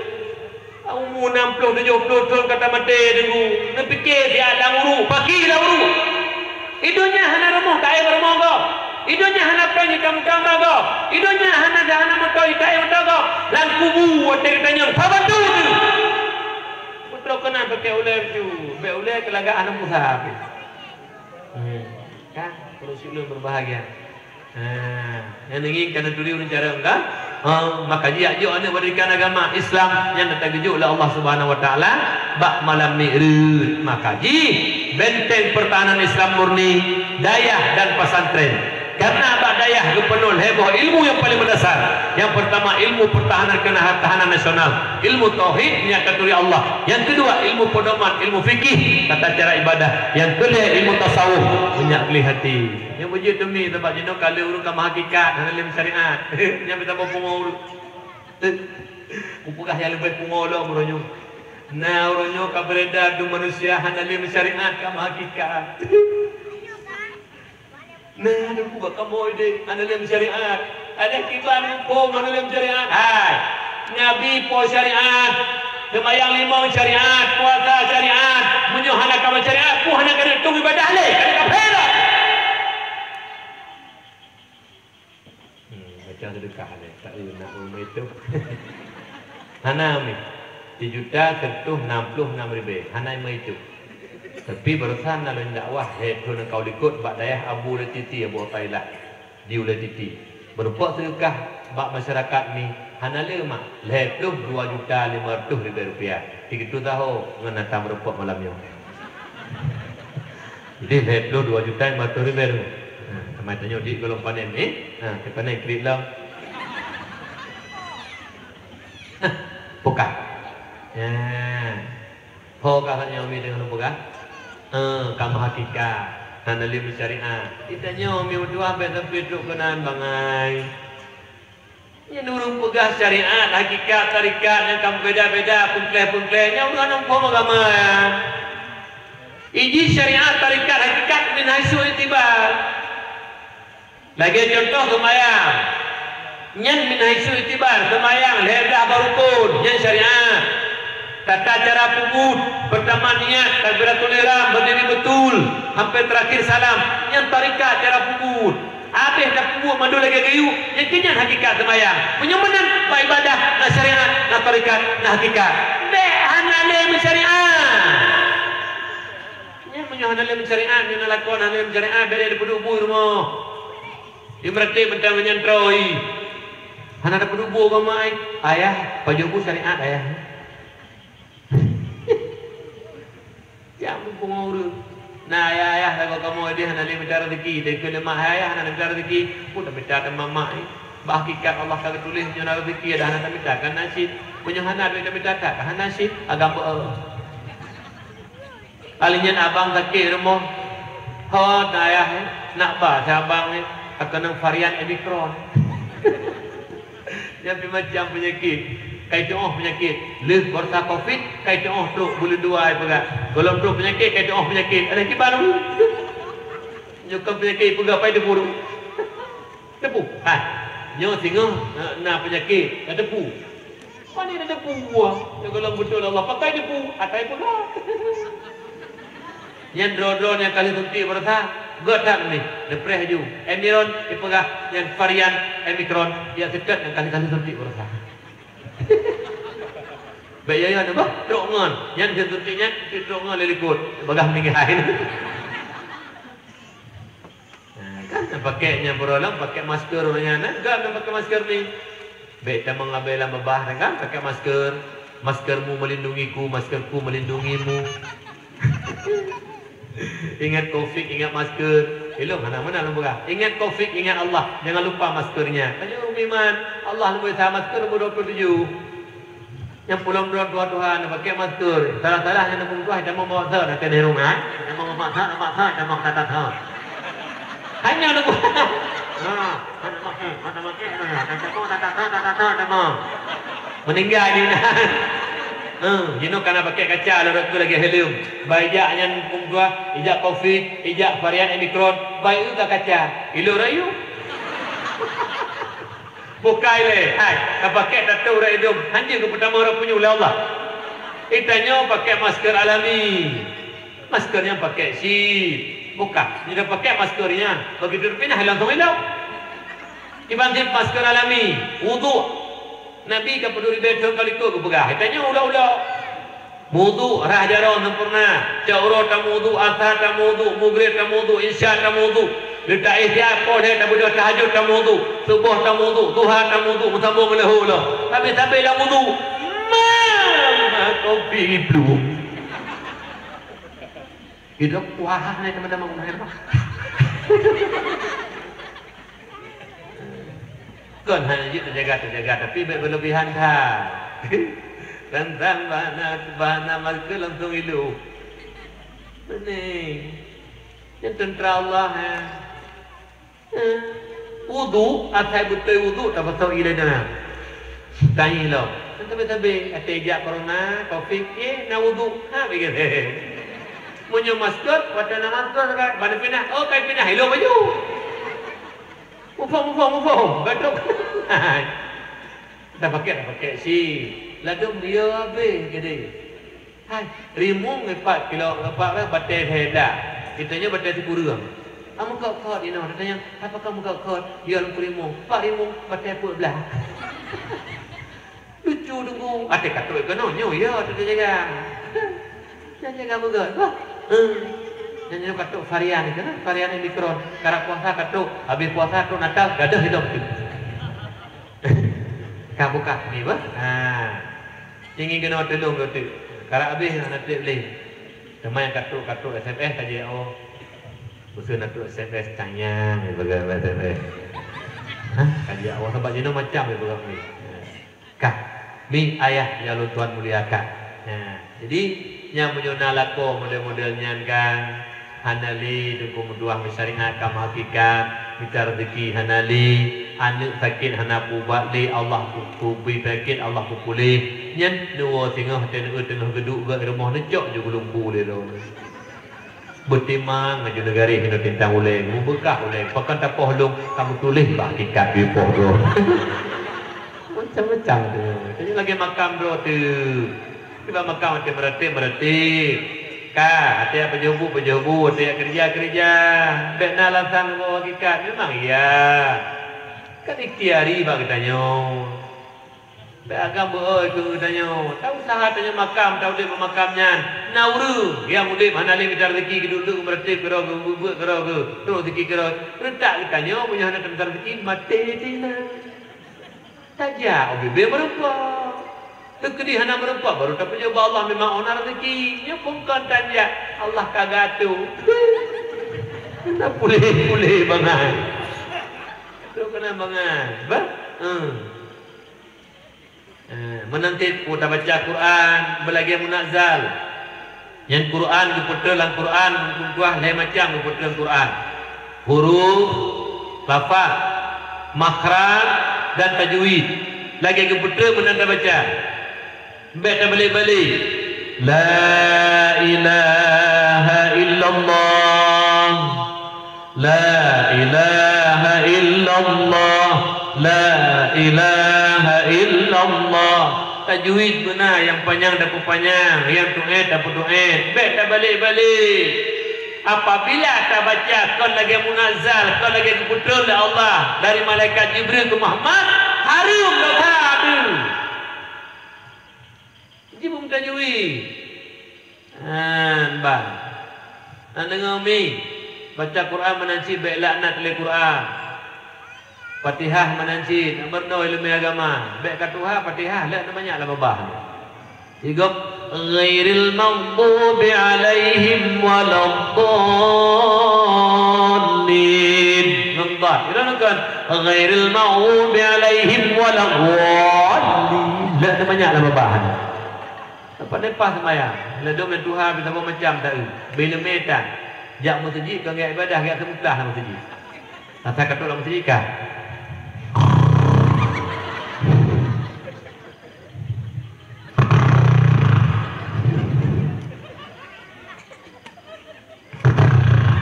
Umu nam ploh tujôh ploh thôn ka tamaté Teungku. Neupike siat lam uruek, pakri lam uruek. Di donya hana rumoh, taéh bak rumoh gob. Di donya hana péng, itam-itam bak gob. Di donya hana, hana moto, taéh moto gob. Lam kubu watèe geutanyong, "Soe bantu teuh?" Putroe keunan pakè ulèe bacut. Bèk ulèe keu lagak hana pulsa pih. Hmm. Kan? Ureueng syiek lôn berbahagia. Ha, nyang neungieng ka neuturi ureueng carông kan? Ha, maka jijak jok aneuk pendidikan agama Islam nyang na teugeujok lé Allah Subhanahu wa Taala bak malam Mi'raj. Maka jih benteng pertahanan Islam murni dayah dan pesantren. Karena bak dayah geupeunoh lhèe boh ilmu nyang paling mendasar. Nyang pertama ilmu pertahanan keunan tahanan nasional, ilmu tauhid meunyo ka turi Allah. Nyang keudua ilmu pedoman, ilmu fikih tata cara ibadah. Nyang keulhèe ilmu tasawuf meunyo gleh até. Nyang beujeuet teumi sabab jinoe ka lheueh ureueng ka meuhakikat, hana lé meusyariat. Nyan mita boh pungo ureueng. Kupeugah nyang leubeh pungo lom uroe nyoe. Na uroe nyoe ka beredar di manusia hana lé meusyariat ka meuhakikat. Na, na kuba kamoe deh, hana lé meusyariat. Ada kiban huköm hana lé meusyariat. Hai, Nabi po syariat, seumayang limong syariat, puasa syariat. Meunyoe hana ka meusyariat, peue hana ka neutong ibadah lé, ka kafé dah. Hmm, macam sedekah ni, tak ada nak rumah itu. Hana mi, sijuta seratus enam puluh enam ribu. Hana mi itu. Tapi barusan na lôn dakwah, hai tu nang kau likot bak dayah Abu Latiti, Abu Atailah di Ulatiti. Berupa sedekah bak masyarakat ni hana le mak, lhèe ploh dua juta lima ratus ribu rupiah. Tiga tu tahu ngan datang berupa malam nyoe. Jadi, lhèe ploh dua juta lima ratus ribu. Ha, sama tanya dik belum panen ni. Ha, kita panen kredit lah. Ha, bukan. Ya. Ho ka hanya umi dengan bukan. Ha, kamu hakikat. Hana lé syariat. Kita nyoe umi udah sampai sampai trok keunan bangai. Nyan ureueng peugah syariat, hakikat, tarekat nyang ka beubeda-beda, peuengkleh-peuengkleh, nyan ureueng hana muphom agama, ya. Iji syariat, tarekat, hakikat min haitsu i'tibar. Lagèe contoh seumayang. Nyan min haitsu i'tibar, seumayang lhèe blah bak rukon, nyan syariat. Tata cara peubuet, peurtama niat, takbiratul ihram, berdiri betul, sampai terakhir salam. Nyan tarekat cara peubuet. Abéh tapeubuet mandum lagée geuyue, nyan keuh nyan hakikat seumayang. Meunyoe meunan, bak ibadah na syariat, na tarekat, na hakikat. Bék hana lé meusyariat. Nyan meunyoe hana lé meusyariat, nyoe na lakon hana lé meusyariat, bék tapeuduek bu i rumoh. Imeurati mantong nyan troi. Hana tapeuduek bu agama ai. Ayah, pajoh bu syariat ayah. Siap muphom ureuëng. Na ayah-ayah lagoe kamoe deh hana lé mita rezeki, deh keu leumah ayah hana lé mita rezeki. Pun tamita teuma mak, eh. Bah hakikat Allah ka geutuléh nyoe na rezeki ada hana tamita kan nasib. Meunyoe hana duek tamita ka hana nasib, agam beu. Kali nyan abang sakét rumoh. Hot na ayah, eh. Nak ba si abang, eh. Ka keunong varian Omicron. Nyan pih macam peunyakét. Kai tuoh peunyakét. Lheueh baroesa covid, kai tuoh trok buleuen dua ai peugah. Gohlom trok peunyakét, kai tuoh peunyakét. Ada kiban. Nyoe kon peunyakét peugah pai teupeu. Teupeu. Ha. Nyoe singoh na, na peunyakét, na teupeu. Pane na teupeu buah. Nyoe gohlom beutôi Allah pakai teupeu, atai peugah. Nyan droe-droe nyang ka lheueh suntik baroesa, göt that meunan, neupreh laju. Emiron ipeugah nyan varian Omicron, ya seutôt nyang ka lheueh, ka lheueh suntik baroesa. Bék yoyo neuboh, trok ngon. Nyan lheueh suntik nyan, trok ngon lé likot. Bagah meninggai. Nah, kan nyang pakai nyang beurolong pakai masker ureuëng nyan, nah, kan nyang pakai masker ni. Bék tamong abée lam babah, kan pakai masker. Maskermu melindungiku, maskerku melindungimu. Ingat covid, ingat masker. Ilong hana meunan lôn peugah. Ingat covid, ingat Allah. Jangan lupa maskernya. Tanya Umi Man, Allah lôn peugah masker nombor dua puluh tujuh. Nyang pulom droe tuha-tuha na pakai masker. Salah-salah nyang na peugah tamong bawa sot na keuneuk rumah. Tamong bawa sot, bawa sot, tamong kata sot. Hanya na peugah. Ha, hana pakai, hana pakai, hana pakai. Tamong kata sot, kata sot, tamong. Meninggai ni nah. Ha, jinoe kana pakai kaca lagée lagée helm. Ba ijak nyan pungkuah, ijak covid, ijak varian Omicron, bai eu ka kaca. Ilo rayu. Bukai lé, hai, ka pakai tato urat idong, hanjeuet geupeutamong rot punyueng lé Allah. Geutanyoe pakai masker alami. Masker nyan pakai cit. Buka, nyoe pakai masker nyan, begitu pinah langsung ilong. Iban cit masker alami, wudhu. Nabi ka peuduri beuthon ka likot geupeugah, geutanyoe ulok-ulok. Meuwudhu rhah jaroe sempurna. Cok uroe tameuwudhu, asar tameuwudhu, mugreb tameuwudhu, isya tameuwudhu. Leutak ihya poh lhée tabeudôh tahajud tameuwudhu, suboh tameuwudhu, duha tameuwudhu, meusambong meuleuho lom. Sabe-sabe lam wudhu. Ma, ma kopi itu. Hidup kuah ni teman-teman. Kon hana jeuet teujaga-teujaga, tapi bék berlebihan that. Tantang bana, bana masker langsung ilu. Pening. Nyan teuntara Allah, ha. Ha. Wudu, asai beutôi wudu, tapasoe ilée na. Tangi lom. Kan tabe-tabe, até jak corona, covid, eh, na wudu. Ha, begitu. Meunyoe masker, watée na masker, kan, bana pinah. Oh, kai pinah, ilong baju. Muphom, muphom, muphom. Batuk. Dah pakai, dah pakai si. Ladom dia habis jadi. Hai, rimueng empat kilo, empat batée heda. Kita nyoe batée sikureueng. Kamu kok kot inoe, katanya, apa kamu kok kot? Dia lom rimueng. Empat rimueng, batée peuet blah. Lucu deungoe. Até katrok keunoe nyoe, ya, teuka jaga. Jaga beugöt. Wah. Hmm. Nyan nyoe katrok varian ni kan, varian Omicron. Karab puasa katrok, habis puasa trok Natal, gadoh hidup tu. Ka buka ni bah. Ha. Ingin kena tolong kau tu. Karab habis nak trip leh. Teuma nyang katrok-katrok S M S ka jeuet oh. Khusus nak trok S M S tanyang ni bagi S M S. Hah? Ka jeuet oh sebab jinoe macam ni bagi ni. Kah, mi ayah nyang lôn tuan muliakan. Nah, jadi nyang meunyoe na lakoe model-model nyan kan, hana lé teungku meutuah meusyariat ka meuhakikat, mita rezeki hana lé, aneuk sakét hana peuubat lé, Allah peubri sakét, Allah peupuléh. Nyan neuwoe singoh teuh neueu teungoh geuduek geuh rumoh neucok ju geulumpu lé lôn. Beutimang laju neugari hinoe tintang ulée, meubeukah ulée, pakon tapoh lôn, ka meutuléh bak hakikat di poh droe. Macam-macam tu. Tanyoe lagée makam droe tu. Bak makam watèe meuratéb, meuratéb. Ka, watèe jak pajoh bu, pajoh bu, watèe jak keureuja, keureuja. Bèk na alasan ngon hakikat, memang iya. Kan ikhtiari bak geutanyoe. Bèk agam beu-oi keu geutanyoe. Tauseuha tanyoe makam, taudép bak makam nyan. Na ureueng nyang udép hana lé mita raseuki, geuduek-duek meuratéb keudroe geuh, beuet-beuet keudroe geuh, trok raseuki keudroe. Reutak geutanyoe meunyoe hana tamita raseuki, maté teuh na. Tajak ubé-bé meurumpok. Teukeudi hana meurumpok, baru tapeujeuet bak Allah memang ona raseuki. Nyoe phon kon tan jak, Allah ka geuatoe. Keunan puléh-puléh bangai. Trok keunan bangai. Bah? Hmm. Eh, meunan cit peue tabaca Quran beulagèe munazzal. Nyan Quran geupeutrön lam Quran, meutuah lhèe macam geupeutrön Quran. Huruf, lafaz, makhraj, dan tajwid. Lagèe geupeutrön meunan tabaca. Bèk tabalek-balek. La ilaha illallah. La ilaha illallah. La ilaha illallah. Tajwid beuna, nyang panyang tapeupanyang, nyang tuét tapeuteuét. Bèk tabalek-balek. Apabila tabaca kon lagèe munazzal, kon lagèe geupeutrön lé Allah dari malaikat Jibril keu Muhammad, hareuem dosa teuh. Jibeuem tajwid. Han ban. Na deungö mi, baca Quran meunan cit bèk laknat lé Quran. Fatihah meunan cit, na meurunoe ileumèe agama. Bèk ka tuha Fatihah, lheueh na manyak lam babah. Sigom, ghairil maghdubi alaihim waladdallin. Ngon dhad. Ira nukon, ghairil maghdubi alaihim waladdallin. Lheueh na manyak lam babah. Pandai paih seumayang. Ladôm nyang tuha beusaboh macam taeu. Bèk ileumèe tan. Jak meuseujid kon gaya ibadah, gaya seumutah lam meuseujid. Asai ka trok lam meuseujid ka.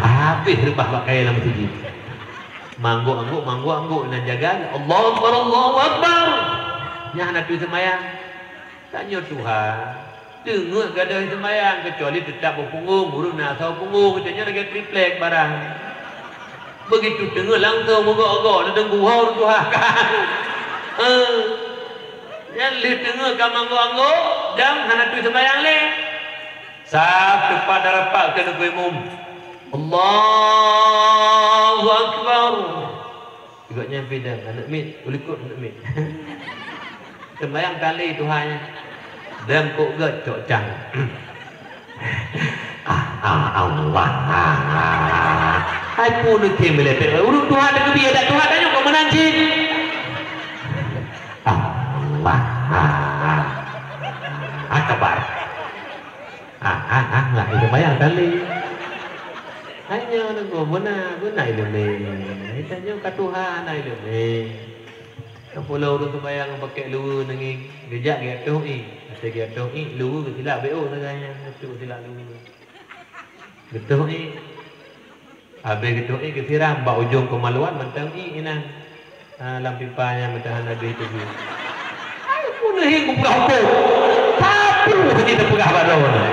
Habéh reubah bak kayèe lam meuseujid. Manggok-anggok, manggok-anggok, nan jaga, Allahu Akbar, Allahu Akbar. Nyan hana teuseumbayang. Tanyoe tuha, teungeut gadôh seumbayang, keucuali teutap bak punggong, ureueng na asoe punggong, tanyoe lagèe triplek barang. Beugitu teungeut langsong meugok-gok, na deungon guha ureueng tuha. Eh, nyan lheueh teungeut ka manggok-anggok, dan hana teuseumbayang lé. Saf teupat dan rapat keu neukeu imum. Allahu Akbar. Gobnyan pih dang, aneuk miet, u likot aneuk miet. Seumbayang kali tuha nyan. Dang kok gèt cok cang. Ah, ah, Allah. Hai peue neukheun meulépét. Ureueng tuha teukeubie dak tuha tanyoe kok meunan cit. Allah. Akbar. Ah, ah, ah, lah, itu bayang kali. Hanya nunggu beuna, beuna ileumèe. Tanyoe ka tuha na ileumèe. Ka pulo ureueng sembayang pakèk luweue neungieng, geujak geuatoh ié. Watèe geuatoh ié, luweue geusilak B O sagai nyan, geusilak luweue. Geutoh ié. Habéh geutoh ié geusiram bak ujong keumaluan mantong ié inan. Ah, lam pipa nyang meudahan habéh teubeuet. Ai, peue neuhing kupeugah hukôm. Sapeue hana teupeugah bak droeneuh.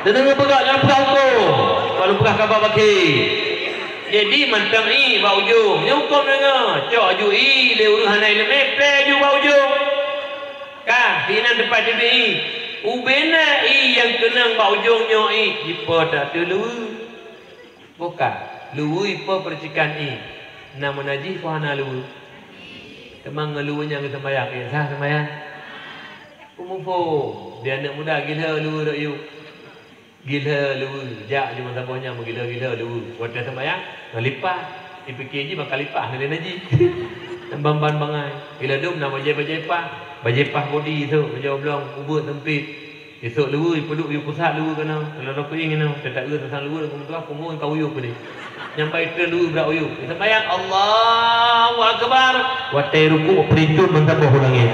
Teudeungoe peugah nyang peugah hukôm. Bak lôn peugah kaba bakhe. Jadi mantong ié bak ujong. Nyoe hukôm deungoe. Cok aju ié lé ureueng hana ileumèe, plè aju bak ujong. Ka, sinan teumpat teubiet ié. Ubena ié nyang keunong bak ujong nyoe ié, jipo that ateueh luweue. Boh ka, luweue ipo peureusihkan ié. Na meunajih peue hana luweue? Teuma ngon luweue nyan geuseumbayang, ié sah seumbayang? Peue muphom, di aneuk muda gilhö luweue rot yub. Gilhö luweue, jak jeuet meusaboh nyan meugilhö-gilhö luweue. Watèe seumbayang, ngon lipah. Jipike jih maka lipah lé najih. Ban-ban bangai. Gilhö dum na bajèe-bajèe pah. Bajèe pah bodi tu, bajèe oblong, ubeut seumpit. Isok luweue, ipeuduek yub pusat luweue keunoe. Lôn keuieng inoe, teuta eu tasang luweue lam meutuah, pungo ka uyueb peudeh. Nyang bai treun luweue brat uyueb. Seumbayang, Allahu Akbar. Watèe rukuk, peurincun meusaboh u langèt.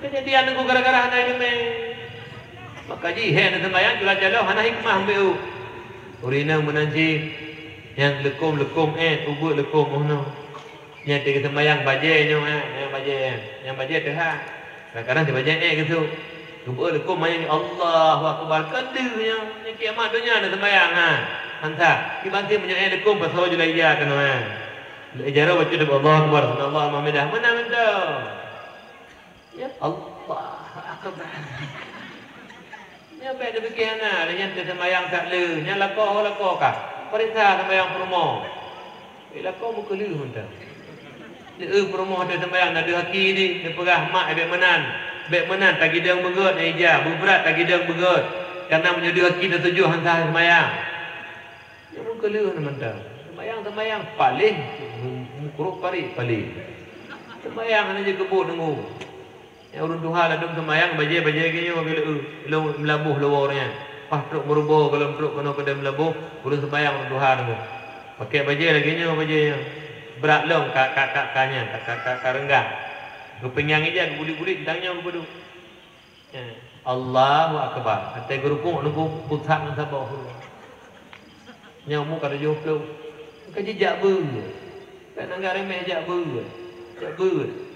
Keujadian nyoe gara-gara hana ileumèe. Maka jih, hèk neuseumbayang, cula caloe, hana hikmah, B O. Ureueng inong meunan cit, nyang leukôm-leukôm èt, ubeut leukôm 'oh noe. Nyang teuk geuseumbayang bajèe nyoe, ha, nyang bajèe, nyang bajèe teuhah. Kadang-kadang teuk bajèe èt geusôk. Geubeuet leukom manyang, Allahu Akbar. Kan deuh nyoe, nyoe kiamat donya na seumbahyang, ha. Hansa, kiban sih meunyoe eh leukom pasoe Julaija keunoe, ha. Lé jaroe bacut Allahu Akbar, subhanallah, Alhamdulillah. Mana mantong? Ya, Allahu Akbar. Nyoe bèk dipike hana, lé nyan teuseumbahyang that le, nyan lakoe, lakoe kah. Peuriksa seumbahyang peurumoh. Eh, lakoe meukeuleuh mantong. Di, eh, peurumoh teuseumbahyang na deuh aki di, neupeugah, "Mak, eh, bèk meunan. Bèk meunan, tagidong beugèt, eh, ija, beubrat tagidong beugèt. Karena meunyoe deuh aki teutujoh han sah seumbahyang." Nyoe meukeuleuh na mantong. Seumbahyang, seumbahyang, paléh, meukrok parit, paléh. Seumbahyang hana jikeubot deungon. Nyang ureueng tuha ladôm seumbahyang bajèe-bajèe geuh nyoe geuleu-, lôn meulaboh luwoe nyan. Paih trok meurubo gohlom trok keunoe keudeh meulaboh, ureueng seumbahyang ureueng tuha nyoe. Pakèk bajèe lagèe nyoe bajèe nyoe. Brat lom ka, ka, ka, ka nyan, ka, ka, ka, ka reunggang. Geupeunyang ija geugulit-gulit, tang nyoe geupeuduek. Eh, Allahu Akbar. Até geurukuk nunggu pusat ngon saboh. Nyoe mu ka tujoh ploh. Ka jijak beu. Ka nangga remeh jak beu. Jak beu.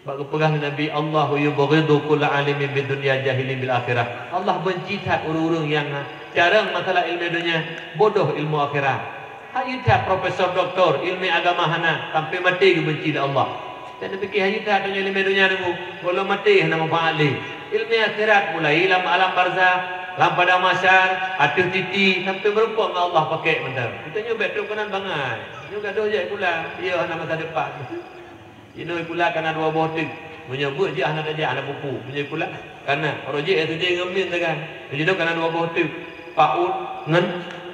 Bak geupeugah lé Nabi, "Allahu yubghidu kulla alimin bid dunya jahilin bil akhirah." Allah beunci that ureueng-ureueng nyang carông masalah ileumèe donya, bodoh ilmu akhirat. Hayeu that profesor doktor, ileumèe agama hana, sampai maté geubeunci lé Allah. Dan neupike hayeu that donya ileumèe donya nunggu, gohlom maté hana manfaat lé. Ileumèe akhirat mulai lam alam barzakh, lam padang mahsyar, ateueh titi, sampai meurumpok ngon Allah pakèk mantong. Geutanyoe bèk trok keunan bangai. Nyoe gadoh jak sikula, iya hana masa depan. Jinoe sikula kana dua boh teuk. Meunyoe beuet jih hana tajak, hana pupu. Meunyoe sikula kana, uroe jih S D ngon min sagai. Jinoe kana dua boh teuk. PAUD ngon,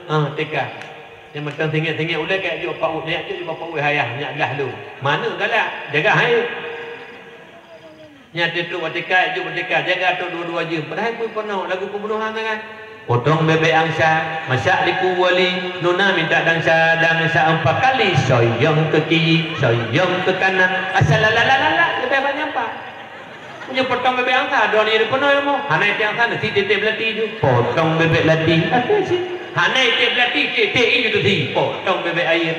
ah, T K. Nyang mantong singèt-singèt ulèe ka jok PAUD, nyak jok, jok PAUD ayah, nyak gah lôn. Mana galak? Jaga hai. Nyan trok bak T K, jok bak T K, jaga trok dua-dua jeuem. Padahai pun peunoh lagu pembunuhan sagai. Potong bebek angsa, masak di kuali, nuna minta dansa, dansa empat kali, soyong ke kiri, soyong ke kanan, asal la la la la la, leubeh banyak pa. Punya potong bebek angsa, dua ni ada penuh ilmu. Hana itu angsa, nanti titik belati tu. Potong bebek lati, apa sih? Hana itu belati, titik itu tu sih. Potong bebek air.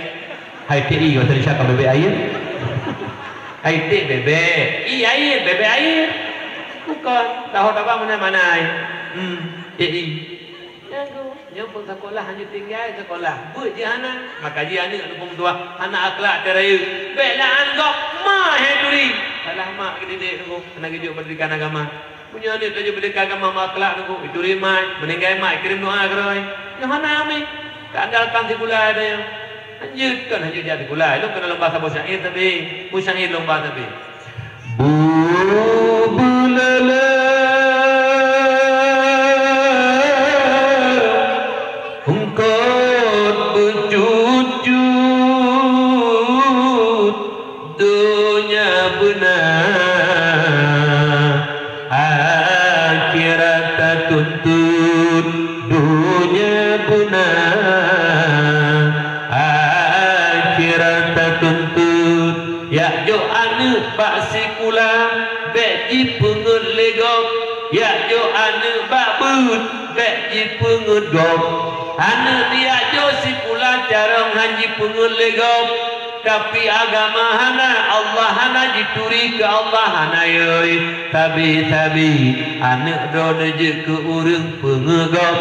Hai titik, masa ni siapa bebek air? Hai titik bebek, i air, bebek air. Bukan, tahu tak apa mana-mana air. Hmm, titik. Nyan tu, nyoe pun sekolah hana tinggai sekolah. Beuet jih hana. Maka jih aneuk leumpung tuha hana akhlak teuh rayeuk. Bèk la'an gob, ma he turi. Salah mak keu didik tu, hana geujok pendidikan agama. Meunyoe aneuk tajok pendidikan agama meuakhlak tu, ituri mai, meuninggai mai, kirém doa keudroe. Nyoe hana mi. Ka andalkan sikula dah nyoe. Lanjut kan, lanjut jak sikula. Lôn keuneuk lomba saboh syair tapi, pun syair lomba tapi. Bubuleuleu eungkot beucut-cut donya beuna, akhirat tatuntut donya beuna, akhirat tatuntut. Yak jok aneuk bak sikula, bèk jipeungeut lé gob. Yak jok aneuk bak beuet, bèk jipeungeut gob. Aneuk yak jok sikula carông han jipeungeut lé gob. Tapi agama hana, Allah hana, jituri keu Allah hana, yoi. Sabe-sabe aneuk droeneuh jeuet keu ureueng peungeut gob.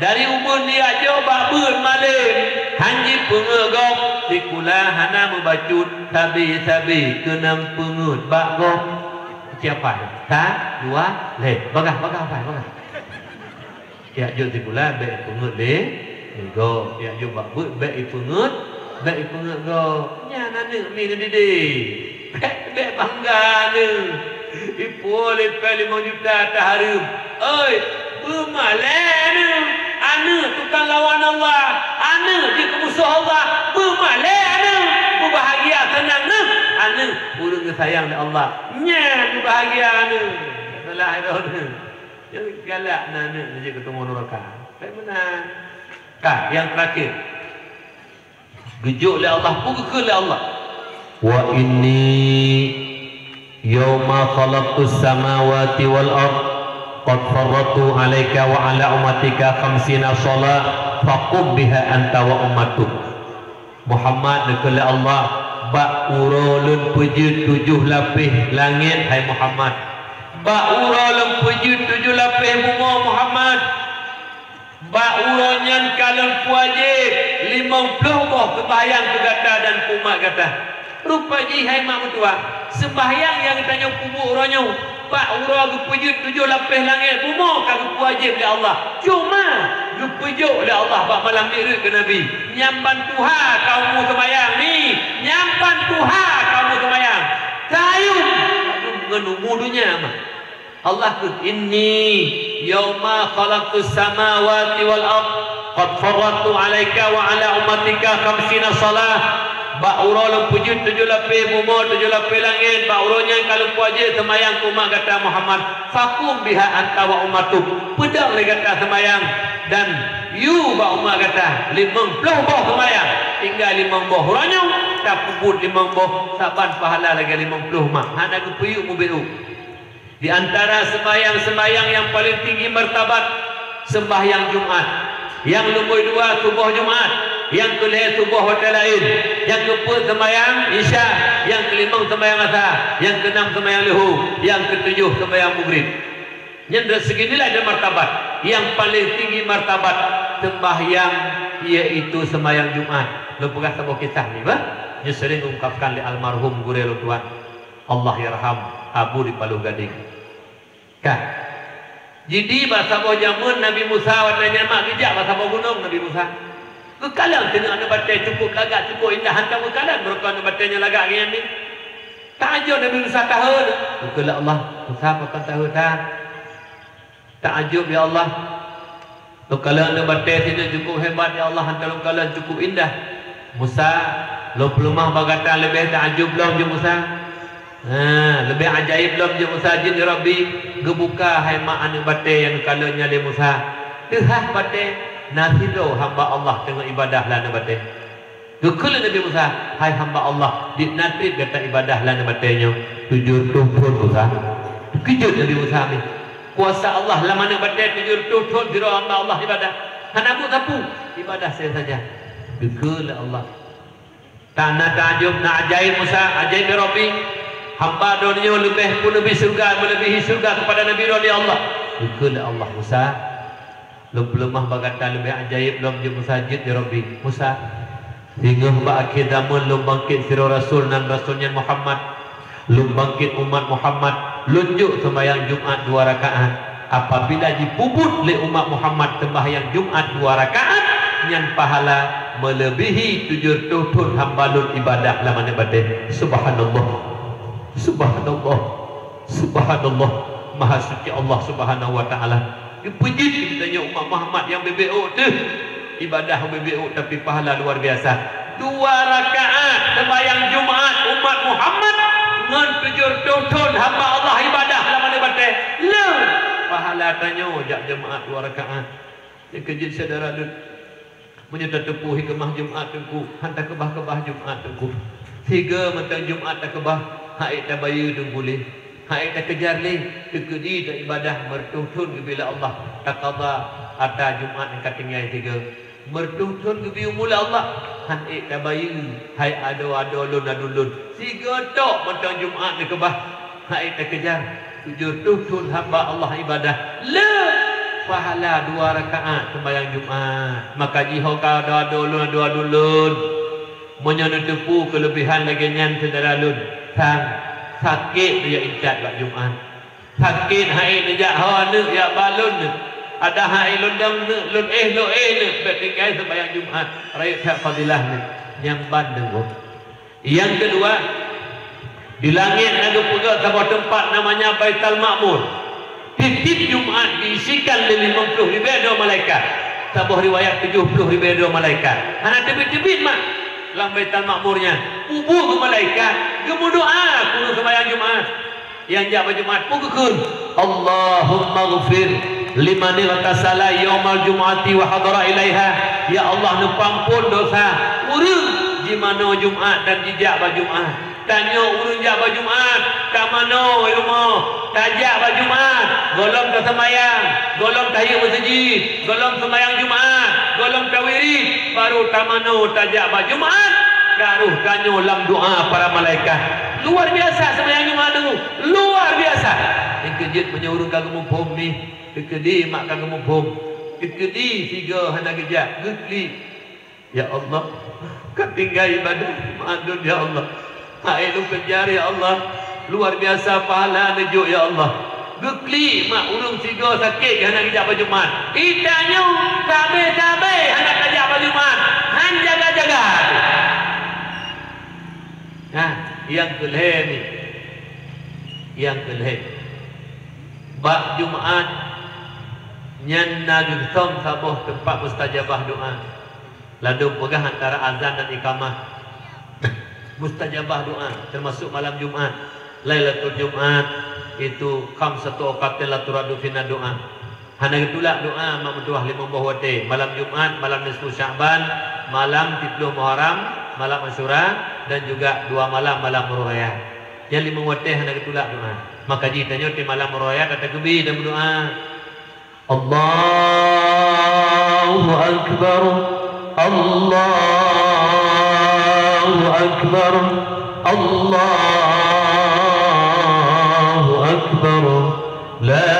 Dari ubeut neujak jok bak beuet malém, han jipeungeut gob, sikula hana meubacut, sabe-sabe keunong peungeut bak gob. Siapa? Sa, dua, lhèe. Bagah, bagah, bagah, bagah. Jak jok sikula bèk peungeut lé, lé gob. Jak jok bak beuet bèk ipeungeut, bèk ipeungeut gob. Nyan aneuk mi neudidik. Bèk, bèk bangga aneuk. Ipuwoe lé pèng limong juta tahareuem. Oi, beumalèe aneuk. Aneuk tukang lawan Allah. Aneuk jeuet keu musoh Allah. Beumalèe aneuk. Beubahagia seunang neuh. Aneuk ureueng geusayang lé Allah. Nyan beubahagia aneuk. Salah droeneuh. Nyang galak na aneuk jeuet keu teungoh nuraka. Bèk meunan. Ka, nyang teurakhir. Geujok lé Allah, peue geukheun lé Allah? "Wa inni yauma khalaqtus samawati wal ard qad faradtu 'alaika wa 'ala ummatika khamsina shalah faqum biha anta wa ummatuk." Muhammad, neukheun lé Allah, bak uroe lôn peujeuet tujoh lapéh langét, hai Muhammad, Bak uroe lôn peujeuet tujoh lapéh bumoe Muhammad, bak uroe nyan ka lôn peuwajéb limong ploh boh seumbahyang keu gata dan keu umat gata. Rupa jih hai mak meutuah, seumbahyang nyang geutanyoe peubuet uroe nyoe, bak uroe geupeujeuet tujoh lapéh langét bumoe ka geupeuwajéb lé Allah. Cuma geupeujok lé Allah bak malam Mi'raj keu Nabi. Nyan ban tuha ka umu seumbahyang ni, nyan ban tuha ka umu seumbahyang. Tayum ngon umu dunia mah. Allah kheun, "Inni yauma khalaqtus samawati wal ard qad faradtu 'alaika wa 'ala ummatika khamsina shalah." Bak uroe lôn peujeuet tujoh lapéh bumoe, tujoh lapéh langét, bak uroe nyan ka lôn peuwajéb seumayang keu umat gata Muhammad. Faqum biha anta wa ummatuk. Peudong lé gata seumayang dan yue bak umat gata limong ploh boh seumayang. Tinggai limong boh. Uroe nyoe tapeubuet limong boh, saban pahala lagée limong ploh mah. Hana geupeuyue mubeuet. Di antara seumbahyang-seumbahyang nyang paleng tinggi martabat, seumbahyang Jumat. Nyang lumboi dua suboh Jumat, nyang keulhée suboh watée laén, nyang keupeuet seumbahyang Isya, nyang keulimong seumbahyang Asa, nyang keunam seumbahyang Luhu, nyang keutujoh seumbahyang Mugrib. Nyan dari segi nilai dan martabat, nyang paleng tinggi martabat seumbahyang, yaitu seumbahyang Jumat. Lôn peugah saboh kisah ni, bah, nyang sering diungkapkan lé almarhum gurée lôn tuan. Allahyarham Abu di Paloh Gadeng. Ka. Jidi bak saboh jamén Nabi Musa watée nyan mak geujak bak saboh gunong Nabi Musa. Geukalon teungoh aneuëk batée cukup lagak, cukup indah, hantom geukalon meureuka aneuëk batée nyan lagak lagée nyan ni. Taajub Nabi Musa tahe. Geukheun lé Allah, "Musa, pakon tahe that?" Taajub, "Ya Allah, lôn kalon aneuëk batée sineuk cukup hebat, ya Allah, hantom lôn kalon cukup indah." "Musa, lôn peuleumah bak gata leubeh taajub lom jeuet Musa. Ha, leubeh ajaéb lom jeuet Musa, jeuet ya Rabbi, geubuka hai mak aneuëk batée nyang kalon nyan lé Musa. Teuhah batée, na sidroe hamba Allah teungoh ibadah lam aneuëk batée." Geukheun lé Nabi Musa, "Hai hamba Allah, di na treb gata ibadah lam aneuëk batée nyoe?" "Tujoh reutôh thon Musa." Teukeujot Nabi Musa mi. Kuasa Allah lam aneuëk batée tujoh reutôh thon sidroe hamba Allah ibadah. Hana buet sapeue, ibadah saja. Geukheun lé Allah. Tan na taajub, na ajaéb Musa, ajaéb ya Rabbi. Hamba droeneueh nyoe leubeh peuleubeh syeuruga, meuleubeh syeuruga keupada Nabi droeneueh ya Allah. Geukheun lé Allah Musa. Lôn peuleumah bak gata leubeh ajaéb lom jeuet Musa, jeuet ya Rabbi. Musa, singoh bak akhé zamén lôn bangkét sidroe rasui nan rasui nyan Muhammad. Lôn bangkét umat Muhammad, lôn jok seumbahyang Jumat dua rakaat. Apabila jipeubuet lé umat Muhammad seumbahyang Jumat dua rakaat, nyan pahala meuleubihi tujoh reutôh thon hamba lôn ibadah lam aneuëk batée. Subhanallah. Subhanallah. Subhanallah. Maha suci Allah Subhanahu wa Ta'ala. Geupeujeuet geutanyoe umat Muhammad nyang beubeuk teuh. Ibadah beubeuk tapi pahala luar biasa. Dua rakaat seumbahyang Jumat umat Muhammad ngon tujoh reutôh thon hamba Allah ibadah lam aneuëk batée. Le pahala tanyoe jak Jumat dua rakaat. Teukeujot syedara lôn. Meunyoe tateupeue hikmah Jumat Teungku, han takeubah-keubah Jumat Teungku. Sigoe mantong Jumat takeubah, han ék tabayeue Teungku lé, han ék takejar lé, teukeudi taibadah meureutoh thon geubri lé Allah, takaba atra Jumat nyang ka tinggai sigoe. Meureutoh thon geubri umu lé Allah, han ék tabayeue, hai adoe-adoe lôn, aduen lôn. Sigoe tok mantong Jumat neukeubah. Hai takejar, tujoh reutôh thon hamba Allah ibadah, le pahala dua rakaat seumbahyang Jumat. Maka jiho ka adoe-adoe lôn, aduen lôn. Meunyoe neuteupeue keuleubehan lagée nyan syedara lôn, sang sakét neujak intat bak Jumat. Sakét hai neujak ho aneuëk jak ba lôn neuëk. Ada hai lôn dong neuëk, lôn éh lôn éh neuëk, bék tinggai seumbahyang Jumat. Rayeuk that fadilah neuëk. Nyang ban deungoe. Nyang keudua, di langét na geupeugét saboh teumpat namanya Baitul Ma'mur. Tieb-tieb Jumat diisikan lé limong ploh ribée droe malaikat. Saboh riwayat tujoh ploh ribée droe malaikat. Hana teubiet-teubiet mak lam Baitul Ma'mur nyan. Peubuet keu malaikat geumeudoá keu ureuëng seumbahyang Jumat. Nyang jak bak Jumat peue geukheun, "Allahummaghfir liman ightasala yaumal jum'ati wa hadara ilaiha." Ya Allah, neupeuampon dosa ureuëng jimanoe Jumat dan jijak bak Jumat. Tanyoe ureuëng jak bak Jumat, tamanoe rumoh, tajak bak Jumat, gohlom taseumayang, gohlom tahiek meuseujid, gohlom seumayang Jumat, gohlom tawirit, baru tamanoe tajak bak Jumat, ka roh tanyoe lam doá para malaikat. Luar biasa seumayang Jumat tu, luar biasa. Jeuet meunyoe ureuëng ka geumuphom mi, teukeudi mak ka geumuphom, teukeudi sigoe hana geujak, geuklik. Ya Allah, ka tinggai ibadah mak lôn, ya Allah. Hai lôn kejar, ya Allah. Luar biasa pahala neujok, ya Allah. Geuklik mak ureuëng sigoe sakét hana geujak bak Jumat. Itanyoe sabe-sabe hana tajak bak Jumat, han jaga-jaga. Nah, nyang keulhée ni. Nyang keulhée. Bak Jumat nyan na geusöm saboh teumpat mustajabah doa. Ladôm peugah antara azan dan iqamah. Mustajabah doa, termasuk malam Jumat. Lailatul Jumat itu khamsatu awqatin la turaddu fiha doa. Hana geutulak doa mak meutuwah limong boh watée, malam Jumat, malam nisfu Sya'ban, malam siplôh Muharram, malam Asyura, dan juga dua malam, malam Uroe Raya. Nyan limong watée hana geutulak doa. Maka jih tanyoe di malam Uroe Raya ka takeubi dan meudoa. Allahu Akbar, Allahu Akbar, Allahu Akbar. La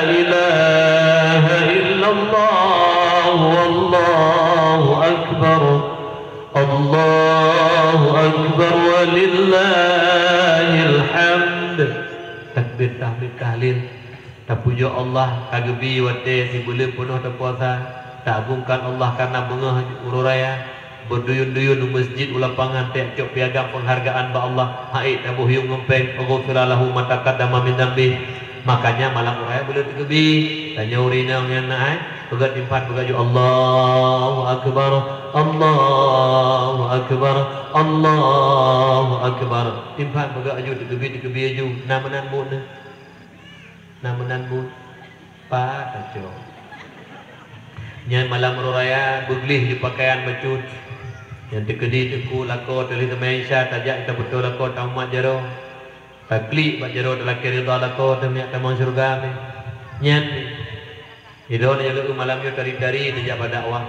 ilaha illallah, wallahu akbar. Allahu akbar walillahil hamd. Takbir, tahmid, tahlil. Tapujoe Allah, tageubi watée sibuleuen peunoh tapuasa, taagungkan Allah karna beungoh uroe raya, beuduyun-duyun u meuseujid u lapangan, tajak cok piagam peunghargaan bak Allah, haiek taboh yuem ngon péng, ghufira lahu ma taqaddama min dzanbih. Makanya malam uroe raya beuleuet tageubi, tanyoe ureueng inong nyan na ai, peugah timphan peugah ju, Allahu Akbar, Allahu Akbar, Allahu Akbar. Timphan peugah ju tageubi, tageubi ju, na meunan buet nyoe. Na meunan buet, pat tacok. Nyan malam uroe raya, beugleh ju pakaian bacut. Nyan teukeudi teungku lakoe, teuh lheueh teuma Isya, tajak tabeutôi lakoe, taumat jaroe. Taklik bak jaroe, talakée ridha lakoe, teumiet tamong syeuruga mi. Nyan mi. Di droeneuh nyang leueu malam nyoe tari-tari, tajak bak dakwah.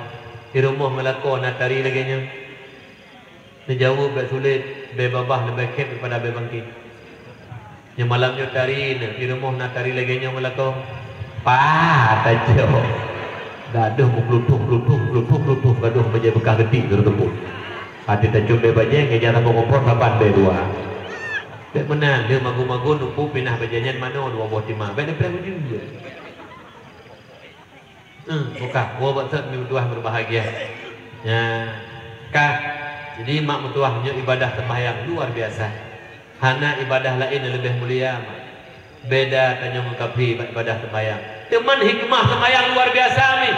Di rumoh ngon lakoe na tari lagée nyoe. Neujaweueb bék sulet, bée babah leubeh khém daripada bée bangkét. Nyang malam nyoe tari na, di rumoh na tari lagée nyoe meulakoe. Pat tacok. Gadoh meuklutuh-klutuh, klutuh-klutuh, gadoh meujai beukah geutik tu teupot. Até tacok bée bajée, ngeja saboh kompor saban bée dua. Bék meunan, lheueh magun-magun, numpuk pinah bajée nyan manoe dua boh tima. Bék neupreh ujeue. Hmm, buka. Woe bak sot mi meutuwah berbahagia. Ya. Ka. Jadi mak meutuwah nyoe ibadah sembahyang luar biasa. Hana ibadah laén leubeh mulia, mak. Beda tanyoe ngon kafé bak ibadah sembahyang. Teuma hikmah sembahyang luar biasa mi.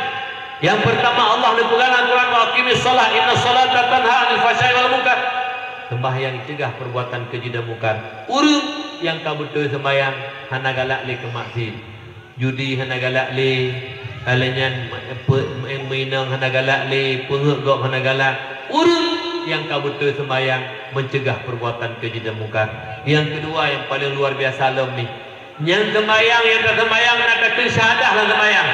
Yang pertama Allah neupeugah lam Quran, "Wa aqimis shalah, inna shalata tanha 'anil fahsya'i wal munkar." Sembahyang cegah perbuatan keji dan mungkar. Ureueng nyang ka beutôi sembahyang hana galak lé keu maksiet. Judi hana galak lé, alèh nyan me-, pe-, me-, meuinong hana galak lé, peungeuet gob hana galak. Ureueng nyang ka beutôi sembahyang mencegah perbuatan keji dan mungkar. Yang kedua yang paling luar biasa lom nih, nyang sembahyang, nyang tasembahyang na takheun syahadah lam sembahyang.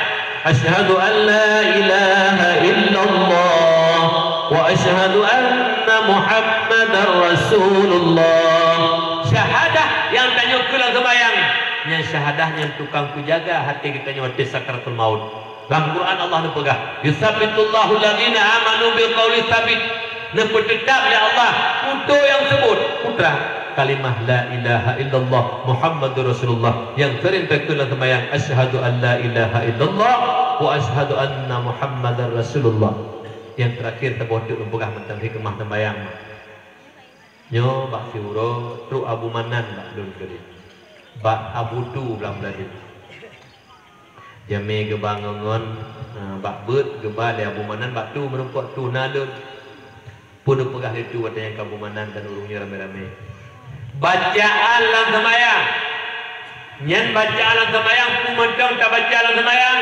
Asyhadu an la ilaha illallah wa asyhadu anna Muhammadar Rasulullah. Syahadah nyang tanyoe kheun lam sembahyang, nyan syahadah nyan tukang peujaga até geutanyoe watèe sakaratul maut. Lam Quran Allah neupeugah, "Yutsabbitullahu alladzina amanu bil qauli tsabit." Neupeuteutap lé Allah peue nyang seubut, putra, kalimah la ilaha illallah Muhammadur Rasulullah. Nyang seuring takheun lam seumayang, "Asyhadu an la ilaha illallah wa asyhadu anna Muhammadar Rasulullah." Nyang teurakhir saboh teuk neupeugah mantong hikmah seumayang. Nyoe bak siuroe trok Abu Manan bak lôn keudeh. Bak Abu Tu lam Meulayu. Jamé geuba ngon-ngon, eh, bak beuet geuba lé Abu Manan bak Tu, meurumpok Tu na lôn. Peue neupeugah lé Tu watèe nyan keu Abu Manan dan ureueng nyoe ramé-ramé. Bacaan lam seumayang. Nyan bacaan lam seumayang, peue mantong tabaca lam seumayang.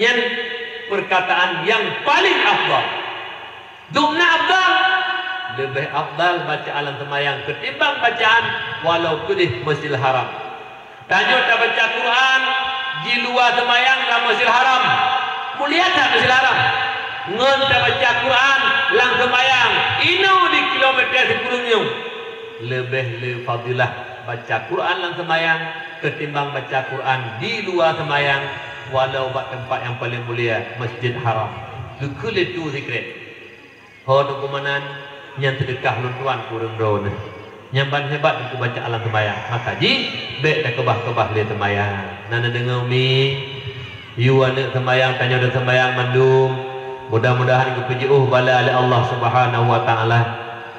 Nyan peurkataan nyang paleng afdal. Dumna afdal, leubeh afdal bacaan lam seumayang keutimbang bacaan walau keudeh Masjidil Haram. Tanyoe tabaca Quran di luwa seumayang lam Masjidil Haram, mulia that Masjidil Haram. Ngon tabaca Quran lam seumayang inoe di kilometer sikureueng nyoe, leubeh le fadilah Baca Quran lam seumayang ketimbang baca Quran di luwa seumayang, walau bak teumpat nyang paleng mulia, Masjid Haram. Geukheun lé tu sikrek. Ho Teungku Manan, nyan seudeukah lôn tuan keu ureuëng droeneueh. Nyan ban hebat Teungku baca lam seumayang. Maka jih, bék takeubah-keubah lé seumayang. Na neudeungoe mi? Yue aneuëk seumayang, tanyoe dan seumayang mandum. Mudah-mudahan geupeujiôh bala lé Allah Subhanahu wa Taala.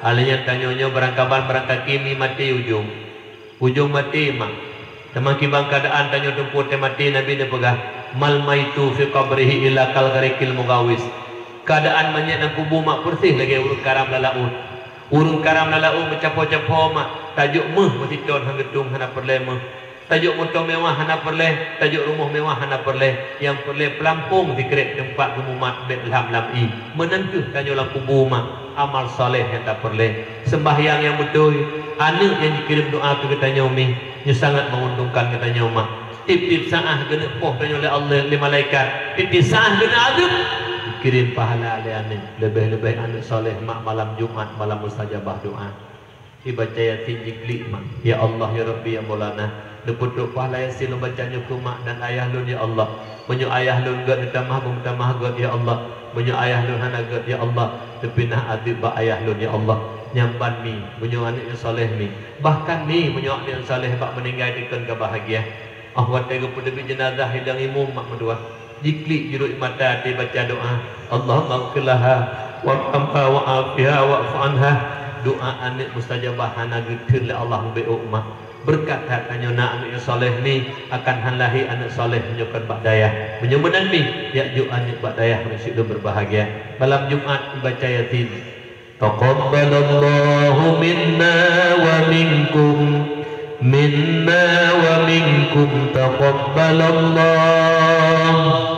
Alheuh nyan tanyoe nyoe beurangkaban beurangkaki mi maté ujong. Ujong maté mak. Teuma kiban keuadaan tanyoe teumpo teuh maté, Nabi neupeugah, "Mal maitu fi qabrihi illa kal ghariqil mughawis." Keuadaan manyét lam kubu mak peureuséh lagée ureuëng karam lam laôt. Ureuëng karam lam laôt meucapo-capo mak, tajok méuh meusiton han geutung hana peureulée méuh. Tajok moto mewah hana peureulée, tajok rumoh mewah hana peureulée. Nyang peureulée peulampong sikrek teumpat geumumat bék lham lam ié. Meunan kheueh tanyoe lam kubu mak, amal saleh nyang tapeureulée. Seumbahyang nyang beutôi, aneuëk nyang jikirém doá keu geutanyoe mi, nyoe sangat meuuntungkan geutanyoe mak. Tieb-tieb saát geuneuk poh tanyoe lé Allah, lé malaikat. Tieb-tieb saát geuneuk adeueb, jikirém pahala lé aneuëk. Leubeh-leubeh aneuëk saleh mak malam Jumat, malam mustajabah doá. Ibaca Yasin jiklik mak. Ya Allah, ya Rabbi, ya Maulana, neupeutrok pahala Yasin lôn baca nyoe keu mak dan ayah lôn, ya Allah. Meunyoe ayah lôn gét, neutamah beumeutamah gét, ya Allah. Meunyoe ayah lôn hana gét, ya Allah, neupinah adeueb bak ayah lôn, ya Allah. Nyan ban mi, meunyoe aneuëk nyang saleh mi. Bahkan mi, meunyoe aneuëk nyang saleh bak meuninggai dikeue ka bahagia. Óh watée geupeuteubiet jeunazah hilang imum mak meutuah. Jiklik jurôk mata, ibaca doá, "Allahumma ighfir laha warhamha wa'afiha wa'fu anha." Doá aneuëk mustajabah hana geutheun lé Allah, meubeuet mak. Beureukat that tanyoe na aneuëk nyang saleh mi, akan han lahé aneuëk saleh meunyoe kon bak dayah. Meunyoe meunan mi, jak jok aneuëk bak dayah, meusyedara berbahagia. Malam Jumat ibaca Yasin. Taqabbalallahu minna wa minkum, minna wa minkum taqabbalallah.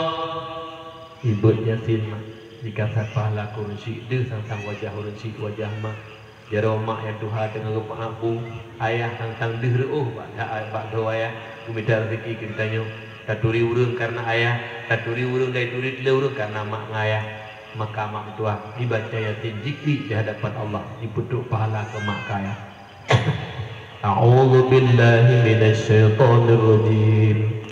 Ibeuet Yasin mak, jikasat pahala keu ureuëng syiek deuh sang-sang wajah ureuëng syiek wajah mak. Jaroe mak nyang tuha teungoh geupeuampu, ayah sang-sang deuh reuôh bak, bak droe ayah, geumita raseuki keu geutanyoe. Taturi ureuëng kareuna ayah, taturi ureuëng dan turi teuh lé ureuëng kareuna mak ngon ayah. Maka mak meutuah, ibaca Yasin, jiklik di hadapan Allah, jipeutrok pahala keu mak keu ayah. A'udzu billahi minasy syaithanir rajim.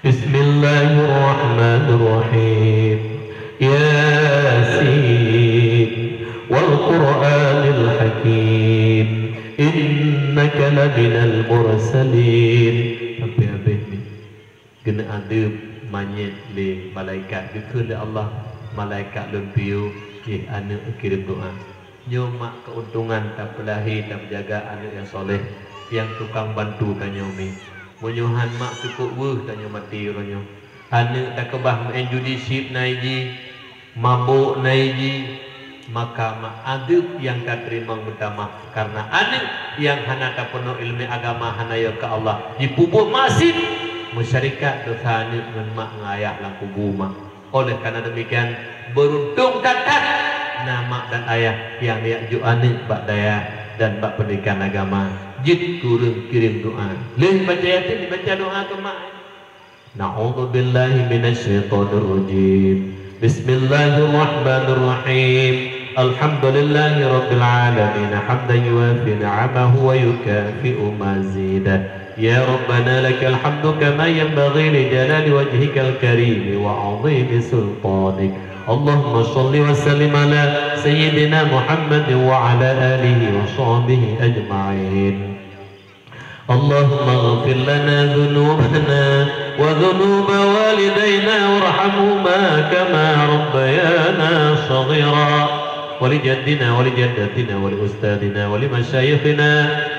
Bismillahirrahmanirrahim. Yasin, wal Qur'anil Hakim. Innaka laminal mursalin. Sampai habéh ni. Geuneuk adeueb manyét lé malaikat, geukheun lé Allah, "Malaikat lôn piôh, jih aneuëk kirém doá." Nyoe mak keuuntongan tapeulahé, tapeujaga aneuëk nyang saleh, nyang tukang bantu tanyoe mi. Meunyoe han mak cukôp weueh tanyoe maté uroe nyoe. Aneuëk takeubah meu'en judi chip na i jih, mabôk na i jih, maka mak adeueb nyang tateurimong meutamah. Kareuna aneuëk nyang hana tapeunoh iéleumé agama hana yo keu Allah, jipeubuet maksiet, meusyarikat dosa aneuëk ngon mak ngon ayah lam kubu mak. Oleh karena demikian, beuruntung that-that na mak dan ayah nyang jak jok aneuëk bak dayah dan bak peundidikan agama, jeuet keu ureuëng kirém doá. Lheueh baca Yasin, baca doá keu mak. Na'udzubillahi minasy syaithanir rajim. Bismillahirrahmanirrahim. Alhamdulillahi rabbil alamin, hamdan yuwafi ni'amahu wa yukafi'u mazidah. Ya Rabbana lakal hamdu kama yanbaghi li jalali wajhikal karim wa 'azimi sultanik. Allahumma shalli wa sallim ala sayyidina Muhammadin wa ala alihi wa sahbihi ajma'in. اللهم اغفر لنا ذنوبنا وذنوب والدينا وارحمهما كما ربيانا صغيرا، ولجدنا ولجدتنا ولأستاذنا ولمشايخنا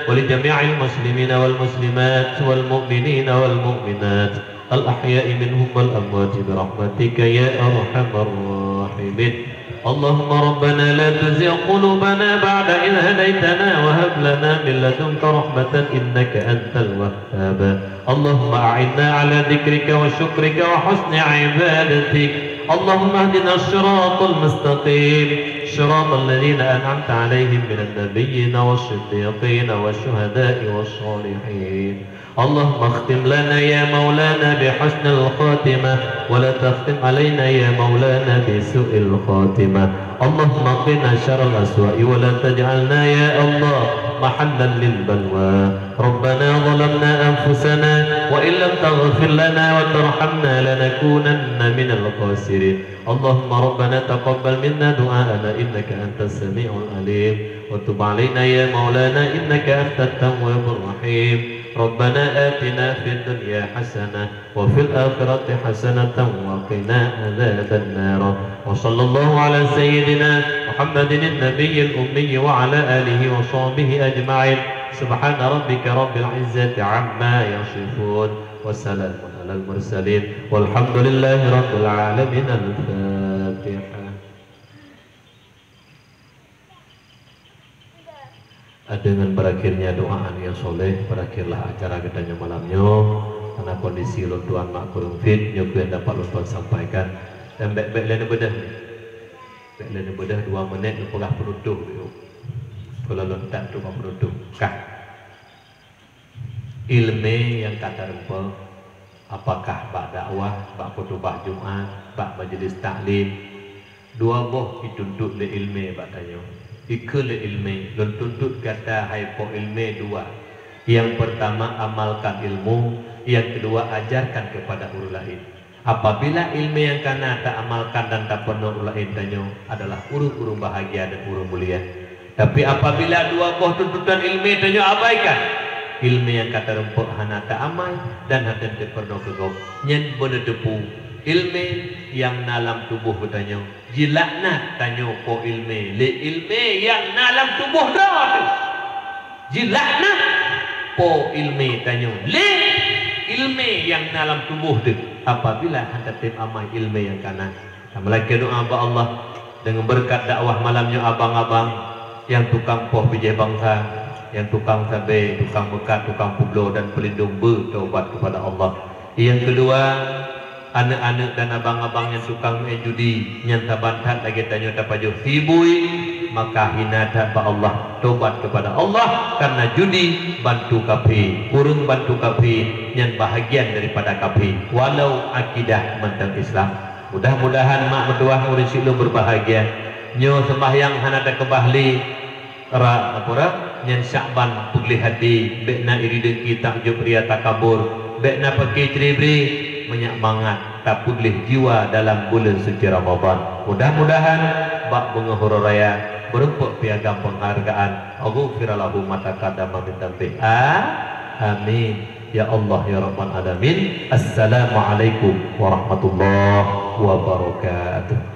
ولجميع المسلمين والمسلمات والمؤمنين والمؤمنات الأحياء منهم والأموات برحمتك يا أرحم الراحمين. اللهم ربنا لا تزغ قلوبنا بعد إذ هديتنا وهب لنا من لدنك رحمة إنك أنت الوهاب. اللهم أعنا على ذكرك وشكرك وحسن عبادتك. اللهم اهدنا الصراط المستقيم، صراط الذين أنعمت عليهم من النبيين والصديقين والشهداء والصالحين. اللهم اختم لنا يا مولانا بحسن الخاتمة، ولا تختم علينا يا مولانا بسوء الخاتمة. اللهم قنا شر الأسواء، ولا تجعلنا يا الله محلا للبلوى. ربنا ظلمنا أنفسنا وإن لم تغفر لنا وترحمنا لنكونن من الخاسرين. اللهم ربنا تقبل منا دعاءنا إنك أنت السميع العليم وتب علينا يا مولانا إنك أنت التواب الرحيم. ربنا آتنا في الدنيا حسنة وفي الآخرة حسنة وقنا عذاب النار. وصلى الله على سيدنا محمد النبي الأمي وعلى آله وصحبه أجمعين. سبحان ربك رب العزة عما يصفون. وسلام على المرسلين. والحمد لله رب العالمين. الفاتحة. Deungon berakhirnya doa nyang soleh, berakhirlah acara geutanyoe malam nyoe. Karena kondisi lôn tuan mak kureueng fit, nyoe keuh nyang dapat lôn tuan sampaikan. Dan bèk-bèk lé neubeudôh ni. Bèk lé neubeudôh, dua menit lôn peugah penutup dulu. Kalau lôn tak tu bak penutup. Kah. Ileumèe nyang ka tareumpok, apakah bak dakwah, bak khutubah Jumat, bak majlis taklim, dua boh jituntut lé ileumèe bak tanyoe. Ikheun lé ileumèe, lôn tuntut gata hai po ileumèe dua. Nyang peurtama, amalkan ilmu, nyang keudua, ajarkan keupada ureueng laén. Apabila ileumèe nyang ka na taamalkan dan tapeurunoe ureueng laén, tanyoe adalah ureueng-ureueng bahagia dan ureueng mulia. Tapi apabila dua boh tuntutan ileumèe tanyoe abaikan, ileumèe nyang ka tareumpok hana taamai dan hana tapeurunoe keu gob, nyan beuneuteupeu ileumèe nyang na lam tuboh geutanyoe jilaknat tanyoe po ileumèe lé ileumèe nyang na lam tuboh droe teuh. Jilaknat po ileumèe tanyoe lé ileumèe nyang na lam tuboh teuh, apabila hana tatem amai ileumèe nyang ka na. Tameulakèe doa bak Allah, deungon beureukat dakwah malam nyoe abang-abang nyang tukang poh bijèh bansa, nyang tukang sabé, tukang meukat, tukang peubloe dan peulindong, beutobat keupada Allah. Nyang keudua, aneuk-aneuk dan abang-abang nyang tukang meu'èn judi, nyan saban that lagèe tanyoe tapajoh sibui, maka hina that bak Allah. Tobat keupada Allah, karena judi bantu kafé. Ureueng bantu kafé nyan bahagian daripada kafé, walau akidah mantong Islam. Mudah-mudahan mak meutuah ureueng syik lôn beurbahagia. Nyoe seumbahyang hana takeubah lé, ra, apa ra, nyan Syakban peugleh até, bèk na iri dengki, takjub, ria, takabur, bèk na paké cre-bre, meunyak mangat tapeugleh jiwa dalam buleuen suci Ramadhan. Mudah-mudahan bak beungoh uroe raya beureumpok piagam peunghargaan. Aghfira lahu ma taqaddama min dzanbih. A-, amin. Ya Allah, ya Rabbal Alamin. Assalamualaikum warahmatullahi wabarakatuh.